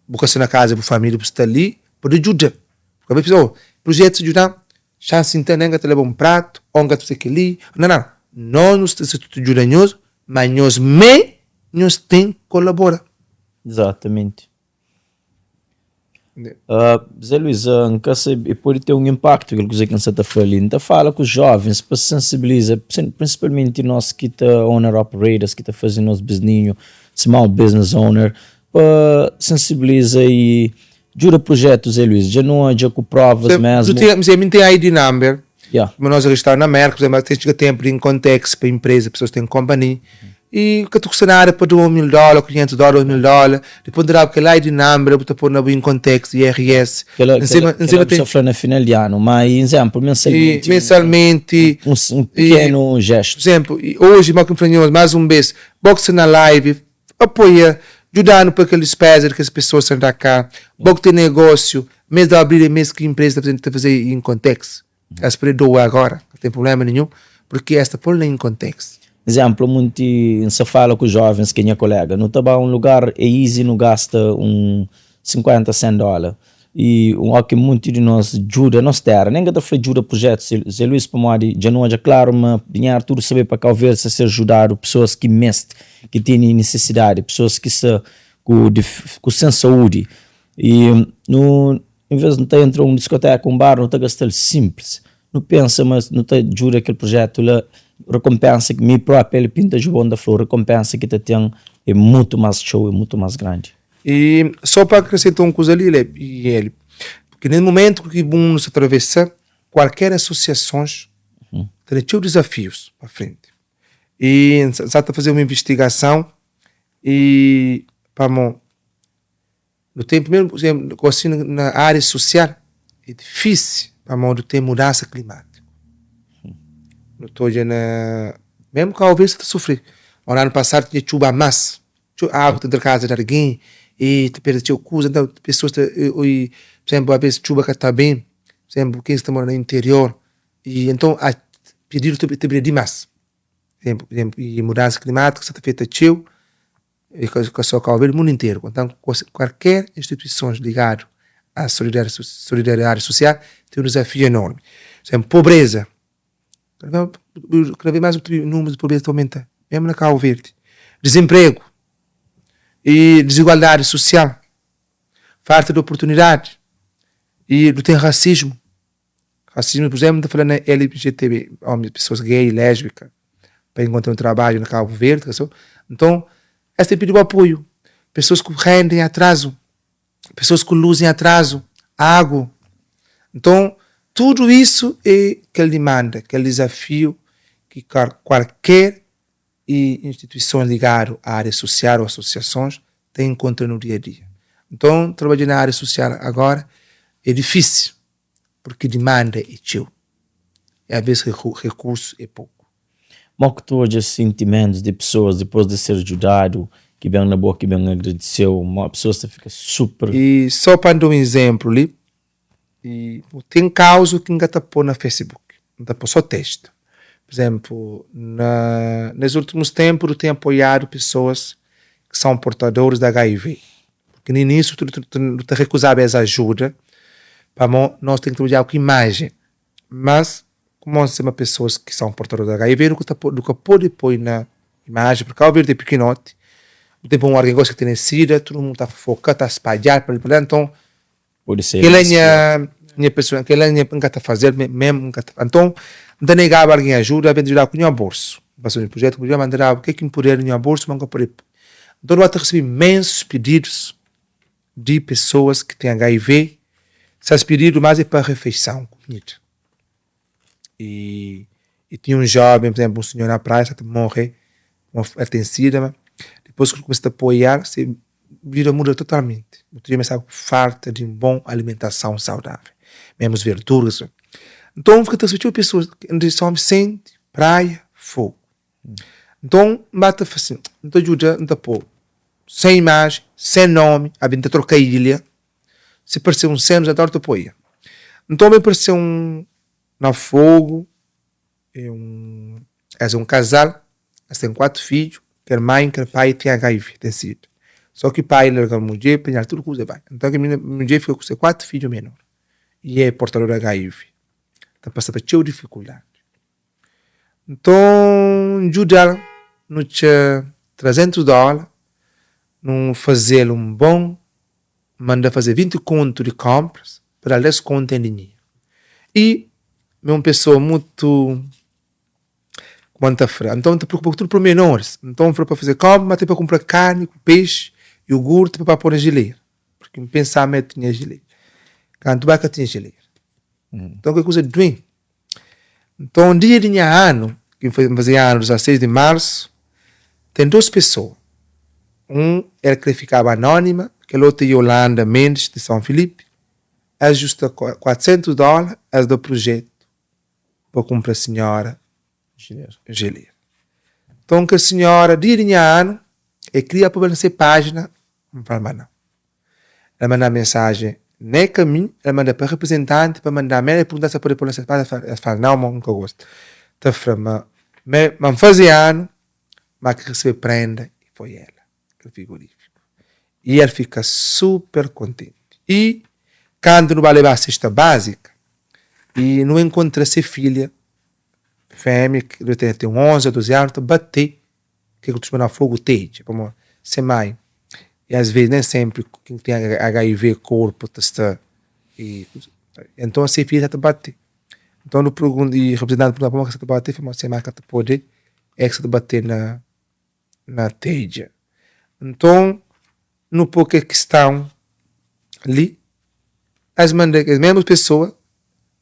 você está na casa da família, você está ali, pode ajudar. Porque a pessoa, projeto de ajudar, chance então nem que leva um prato, ou que você ali. Não, não. Nós nos ajudamos, mas nós mesmos nós tem que colaborar.
Exatamente. Zé Luís, uh, pode ter um impacto aquilo que você está falando. Então fala com os jovens para sensibilizar, principalmente nós que tá owner operators, que tá fazendo nosso business, small business owner, para sensibiliza e jura projetos, Zé Luís, já não já com provas mesmo.
Tem, mas tem ID number, mas nós registramos na América, por exemplo, tem que tempo income tax para empresa, pessoas têm companhia. E que tu custa nada para 2 mil dólares, 500 dólares, 2 mil dólares, depois dá aquele ID number, botar pôr na income tax, IRS.
Aquela, em cima, em cima tem falando na final de ano, mas exemplo, mensalmente.
E, mensalmente.
Um pequeno gesto.
Por exemplo, hoje, mais um mês, boxe na live, apoia, ajudando para aqueles pés que as pessoas estão da cá, boxe tem negócio, mês de abril é mês que a empresa está a fazer income tax. As doar agora, não tem problema nenhum, porque esta põe income tax.
Exemplo, muito se fala com os jovens que é minha colega, não tá um lugar é easy, não gasta um 50, 100 dólares. E um que muito de nós ajuda nós terra, nem que tá ajuda projetos, Zé Luís para já não é claro, mas dinheiro tudo saber para cá ver se ser ajudado pessoas que mestre, que têm necessidade, pessoas que se ku ku sen saúdi i nu en vez nu ta entra un diskoteka un bar nu ta gastal simples nu pensa ma nu ta djuda kel projetu la rekonpensa ki mi propi el pinta djubon ta fla rekonpensa ki ta ten é mutu mas txeu é mutu mas grandi.
E só pa akresenta un kuza li Eli, porque nes momentu ki mundu sta travesa kualker asosiasons ta ten txeu dizafius pa frenti e N sa ta faze un investigason e pamo nu ten primeru pur izemplu gosi na aria sosial é difísil pamodi ten mudansa klimátiku nu ta odja na mesmu Cabo Verde sa ta sufri anu pasadu tinha txuba mas txeu agu ta entra kaza di algen e ta perde txeu kuza nton pesoas ta pur izemplu aves txuba ka ta ben pur izemplu kes ki ta mora na interior e nton pedidu ta bira dimas pur izemplu e mudansa klimátiku sa ta afeta txeu e ka so Cabo Verde mundu interu nton kualker instituisons ligadu a solidariedadi sosial ten un dizafiu enormi pur izemplu pobreza Kada vez mais númeru di pobreza ta aumenta, mesmu na Kabu Verdi. Dizinpregu i dizigualdadi susial, falta di oportunidadi i nu ten rasismu. Rasismu, pur izemplu, nu ta fala na LGTB, omi, pesoas gay, lésbika, pa enkontra un trabadju na Kabu Verdi, nton es ten pidiba apoiu. Pesoas ku renda em atrazu. pessoas ku luz em atrazu, agu. Nton, tudu isu é kel dimanda, kel dizafiu ki kualker instituison ligadu a aria susial ou asosiasons ta enkontra no dia a dia. Nton, trabadja na aria susial agora é difísil, purki dimanda é txeu e aves rekursu é poku.
Mo ki tu odja sentimentus di pesoas dipôs di ser djudadu, ki ben na bo, ki ben agradise-u, mo pesoas ta fika super.
I só pa N da un izénplu li, i ten kauzu ki N ka ta pô na Facebook, N ta pô só testu. Pur izénplu, na nes últimus ténpu nu ten apoiadu pesoas ki são portadoris di HIV, purki na inísiu nu ta rekuzaba es ajuda pamodi nos ten ki trabadjaba ku imajen. Mas, como sima pessoas ki são portadores de HIV, nu ka ta nu ka pode poi na imajen, porque Cabo Verde é pikinoti, bu ten pa un algen gosi ki tene sida, tudu mundu ta fofoka, ta spadja pa li pa la, nton,
Pode ser
kela
mais
nha
pior.
nha pessoa, kela nha N ka ta fazel mesmu, N ka ta, nton, N ta negaba algen ajuda, algen ta djudaba ku nha bolsu, N fasi un projetu ku ma N ta daba ke ki N puder di nha bolsu, ma N ka pode poi. Nton, nu ba ta risibi imensus pididus di pessoas ki ten HIV, ses pedidu mas é pa refeição, kumida. E, e tinha um jovem, por exemplo, um senhor na praia, sa ta morre, el tem sida, ma depois que começa a apoiar, se vida muda totalmente. Outro dia estava com falta de um bom alimentação saudável, mesmo as verduras. Então, fica a receber pessoas de São Vicente, praia, fogo. Nton, N ba ta fla sin, N ta djuda, N ta pô sen imajen, sen nomi, abi N ta troka ilha, si parse un senu, ta ta poi. Nton, ben parse un na Fogu, é un, es é un kazal, es ten 4 fidju, kel mai, kel pai ten HIV, ten sida. Só ki pai larga mudjer, panha-l tudu kuza, bai. Nton, kel minina, mudjer fika ku se 4 fidju menor, i é portador di HIV, ta pasa pa txeu difikuldadi. Nton, djuda-l nu txa 300 dóla, nu faze-l un bon, manda faze 20 kontu di kónpras pa da-l 10 kontu en dinheru. I mi é un pesoa mutu, kuma N ta fla, nton N ta preokupa ku tudu pormenoris. Nton, N fla pa faze kónpra, ma ten pa kunpra karni ku pexi, iogurti pa ba pô na jilera, purki N pensa ma el tinha jilera. Kantu ba ka tinha jilera. Nton, kel kuza duê. Nton, dia di nha anu, ki N faze anu 16 di marsu, ten dôs pesoa. Un, el krê fikaba anónima, kel otu é Yolanda Mendes, di São Filipe. Es justa 400 dóla, es da prujetu pa kunpra sinhora jelera. Nton, kel sinhora, dia di nha anu, el kria pa ba na se pájina, N fla-l ma nau. El manda mensajen na kaminhu, el manda pa reprezentanti pa manda-m el, el pergunta si el pode pô-l na ses pájina, el fla, nau, ma N ka gosta. Ta fla ma ma N faze anu, ma ki resebe prenda foi ela, kel frigorífiku. I el fika super kontenti. I kantu nu ba leba sesta bázika, i nu enkontra se filha fémia, ki debe ten 11 o 12 anu, ta bate. Ke ku ta txoma na Fogu Tedja, pamodi se mai E às vezes nem sempre quem tem HIV corpo ta sta e então se filha ta bate. Então no pergunta e representante pergunta como que ta bate, fala se marca ta pode é que ta bate na na teja. Então no pouco que estão ali as manda as mesmas pessoas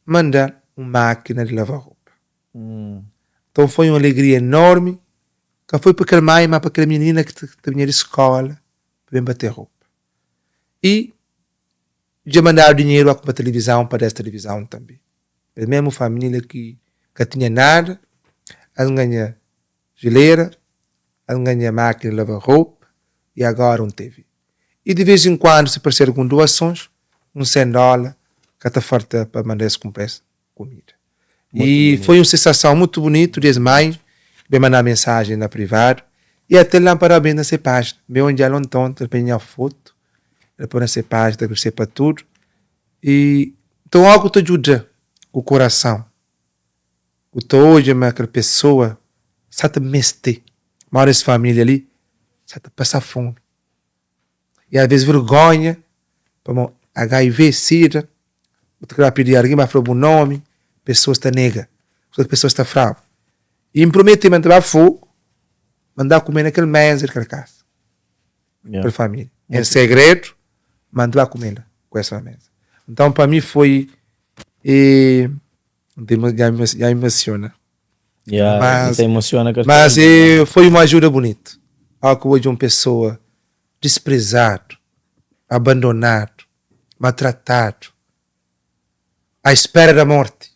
mandar uma máquina de lavar roupa. Então foi uma alegria enorme Ka foi pa kel mai, má pa kel minina ki ta binha di skóla pa ben bater ropa. I dja mandadu dinheru ba kunpra tilivizãu pa da-s tilivizãu tanbê. Es mésmu família ki ka tinha nada, es nganha jilera, es nganha mákina di lava ropa i agóra un TV. I di vês en kuandu, si parse algun doasons, un 100 dóla ka ta falta pa manda-s kunpra-s kumida. E foi un sensason mutu bunitu di es mai ben manda mensajen na privadu i ate el da-m parabens na se pájina. Ben odja-l onton, el panha nha fotu, el poi na se pájina, ta agradese pa tudu. I nton óki ku ta djuda ku korason, ku ta odja ma kel pesoa sa ta meste, modi es família li sa ta pasa fomi. I alvês vergonha, pamodi HIV, sida, bu ta krê ba pidi algen ba fla bu nomi, pesoas ta nega, kuza ki pesoas ta fla-bu. I N promete ma N ta ba Fogo, ma N ta ba kume na kel meza di kel kasa, kel família. En segredu, ma N ta ba kume la ku es na meza. Nton, pa mi foi, e, dja mi emosiona.
Mas,
mas e, foi uma ajuda bunitu. Óki bu odja un pesoa desprezadu, abandonadu, maltratadu, à espera da morti.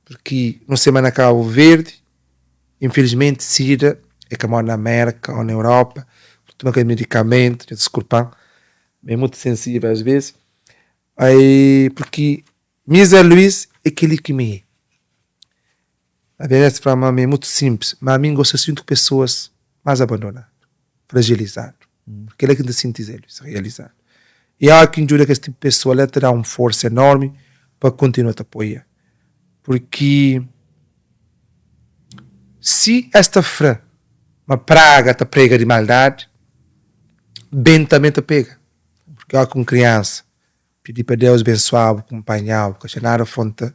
Porque nu sema na Cabo Verde, infelizmente sida é ka mora na América ou na Europa, toma aquele medicamento, nha desculpa, é muito sensível às vezes, aí porque Mi Zé Luís é kel-li ki mi é. Alvês es fla ma mi é mutu sinplis, má mi N gosta sinti ku pesoas más abandonadu, frajilizadu. Kel-la ki N ta sinti Zé Luís, realizadu. I óras ki N djuda kes tipu pesoa la, ta da un forsa enormi pa kontinua ta apoia. Purki si es ta fla ma praga ta prega di maldadi, ben tanbê ta pega. Purki óras ki un kriansa Pidi pa Deus bensuabu, kunpanhabu, ka xa nada fronta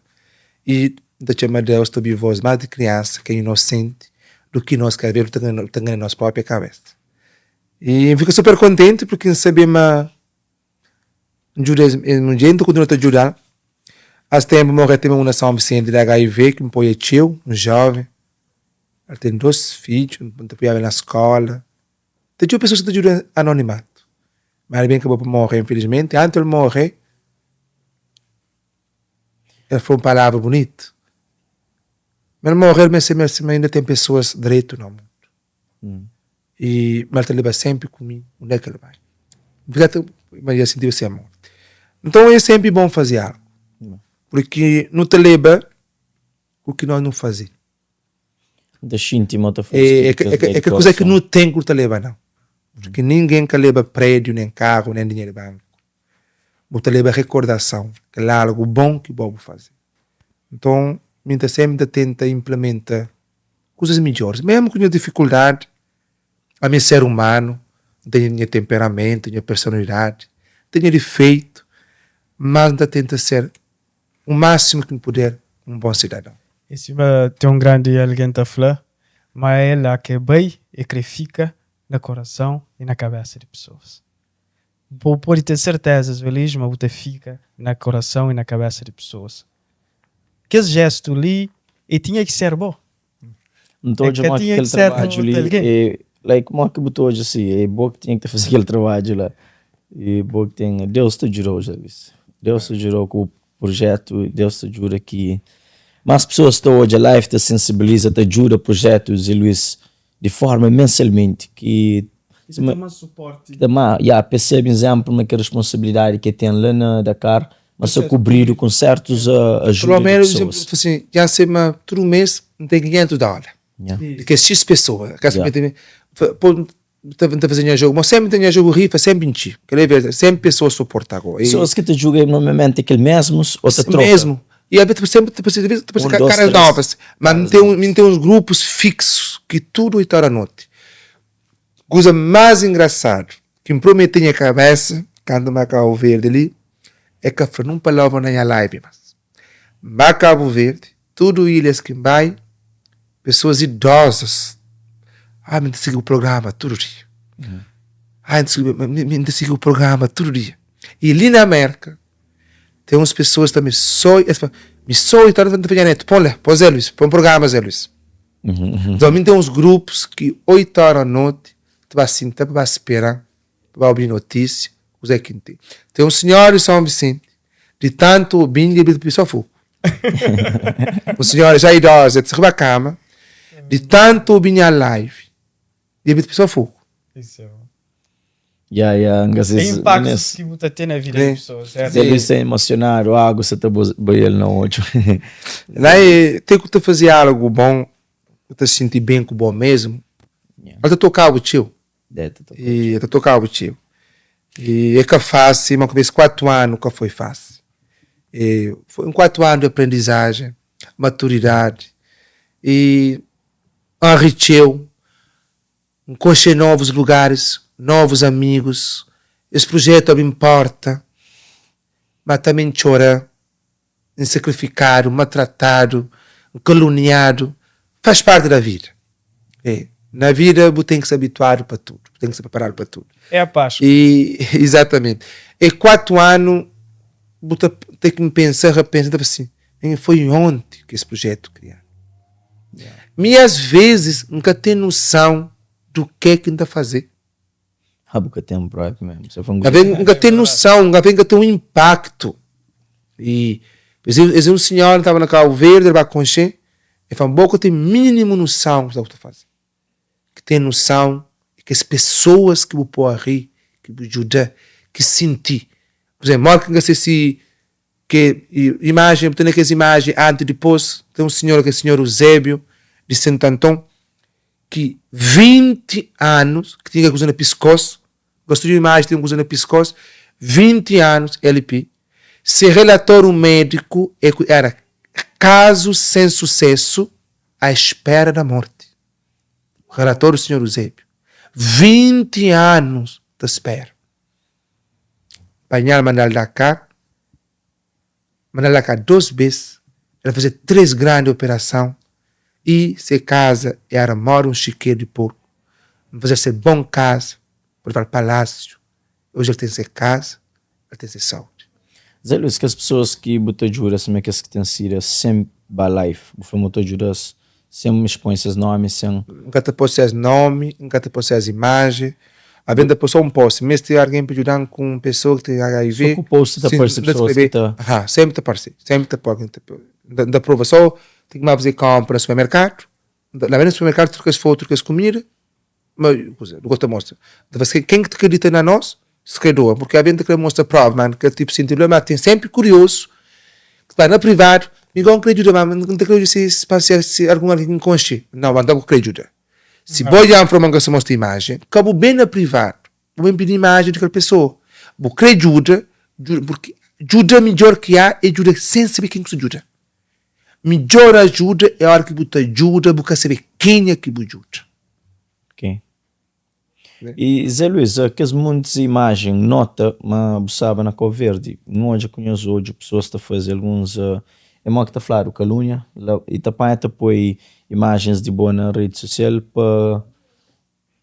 i N ta txoma Deus ta obi voz más di kriansa ki é inosenti du ki nos ki alvês nu ta ngana nos própria kabesa. I N fika super kontenti purki N sabe ma N djuda es mudjer i N ta kontinua ta djuda-l. As ténpu morre ten un na São Vicente di HIV ki N poia txeu, un jóven, el ten dos fidju, N ta apoiaba el na skóla. Ten txeu pesoas ki ta djuda anonimatu. Má el ben kaba pa móre, infilismenti. Antis el móre, el fla un palavra bunitu. Ma el móre, el meste meste ma inda ten pesoas dretu na mundu. I ma el ta leba sénpri ku mi undi é ki el bai. N fika ta ma el xintiba se morti. Nton é sénpri bon faze algu, purki nu ta leba u ki nos nu faze.
N ta xinti ma ta faze
É, tudu kes lei di é ka kuza ki nu ten ku ta leba não. Porque ninguém ka leba prédio, nem carro, nem dinheiro de banco. Bu ta leba recordação, kel algo bom ki bo bu faze. Então, mi ta sempre ta tenta implementa kuzas midjores, mesmo ku nha dificuldade, ami é ser humano, N ten nha temperamento, nha personalidade, N ten nha defeito, mas N ta tenta ser o máximo ki N puder un bon sidadon.
E sima ten un grandi algen ta fla, ma é la ke bai e kre fika na korason i na kabesa di pesoas. Bu pode ten serteza, Zé Luís, ma bu ta fika na korason i na kabesa di pesoas. Kes jestu li e tinha ki ser bo.
N ta odja modi ki kel trabadju li é like modi ki bu ta odja si é bo ki tinha ki ta faze kel trabadju la e bo ki ten Deus ta djuda-u José Luís Deus ta djuda-u ku projetu Deus ta djuda ki mas pesoas ta odja live ta sensibiliza ta djuda projetu José Luís di forma mensalmenti ki ta ya pa es sabe izénplu ma kel responsabilidadi ki el ten la na Dakar ma sta kubridu ku sertus ajuda di pesoas.
Pelo menos, dja se ma tudu mes N ten 500 dóla di kes X pesoa. N ta faze nha jogu, ma senpri N ten nha jogu rifa, senpri N txi. Kel-la é verdadi, senpri pesoas suporta go.
Pesoas ki ta djuga normalmenti é kel mesmus ô ta troka?
Mesmu. E às vezes sempre ta parse, ta parse caras novas. Mas N ten, N ten uns grupos fixos ki tudu 8 ora noti. Kuza más engrasadu ki N promete nha kabésa kantu N ba Kabu Verdi li é ka fla nun palavra na nha live más. N ba Kabu Verdi, tudu ilhas ki N bai, pesoas idosas, ah, mi ta sigi bu programa tudu dia. Ah, mi ta sigi bu programa tudu dia. I li na Merka, Tem uns pessoas também só es fala, mi só e tal ta nha neto, pon lá, pon Zé Luís, pon programa Zé Luís. Então mim tem uns grupos que 8 horas da noite tu vai sentar para esperar, para ouvir notícia, o Zé Quinte. Tem um senhor de São Vicente, de tanto ouvindo, ele pediu só fogo. Um senhor já idosa, de riba cama, de tanto ouvir minha live, ele pediu só fogo.
Isso é bom.
Ya, ya, nga
Tem
se
impacto
nes
ki bu ta ten na vida di pessoas, certo?
Zé Luís sta emocionado, água sa ta bai el na odju.
Lá é, tem que tu fazer algo bom, tu ta sinti bem com bom mesmo.
Yeah.
Ela ta tocaba txeu.
É, ta toca
E ela ta tocaba txeu. E é ka fácil, mas com 4 anos nunca foi fácil. E foi um 4 anos de aprendizagem, maturidade. E enriqueceu. N konxe novus lugaris, novus amigus. Es prujetu abri-m porta, ma tanbe N txora, N sakrifikadu, maltratadu, N kaluniadu. Faz parti da vida. E na vida bu ten ki sta abituadu pa tudu, bu ten ki sta preparadu pa tudu.
É a Páscoa.
E izatamenti. E 4 anu bu ta ten ki pensa, repensa, ta fla si, Foi onti ki es prujetu kriadu. Mi às vezes N ka ten noção do ke ki N ta faze.
Ah, bu ka ten propi mesmo. Só foi um
Às vezes N ka ten noção, às vezes N ka ten um impacto. E es é um senhor, N tava na Cabo Verde, el ba konxe, el fla-m, bo ka ten mínimo noção do ke bu ta faze. Ki ten noção é kes pessoas ki bu pô a ri, ki bu djuda, ki sinti. Por exemplo, mora ki N ka se si Ke imajen, bu ta na kes imajen anti dipôs, ten un sinhor ke sinhor Eusébio di Santanton ki 20 anus ki tinha kuza na piskos, gosta di un imajen ten kuza na piskos, 20 anus LP, se relatório médiku é ku era kazu sen susesu à espera da morti. Relatório sinhor Eusébio, 20 anus ta spera. Panhal mandal Dakar, mandal Dakar 2 bes, el faze 3 grandi operason y se kaza era moda un xikeru di porku. N faze-l se bon kaza, pode fala palásiu, oji el ten se kaza, el ten se saudi.
Zé Luís, kes pesoas ki bu ta djuda sima kes ki ten sida sen ba life, bu fla ma bu ta djuda-s sen expõe ses nomi, sen.
N ka ta pô ses nomi, N ka ta pô ses imaji, Alvês N ta pô sô un post, meste algen pa djuda-m ku un pesoa ki ten HIV.
Sô ku post ta parse pesoas ki ta.
Aha, sénpri ta parse, sénpri ta pô algen ta pô. N ta prova sô, ten ki ba faze kónpra na supermerkadu, la na supermerkadu tudu kes fotu di kes kumida, ma kuze, nu ka ta mostra. N ta fla ken ki ta kridita na nos, si krê doa, purki alvês nu ta krê mostra prova, ma nu ka tipo sinti dor, ma ten sénpri kuriozu ki ta bai na privadu, mi gó N krê djuda, ma N ta krê djuda si si algun algen ki N konxe, nau, ma N ta krê djuda. Si bo dja N fla ma N ka sta mostra imajen, ka bu ben na privadu, bu ben pidi imajen di kel pesoa. Bu krê djuda, djuda, purki djuda midjór ki há é djuda sen sabe ken ki sta djuda. Midjór ajuda é óra ki bu ta djuda bu ka sabe kenha ki bu djuda.
Ok. E Zé Luís, kes muntis imajen, nota ma bu staba na Kau Verdi, N odja ku nhas odju pesoas ta faze alguns, é mo ki ta fladu, kalúnia, la, i ta panha ta poi imajens di bo na redi sosial pa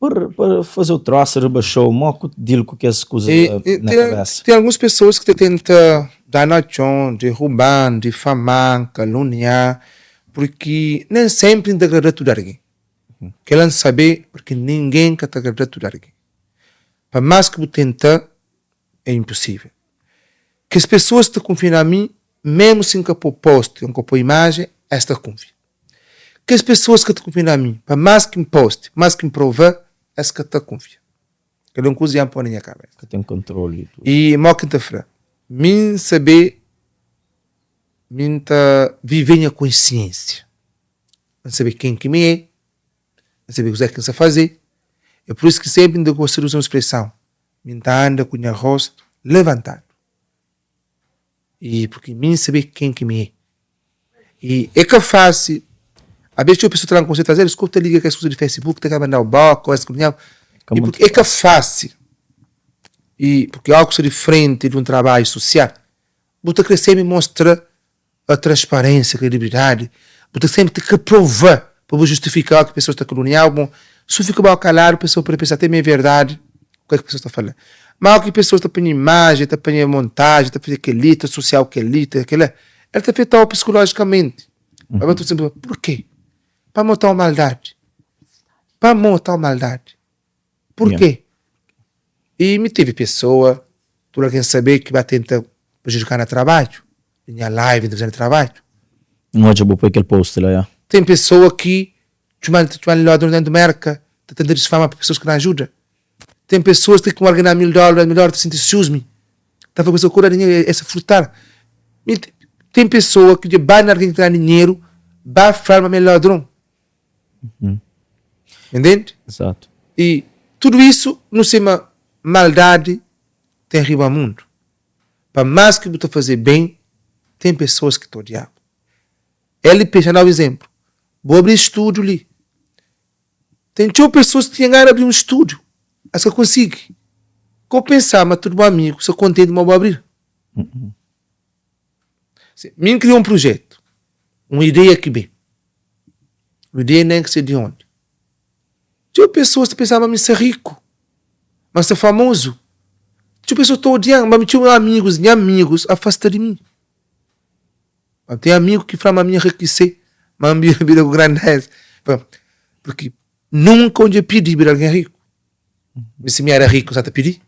pa faze-u trosa, ribaxa-u, mo ku dil ku kes kuza na kabesa?
Ten alguns pesoas ki ta tenta da na txon, derruba-m, difama-m, kalúnia, purki nen senpri N ta agrada tudu algen. Kel-la N sabe purki ningen ka ta agrada tudu algen. Pa más ki bu tenta, é inposível. Kes pesoas ki ta kunfia na mi, mésmu si N ka pô post, N ka pô imajen, es ta kunfia. Kes pesoas ki ka ta kunfia na mi, pa más ki N post, más ki N prova, es ka ta kunfia. Kel-la é un kuza dja N pô na nha kabésa.
Ka ten kontroli di tudu.
I mó ki N ta fla? Mi N sabe, mi N ta vive nha konsiénsia. N sabe ken ki mi é, N sabe kuzê ki N sta faze. É pur isu ki sénpri N ta gosta di uza un spreson, Mi N ta anda ku nha róstu levantadu. I purki mi N sabe ken ki mi é. I é ka fásil, abês txeu pesoa ta da-m konsedju, ta fla, Zé, bu ta liga kes kuza di Facebook, ta ka manda-u bóka, es ku nha.
Ka
E
mutu
porque é ka fásil. E porque algo que sta di frenti di un trabadju susial, bu ta kre sempri mostra a transparência, credibilidade, bu ta sempri ta kre prova pa bu justifika algo ki pessoas ta caluniau, bon, su fika bau caladu pessoa pode pensa até ma é verdade o que pessoas ta fala. Ma o ki pessoas ta panha imagem, ta panha montagem, ta faze keli, ta asosiau keli, ta kela, el ta afetau psicologicamente. Mas bu ta pensa, porquê? Pamo tal maldade? Pamo tal maldade? Porquê? E mi teve pessoa, tudo algen sabe ki ba tenta prejudicar na trabadju, nha live ta faze na trabadju.
N odja bu poi kel post la, ya.
Tem pessoa ki txuman txuman ladron dentu Merka ta tenta disfama pa pessoas ki na ajuda. Tem pessoas ki ku algen da 1000 dólar, 2000 dólar ta sinti siúmi, ta fla pessoa ku da dinheru es furtar. Mi tem pessoa ki dja ba na algen ki ta da dinheru ba fla ma mi é ladron. Entende?
Exato.
E tudo isso no sima maldade tem riba mundo. Pa mais que bu ta fazer bem, tem pessoas que ta odiaba. LP, já dá um exemplo. Bu abri estúdio li. Tem txeu pessoas que tinha gana abri um estúdio, mas ka consegui. Ko pensar ma tudo bu amigo sta contente ma bu abrir. Mi N kria um projeto, um ideia ki bem. Un ideia nen ki se di ondi. Txeu pesoas ta pensaba ma mi ser riku, ma ser famozu. Txeu pesoas ta odian, ma mi txeu amigus, nha amigus afasta di mi. Ma ten amigu ki fla ma mi enrikise, ma mi bira ku grandeza. Porque nunka un dja pidi bira algen riku. Mi si mi era riku, N sa ta pidi?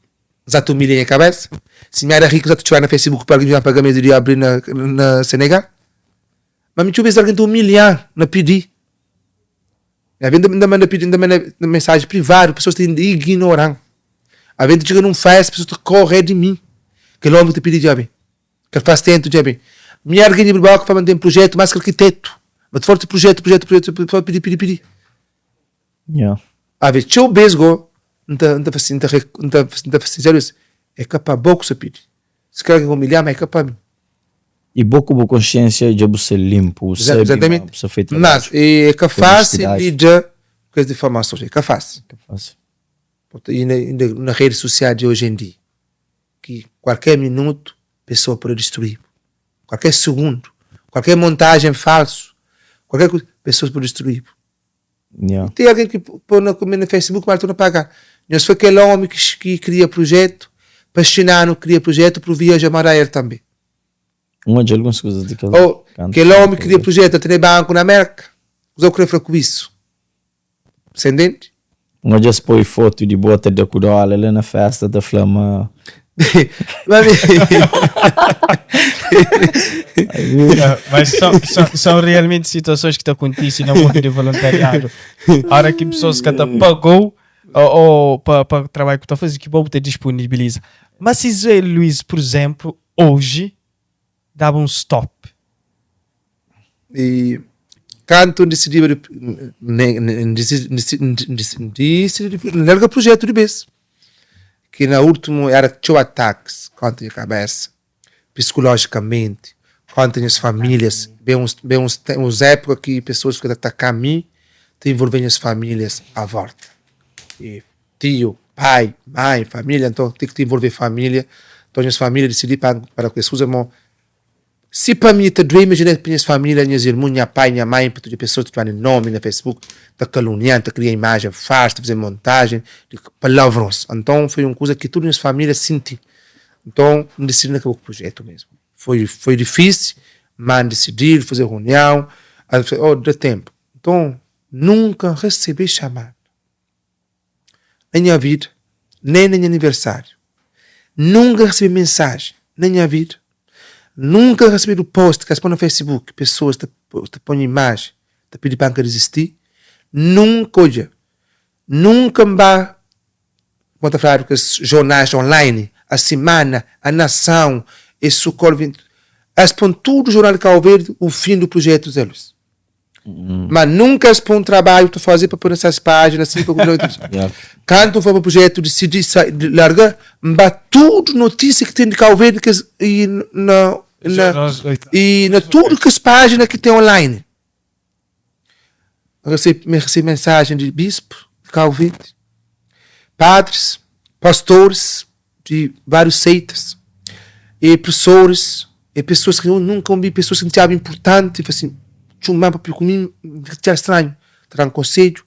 N sa ta umilha nha kabesa? Si mi era riku, N sa ta txora na Facebook pa algen djuda-m paga mes di abri na Senegal? Ma mi txeu bes algen ta umilha-m na pidi. Alvês N ta manda pidi, N ta manda mensaji privadu, pesoas ta ignora-m. Alvês N ta txiga nun festa, pesoas ta korre di mi. Kel ómi ki ta pidi dja ben, kel fastentu dja ben. Mi algen di Bilbao ki fla ma N ten prujetu más ki arkitetu. Ma forti prujetu, prujetu, prujetu, prujetu, pidi, pidi, pidi. Alvês txeu bes go N ta, N ta fla si, N ta, N ta, N ta fla sinseru es, é ka pa bo ku sta pidi. Si kel algen umilha-m, é ka pa mi.
E bo ku bu konsiensia dja bu sta linpu, bu sabi ma bu sta fai
trabadju. Mas e ka fásil lida ku es difamasons, e ka fásil. E na redi susial di oji en dia, ki kualker minutu pesoa pode distrui-bu, kualker sugundu, kualker montajen falsu, kualker kuza, pesoas pode distrui-bu. Ten algen ki pô na na Facebook ma el torna paga. Nhos foi kel omi ki kria prujetu pa nxina-nu kria prujetu pru viaja ma da el tanbe.
N odja alguns kuzas di kel
Ô, kel omi kria prujetu el tene banku na Merka. Kuzê ku kre fla ku isu? Você entende?
N odja es poi fotu di bo ta da ku dóla la na festa ta fla ma.
Mas são, são, são realmente situações que ta kontise na mundu di voluntariadu. Ora ki pessoas ka ta pagou ou, ou pa, pa trabalho que ta faze ki bo bu ta disponibiliza. Mas si Zé Luís, por exemplo, hoje daba um stop.
E kantu N disidiba di N disidi di larga prujetu di bes ki na últimu era txeu atakis kontra nha kabesa psikolojikamenti kontra nhas famílias ben uns ben uns uns épuka ki pesoas fika ta ataka mi ta involve nhas famílias à volta e tio pai mãe família nton ten ki ta involve família nton nhas família disidi pa para ku es kuza mo Si pa mi ta due imajina pa nhas familia, nhas irmon, nha pai, nha mai, pa tudu pesoas ta txoma di nomi na Facebook, ta kalunian, ta kria imajen falsu, ta faze montajen di palavrons. Anton foi un kuza ki tudu nhas familia sinti. Nton N disidi N kaba ku prujetu mesmu. Foi foi difisi, ma N disidi, N faze runion, N fla oh da tenpu. Nton nunka N resebe xamada na nha vida, nen na nha aniversariu. Nunka recebi mensagem na nha vida, nunka recebi post ki es poi na Facebook, pessoas ta ta poi imagem ta pidi pa N ka disisti, nunka odja, nunka N ba kuma ta fladu kes jornais online, a semana, a nação, e socorro, es pon tudu jornal di Cabo Verde o fim do projeto Zé Luiz. Ma nunka es pô un trabadju ta faze pa poi na ses pájina si pa yeah. Kantu N foi pa projetu disidi sai di larga N ba tudu notísia ki ten di Cabo Verde kes i na na i na tudu kes pájina ki ten online. N resebe, N resebe mensajen di bispu di Cabo Verde. Padres, pastores di várius seitas, e professores, e pessoas ki eu nunka obi, pessoas ki N txaba inpurtanti, fla sin, txuma papia ku mi, N fika txeu stranhu, ta da-m konsedju,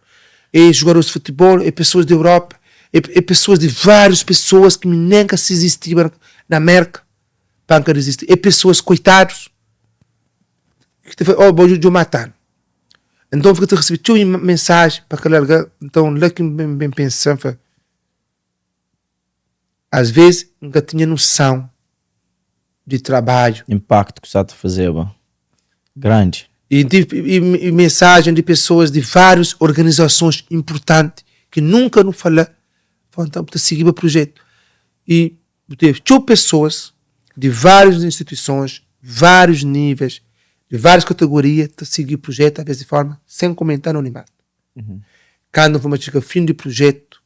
e jogadores di futebol, e pessoas di Europa, e pessoas di várius pessoas ki mi nen ka si izistiba na Merka, pa N ka dizisti, e pessoas koitadus ki ta fla, oh bo djo matanu. Nton, N fika ta resebe txeu mensaji pa ka larga. Nton, la ki N ben pensa, N fla, asvês N ka tinha noson di trabadju.
Inpaktu ki sa ta fazeba grandi.
I i mensajen di pesoas di várius organizasons inpurtanti ki nunka nu fala, fla, nton bu ta sigiba prujétu. I Bu teve txeu pesoas di várius instituisons, várius níveis, di várius kategoria ta sigi prujetu aves di forma sen komenta anonimatu. Kandu N fuma txiga fin di prujetu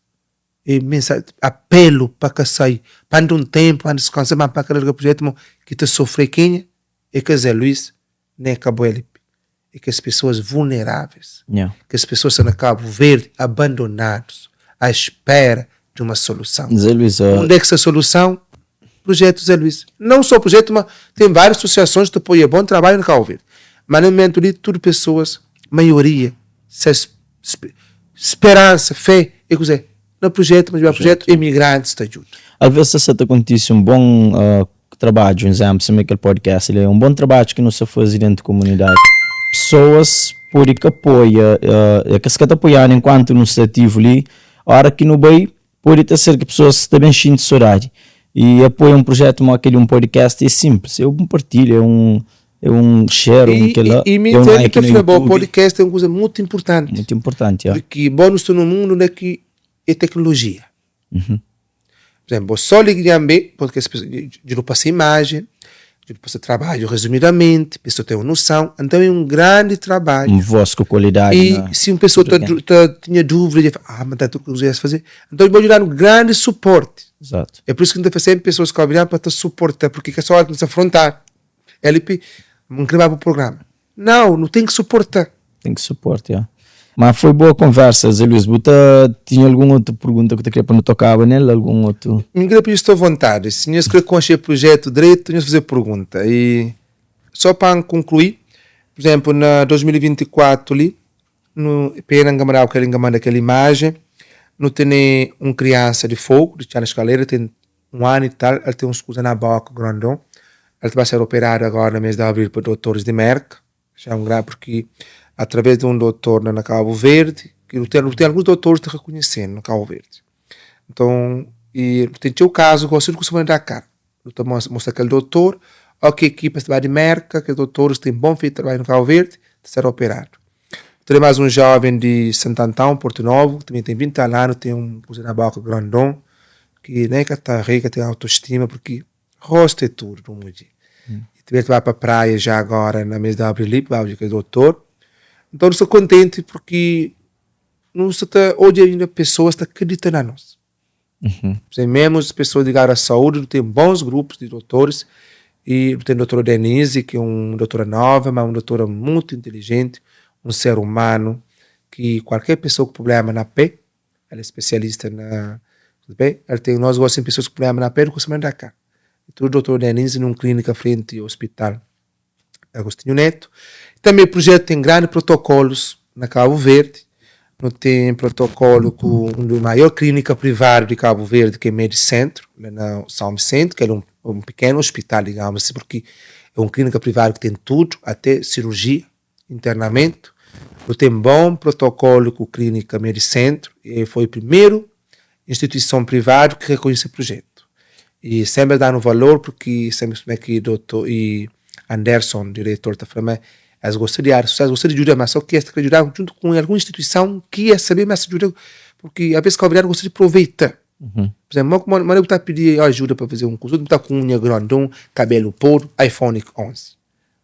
e mensa apelu pa ka sai, pa anda un tenpu, pa diskansa, ma pa ka larga prujetu mo ki ta sofre kenha e ka Zé Luís nen e ka bo LP, e kes pesoas vulneráveis, kes pesoas sta na Kabu Verdi abandonadus à espera de uma solução.
Zé Luís,
Onde é que sta solução? Projeto Zé Luís. Não só projeto, mas tem várias associações que apoiam bom trabalho na Cabo Verde. Mas no momento ali, tudo pessoas, maioria, se esperança, fé, é que na projeto, mas projeto, imigrantes ta ajuda.
Às vezes sa ta kontise un bon trabadju, un izénplu, sima kel podcast li, é un bon trabadju ki nu sta faze déntu komunidadi. Pesoas pode ka apoia, é kes ka ta apoia-nu enkuantu nu sta ativu li, óra ki nu bai, pode ta ser ki pesoas ta ben xinti sodadi. I apoia un projetu mo kel-li, un podcast, é sinplis, é un partilha, é un é un share, un kel-la,
é
un like
na YouTube. Podcast é un kuza mutu inpurtanti.
Mutu inpurtanti, ya.
Purki bo nu sta nun mundu na ki é teknolojia. Por exemplo, bo só liga dja-m porque as pessoas, dja nu pasa imajen, dja nu pasa trabadju resumidamenti, pessoa ten un noson, então é un grandi trabadju.
Un voz ku kualidadi
E na si un pessoa ta ta tinha dúvida, dja fla, ah, ma ta tudu kuza es faze, então bo dja danu grandi suporti.
Exato.
É por isso ki nu ta fla sempre pessoas ki obi pa ta suporta, porque ka só ora ki nu sta afrontadu, LP, N kre ba bu programa. Nau, nu ten ki suporta.
Ten ki suporta, ya. Ma foi boa konversa, Zé Luís. Bu ta tinha algun otu pergunta ku ta kre pa nu tokaba nel? Algun otu?
N kre pa nhos sta vontadi. Si nhos kre konxe prujetu dretu, nhos faze pergunta. I so pa N konklui, pur izénplu, na 2024 li, nu pena N ka mandaba kel, N ka manda kel imajen, nu tene un kriansa di Fogu, di Txana Skalera, ten Un anu i tal, el ten uns kuza na boka grandon. El ta ba ser operadu agora na mes di abril pa dotoris di Merka. Xa é un gran purki atraves di un dotor na Kabu Verdi, ki nu ten nu ten alguns dotoris ta rekonhesenu na Kabu Verdi. Nton, i nu ten txeu kazu gosi nu kustuma da kara. Nu ta mostra kel dotor, ok ekipa sta ba di Merka, kes dotoris ten bon fetu trabadju na Kabu Verdi, ta ser operadu. Nu ten mas un joven di Santantãu, Portu Novu, ki tanbe ten 20 tal anu, ten un kuza na boka grandon. Ki nen ka ta ri, ka ten autostima, porque rosto é tudo di un mudjer. E também ta ba pa praia já agora na mês de abril li, pa ba odja kel doutor. Então nu sta kontenti porque nu sta ta odja ainda pessoas ta akredita na nos. Por mesmo as pessoas ligadas à saúde, nu ten bons grupos di doutores e nu ten doutora Denise, ki é un doutora nova, mas un doutora muito inteligente, un ser humano ki kualker pessoa ku problema na pé, El é spesialista na pé. El ten, nós gosta di pessoas ku problema na pé, nu gosta manda ka. Tudu Doutor Denise num clínica frenti hospital Agostinho Neto. Também projeto tem grande protocolos na Cabo Verde. Nu tem protocolo ku um dos maior clínica privado de Cabo Verde, que é Medicentro, lá na São Vicente, que é um pequeno hospital, digamos assim, porque é uma clínica privada que tem tudo, até cirurgia. internamentu. Nu ten bon protokolu ku Klínika Medicentro e foi primeru instituison privadu ki rekonhese prujetu. E senpri es da-nu valor purki senpri suma ki dotor i Anderson, diretor, ta fla ma es gosta di ária sosial, es gosta di djuda ma so ki es ta kre djuda djuntu ku algun instituison ki es sabe ma es ta djuda purki aves kabuverdianu gosta di proveita. Pur izénplu, mo mo bu ta pidi ajuda pa faze un kuza, bu ta ku unha grandon, kabelu podri, iPhone 11.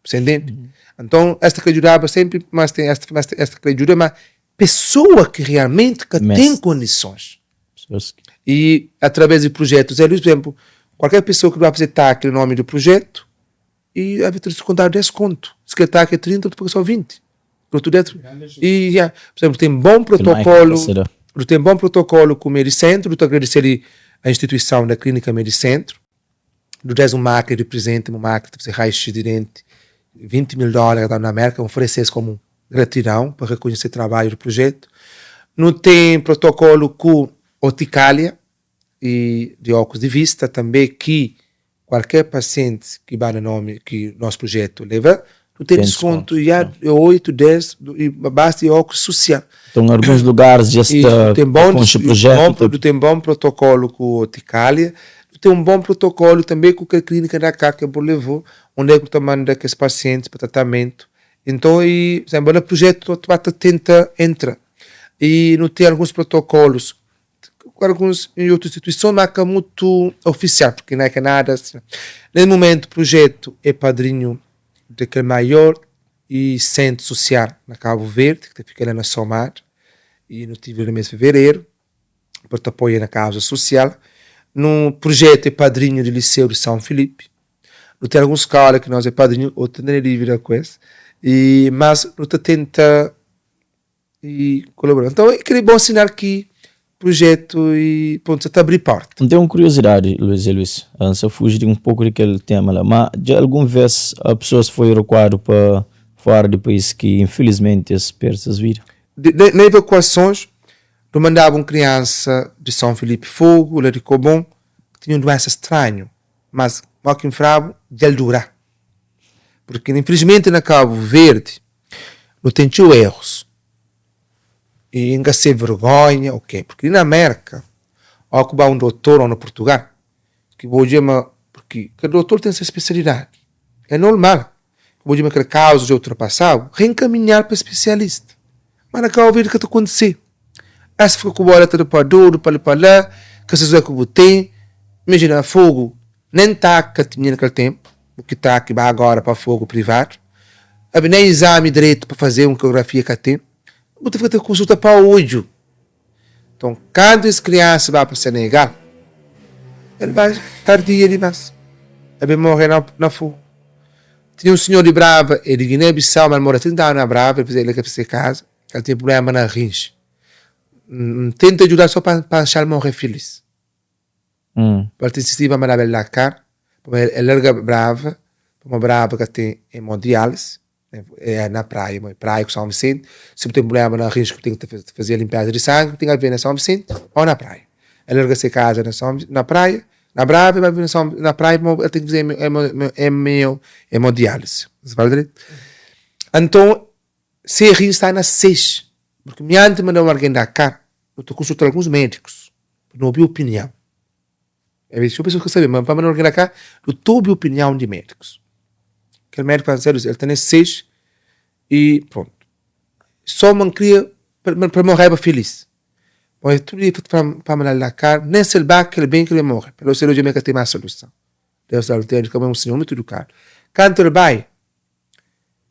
Você entende? Então, esta que ajudava sempre, mas tem esta, mas esta que ajuda, mas pessoa que realmente que
Mas-
tem condições.
Pessoas que-
E através de projetos, Zé Luís, por exemplo, qualquer pessoa que vai fazer TAC no nome do projeto, e vai ter descontado 10 conto. Se quer TAC é 30, tu paga só 20. Porque tu dentro. E, yeah, por exemplo, tem bom
Que não é
protocolo,
capacitado.
Nu ten bon protokolu ku Medicentro, nu ta agradese li a instituisaun da Klinika Medicentro. Nu da-s un mákina di prizenti, un mákina ta faze raio-x di denti, 20 mil dólar la na Mérka, oferese-s komu gratidãu pa rekonhese trabadju di prujetu. Nu ten protokolu ku Oticalia i di óklus di vista tanbe ki kualker pasienti ki ba na nomi ki nos prujetu leva, nu ten diskontu ja di 8, 10 i basta di óklus susial.
Nton alguns lugaris dja sta ta konxe prujetu.
Nu ten bon protokolu ku Oticalia, nu ten un bon protokolu tanbe ku kel klinika da ka ke bu levou, unde ku ta manda kes pasientis pa tratamentu. Nton i, por exemplu, na prujetu nu ta ba ta tenta entra i nu ten alguns protokolus ku alguns i otu instituison ma ka mutu ofisial porque na ka nada nes mumentu prujetu é padrinhu di kel maior i sentru susial na Kabu Verdi ki ta fika la na Somada i nu tive la na mes fevereru pa ta apoia na kauza susial nu prujetu é padrinhu di liseu di São Filipe nu ten alguns skola ki nos é padrinhu otu ta dívida ku es i mas nu ta tenta i kolabora. Nton, é kel bon sinal ki prujetu i prontu sa ta abri porta.
N ten un kuriosidadi, Luís Zé Luís, N sa fuji di un poku di kel tema la, ma dja algun vês pesoas foi rekuadu pa fora di país ki infilismenti es perde ses vida?
Na evakuasons, nu mandaba un kriansa di São Filipe Fogo, la di Kobon, ki tinha un duensa stranhu, mas moki N fra-bu, dja el dura. Purki infilismenti na Kabu Verdi, Nu ten txeu erros e N ka se vergonha o ke, porque li na Merka o ku ba un dotor o na Portugal ki bo odja ma porque kada dotor ten se especialidade é normal ki bo odja ma kel kauza dja ultrapasau reenkaminhal pa especialista ma na Kau Verdi ka ta kontise es fika ku bo la ta da pa dodu pa li pa la ka se zue ku bu ten imajina fogu Nen tak ka tinha na kel tenpu, bu ki tak ba agora pa fogu privadu, abi nen izami dretu pa faze un ecografia ka ten, bu ta fika ta konsulta pa odju. Nton, kantu es kriansa ba pa Senegal, el bai tardia dimas, el ben more na fogu. Tinha un sinhor di Brava, el di Guiné-Bissau, ma el mora 30 anu na Brava, el ka faze kaza, el tinha prubléma na rins. N tenta djuda-l so pa N xa-l more filis. Pa el insisti pa mandaba el Dakar, pamodi el larga Brava, pamodi Brava ka ten hemodiálise, é na praia, pamodi praia ku São Vicente, si bu ten prubléma na rins ki bu ten ki faze linpeza di sangi, bu ten ki al vive na São Vicente ô na praia. El larga se kaza na São na praia, na Brava, el bai vive na São na praia pamodi el ten ki faze hemodiálise. Fala dretu? Anton, se rins sta na 6, porque mi antis di manda un algen Dakar, Nu ta konsulta alguns médikus pa nu obi opinion. É txeu pesoas ka sabe, ma pa nu la ka, nu ta obi opinion di médikus. Kel médiku fla, Zé Luís, el ta na 6 i prontu. Só ma N kria pa el moreba filís. Pamodi tudu dia pa N manda-l la ka, nen si el ba, kel ben ki el ben more. Pa el odja ma el ka ten más soluson. Deus dal ntende ka ma é un sinhor mutu idukadu. Kantu el bai,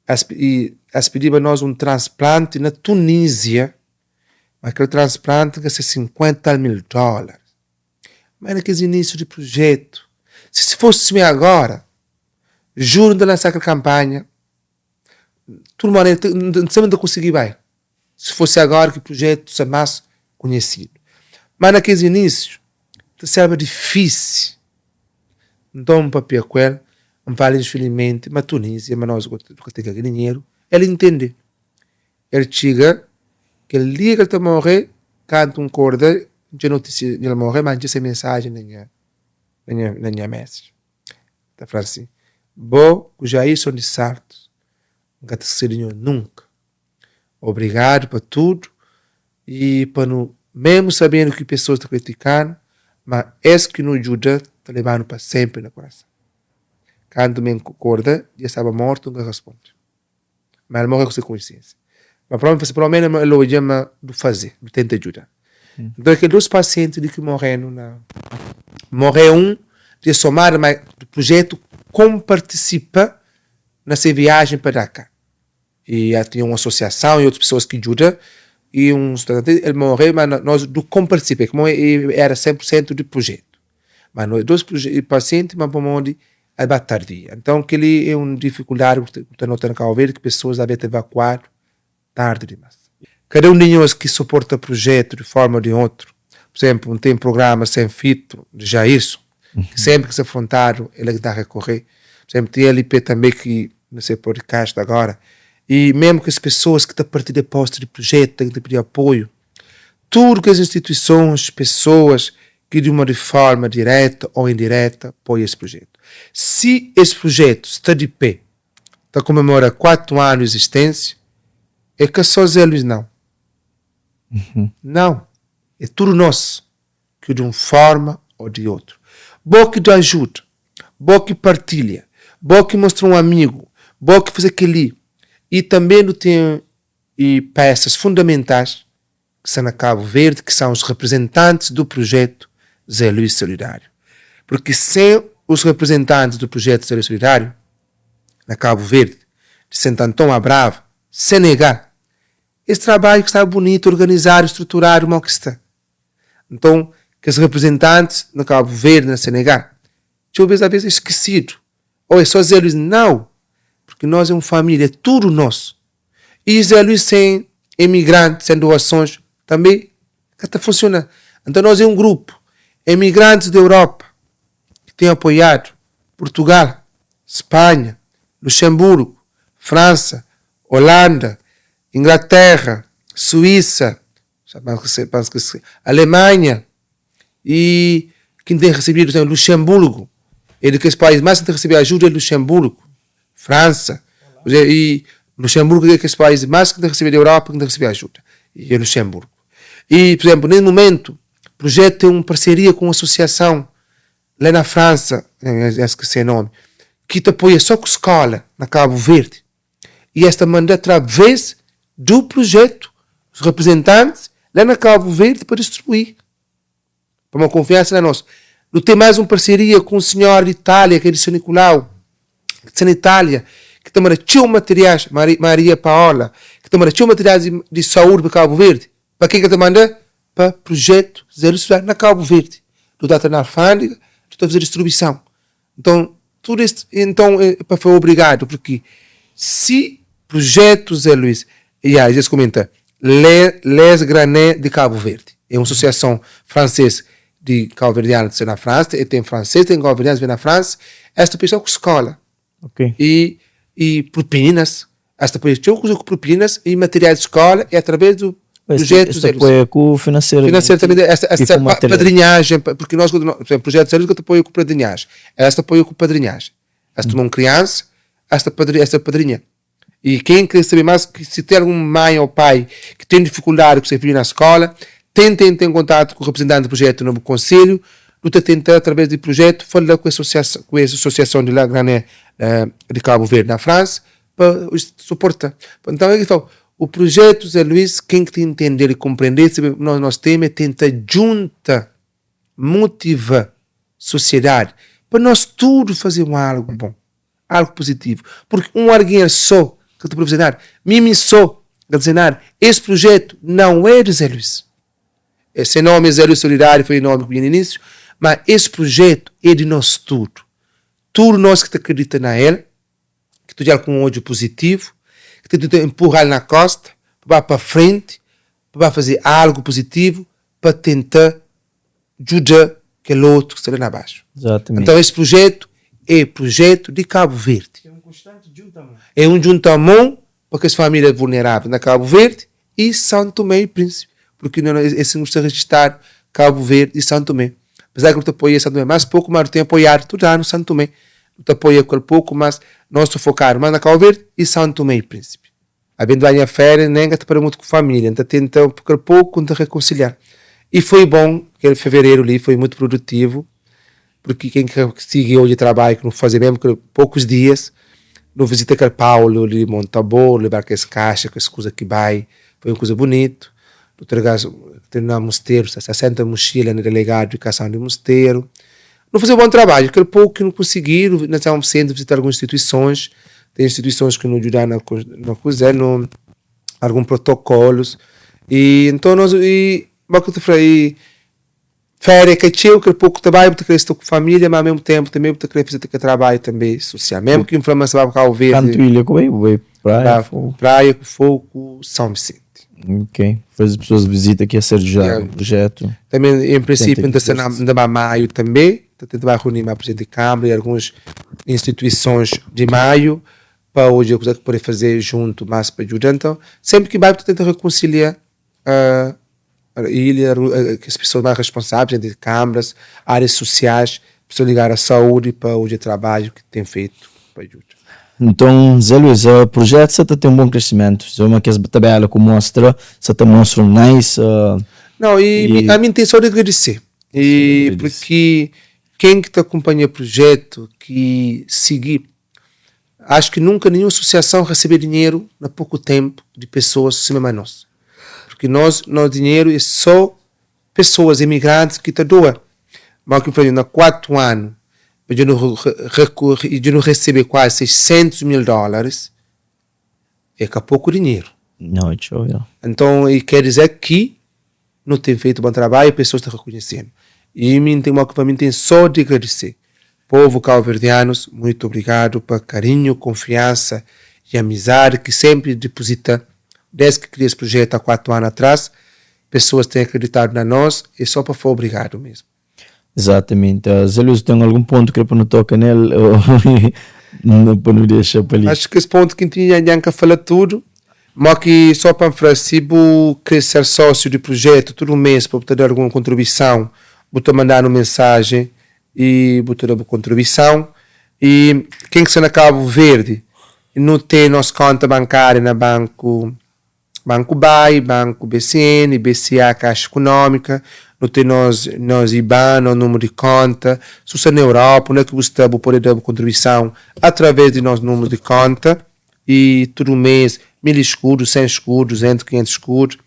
es pidiba nos un transplanti na Tunísia. Ma kel transplante ka ser 50 mil dólar. Ma na kes inísiu di prujetu, si si fosi sima agora, juru N ta lansa kel kanpanha, tudu manera N ta sabe N ta konsigi bai, si fosi agora ki prujetu sta más konhesidu. Ma na kes inísiu, ta serba difísil. Nton N papia ku el, N fala infilimenti ma Tunísia, ma nos nu ka ten kel dinheru, el intende. El txiga kel dia ki el ta morre, kantu N korda, N txeu notisia di el morre, ma N txeu se mensajen na nha na nha na nha message. Ta fla si, Bo ku Jailson di Saltus, N ka ta skese di nho nunka. Obrigadu pa tudu i pa nu, memu sabendu ki pesoas ta kritika-nu, ma es ki nu djuda ta leba-nu pa senpri na kurason. Kantu mi N korda, dja staba mortu, N ka rasponde. Ma el morre ku se konsiensia. Ma propi fla pelo menu el odja ma du faze, du tenta djuda. Nton kel dus pasienti li ki morenu na morre un di somada ma prujetu kon partisipa na se viajen pa Dakar. E ja tinha un asosiason e otus pesoas ki djuda e un el morre ma nos du kon partisipa e komo era 100% di prujetu. Ma no dus pasienti ma pamodi El ba tardi. Então kel-li é un difikuldadi ku ta nota na Cabo Verde ki pesoas debe ta evakuadu tardi dimas. Kada un di nhos ki suporta projetu di forma ou di otru, pur izénplu, N ten programa Sen Filtru di Jairson, ki sénpri ki sta afrontadu el é ki ta rekorre. Pur izénplu, ten LP tanbê ki na se podcast agora, i mésmu kes pesoas ki ta partilha post di projetu, ki ta pidi apoiu, tudu kes instituisons, pesoas ki di uma di forma direta ou indireta apoia es projetu. Si es projetu sta di pé, ta komemora 4 anu di izistensia, é ka só Zé Luís nau. Nau, é tudu nos ki di un forma ou di otru. Bo ki da ajuda, bo ki partilha, bo ki mostra un amigu, bo ki faze kel-li. I tanbe nu ten i pesas fundamentais ki sta na Cabo Verde ki são os representantes do projeto Zé Luís Solidário. Porque sem os representantes do projeto Zé Luís Solidário na Cabo Verde, de Santo Antão a Brava, Senegal, esse trabalho que está bonito, organizado, estruturado, mal que está. Então, kes representantes na Cabo Verde, na Senegal, txeu bes, às vezes, é esquecido. Ou é só Zé Luís? Não! Porque nós é um família, é tudo nosso. E Zé Luís sem emigrantes, sem doações, também ka ta funciona. Então nós é um grupo, emigrantes da Europa, que tem apoiado Portugal, Espanha, Luxemburgo, França, Holanda, Inglaterra, Suíça, Alemanha e quem tem recebido, por exemplo, Luxemburgo, é de que país mais que tem recebido ajuda é Luxemburgo, França, e Luxemburgo é aqueles países mais que tem recebido da Europa que tem recebido ajuda, e é Luxemburgo. E, por exemplo, nesse momento, o projeto tem uma parceria com uma associação lá na França, esqueci o nome, que te apoia só com escola, na Cabo Verde. E esta manda através do projeto os representantes lá na Cabo Verde para distribuir. Para uma confiança na nossa. Não tem mais uma parceria com o senhor de Itália, que é de São Nicolau, que está na Itália, que também tinha materiais, Maria Paola, que também tinha materiais de, de saúde para Cabo Verde. Para quem que te manda? Para projeto Zero Estudar na Cabo Verde. Do está na alfândega, do está a fazer distribuição. Então, tudo isso, então, é, foi obrigado, porque se projeto Zé Luís, e aí, eles comenta, Les Granets de Cabo Verde, é uma associação francesa de cabo-verdianos na França, e tem francês, tem cabo-verdianos na França, esta pessoa com escola.
Ok.
E, e propinas, esta pessoa com propinas e materiais de escola, e através do projeto
Este apoio com financeiro.
Financeiro também, esta, esta padrinhagem, porque nós, por exemplo, projeto Zé Luís que apoio com padrinhagem, esta apoio com padrinhagem. Esta uma criança, esta padrinha, esta padrinha. E quem quer saber mais, que se tem alguma mãe ou pai que tem dificuldade com seu filho na escola, tentem ter contato com o representante do projeto no conselho, luta tentar através do projeto falar com a associação, com a associação de La Grané de Cabo Verde na França para suportar. Então, é que o projeto Zé Luís, quem que tem entender e compreender, saber, nós, nós temos é tentar junta, motivar sociedade, para nós tudo fazermos algo bom, algo positivo. Porque um alguém só que te pode nada, mim só, quer dizer nada, esse projeto não é de Zé Luís. Esse nome é Zé Luís Solidário, foi o nome que vinha no início, mas esse projeto é de nós tudo. Tudo nós que te acredita na ele, que tu já com um ódio positivo, que te tenta empurrar na costa, para para frente, para fazer algo positivo, para tentar ajudar aquele outro que está lá abaixo.
Exatamente.
Então esse projeto é projeto de Cabo Verde.
É um constante juntamento.
É um juntamão para que as famílias vulneráveis na Cabo Verde e São Tomé e Príncipe. Porque não, esse não está registrado Cabo Verde e São Tomé. Apesar que eu apoio São Tomé mais pouco, mas eu tenho apoiado tudo ano São Tomé. Eu apoio aquele pouco, mas nós estamos focados mais na Cabo Verde e São Tomé e Príncipe. Havendo a minha férias, nem que para muito com família, então tenta pouco a pouco tentar reconciliar. E foi bom, aquele fevereiro ali foi muito produtivo, porque quem seguiu hoje trabalho, que não fazia mesmo que poucos dias, não visita aquele Paulo, ali Montabor, levar aquelas caixas, aquelas coisas que vai, foi uma coisa bonita. Treinar mosteiro, 60 mochila no delegado de educação de mosteiro. Não fazer um bom trabalho, aquele pouco que não conseguiram, nós estávamos sendo visitar algumas instituições, tem instituições que nos ajudam na, na coisa, no, alguns protocolos. E então nós, e, mas que eu te falei, férias que tinha, que pouco trabalho, porque querer estar com família, mas ao mesmo tempo também porque querer fazer aquele trabalho também social. Mesmo que inflamação vai para Cabo Verde.
Canto ilha, como é? Praia,
Praia, Fogo, São Vicente.
Ok, faze pessoas visita ki é ser djudadu yeah. projetu.
Também, em princípio, ainda está na, na maio também, está tentando reunir mais presidente de Câmara e algumas instituições de maio para hoje a coisa que poder fazer junto mais para ajudar. Então, sempre que vai, tenta reconciliar a ilha, as pessoas mais responsáveis, de câmaras, áreas sociais, pessoas ligadas à saúde para hoje o trabalho que tem feito para ajudar.
Então, Zé Luís, o projeto sa ta ten un bon kresimentu. Suma kes tabela ku mostra, sa ta mostra un nice.
Não, e, e... a mim tem só de agradecer. E porque quem que te acompanha o projeto, que seguir, acho que nunca nenhuma associação recebeu dinheiro na pouco tempo de pessoas acima mais nós. Porque nós, nosso dinheiro é só pessoas imigrantes que te doam. Mas que foi na 4 anos, eu não, eu não recebi quase 600 mil dólares, é que é pouco dinheiro.
Não, é show, yeah.
Então, e quer dizer que não tem feito bom trabalho e pessoas estão reconhecendo. E mim tem uma para mim tem só de agradecer. Povo cabo-verdianos, muito obrigado por carinho, confiança e amizade que sempre deposita desde que criei esse projeto há 4 anos atrás. Pessoas têm acreditado na nós e só para falar obrigado mesmo.
Exatamente. Zé Luís, tem algum ponto que para não tocar nele ou não para não deixar para ali?
Acho que esse ponto que tinha Nhanka fala tudo, mas que só para falar, se você quer ser sócio do projeto todo mês para poder dar alguma contribuição, você mandar uma mensagem e você dar uma contribuição. E quem que está na Cabo Verde não tem nossa conta bancária na banco Banco BAI, Banco BCN, BCA, Caixa Econômica, não tem nós, nós IBAN, o número de conta. Se você na Europa, onde é que você está, pode dar contribuição através de nosso número de conta e todo mês, 1.000 escudos, 100 escudos, 200, 500 escudos.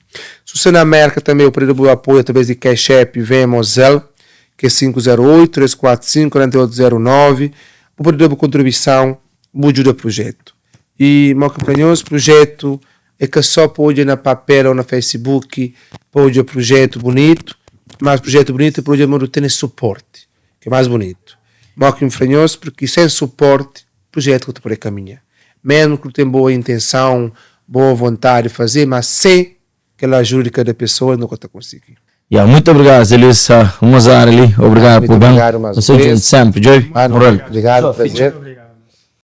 Se você na América também, eu pode dar apoio através de Cash App, Venmo, Zelle, que é 508 345 4809. Pode dar contribuição, ajuda o projeto. E, meu companheiro, projeto é que só pode na papel ou na Facebook, pode projeto bonito, mas projeto bonito pode ter suporte, que é mais bonito. Mas que porque sem suporte, projeto que tu pode caminhar. Mesmo que tu tenha boa intenção, boa vontade de fazer, mas sem aquela ajuda de cada pessoa, nunca te conseguir.
Yeah, muito obrigado, Zé Luís. Um azar ali. Obrigado
Muito
por bem.
obrigado mais uma
Você
vez.
sempre, Joy.
Mano,
Moral.
obrigado, prazer.
Obrigado.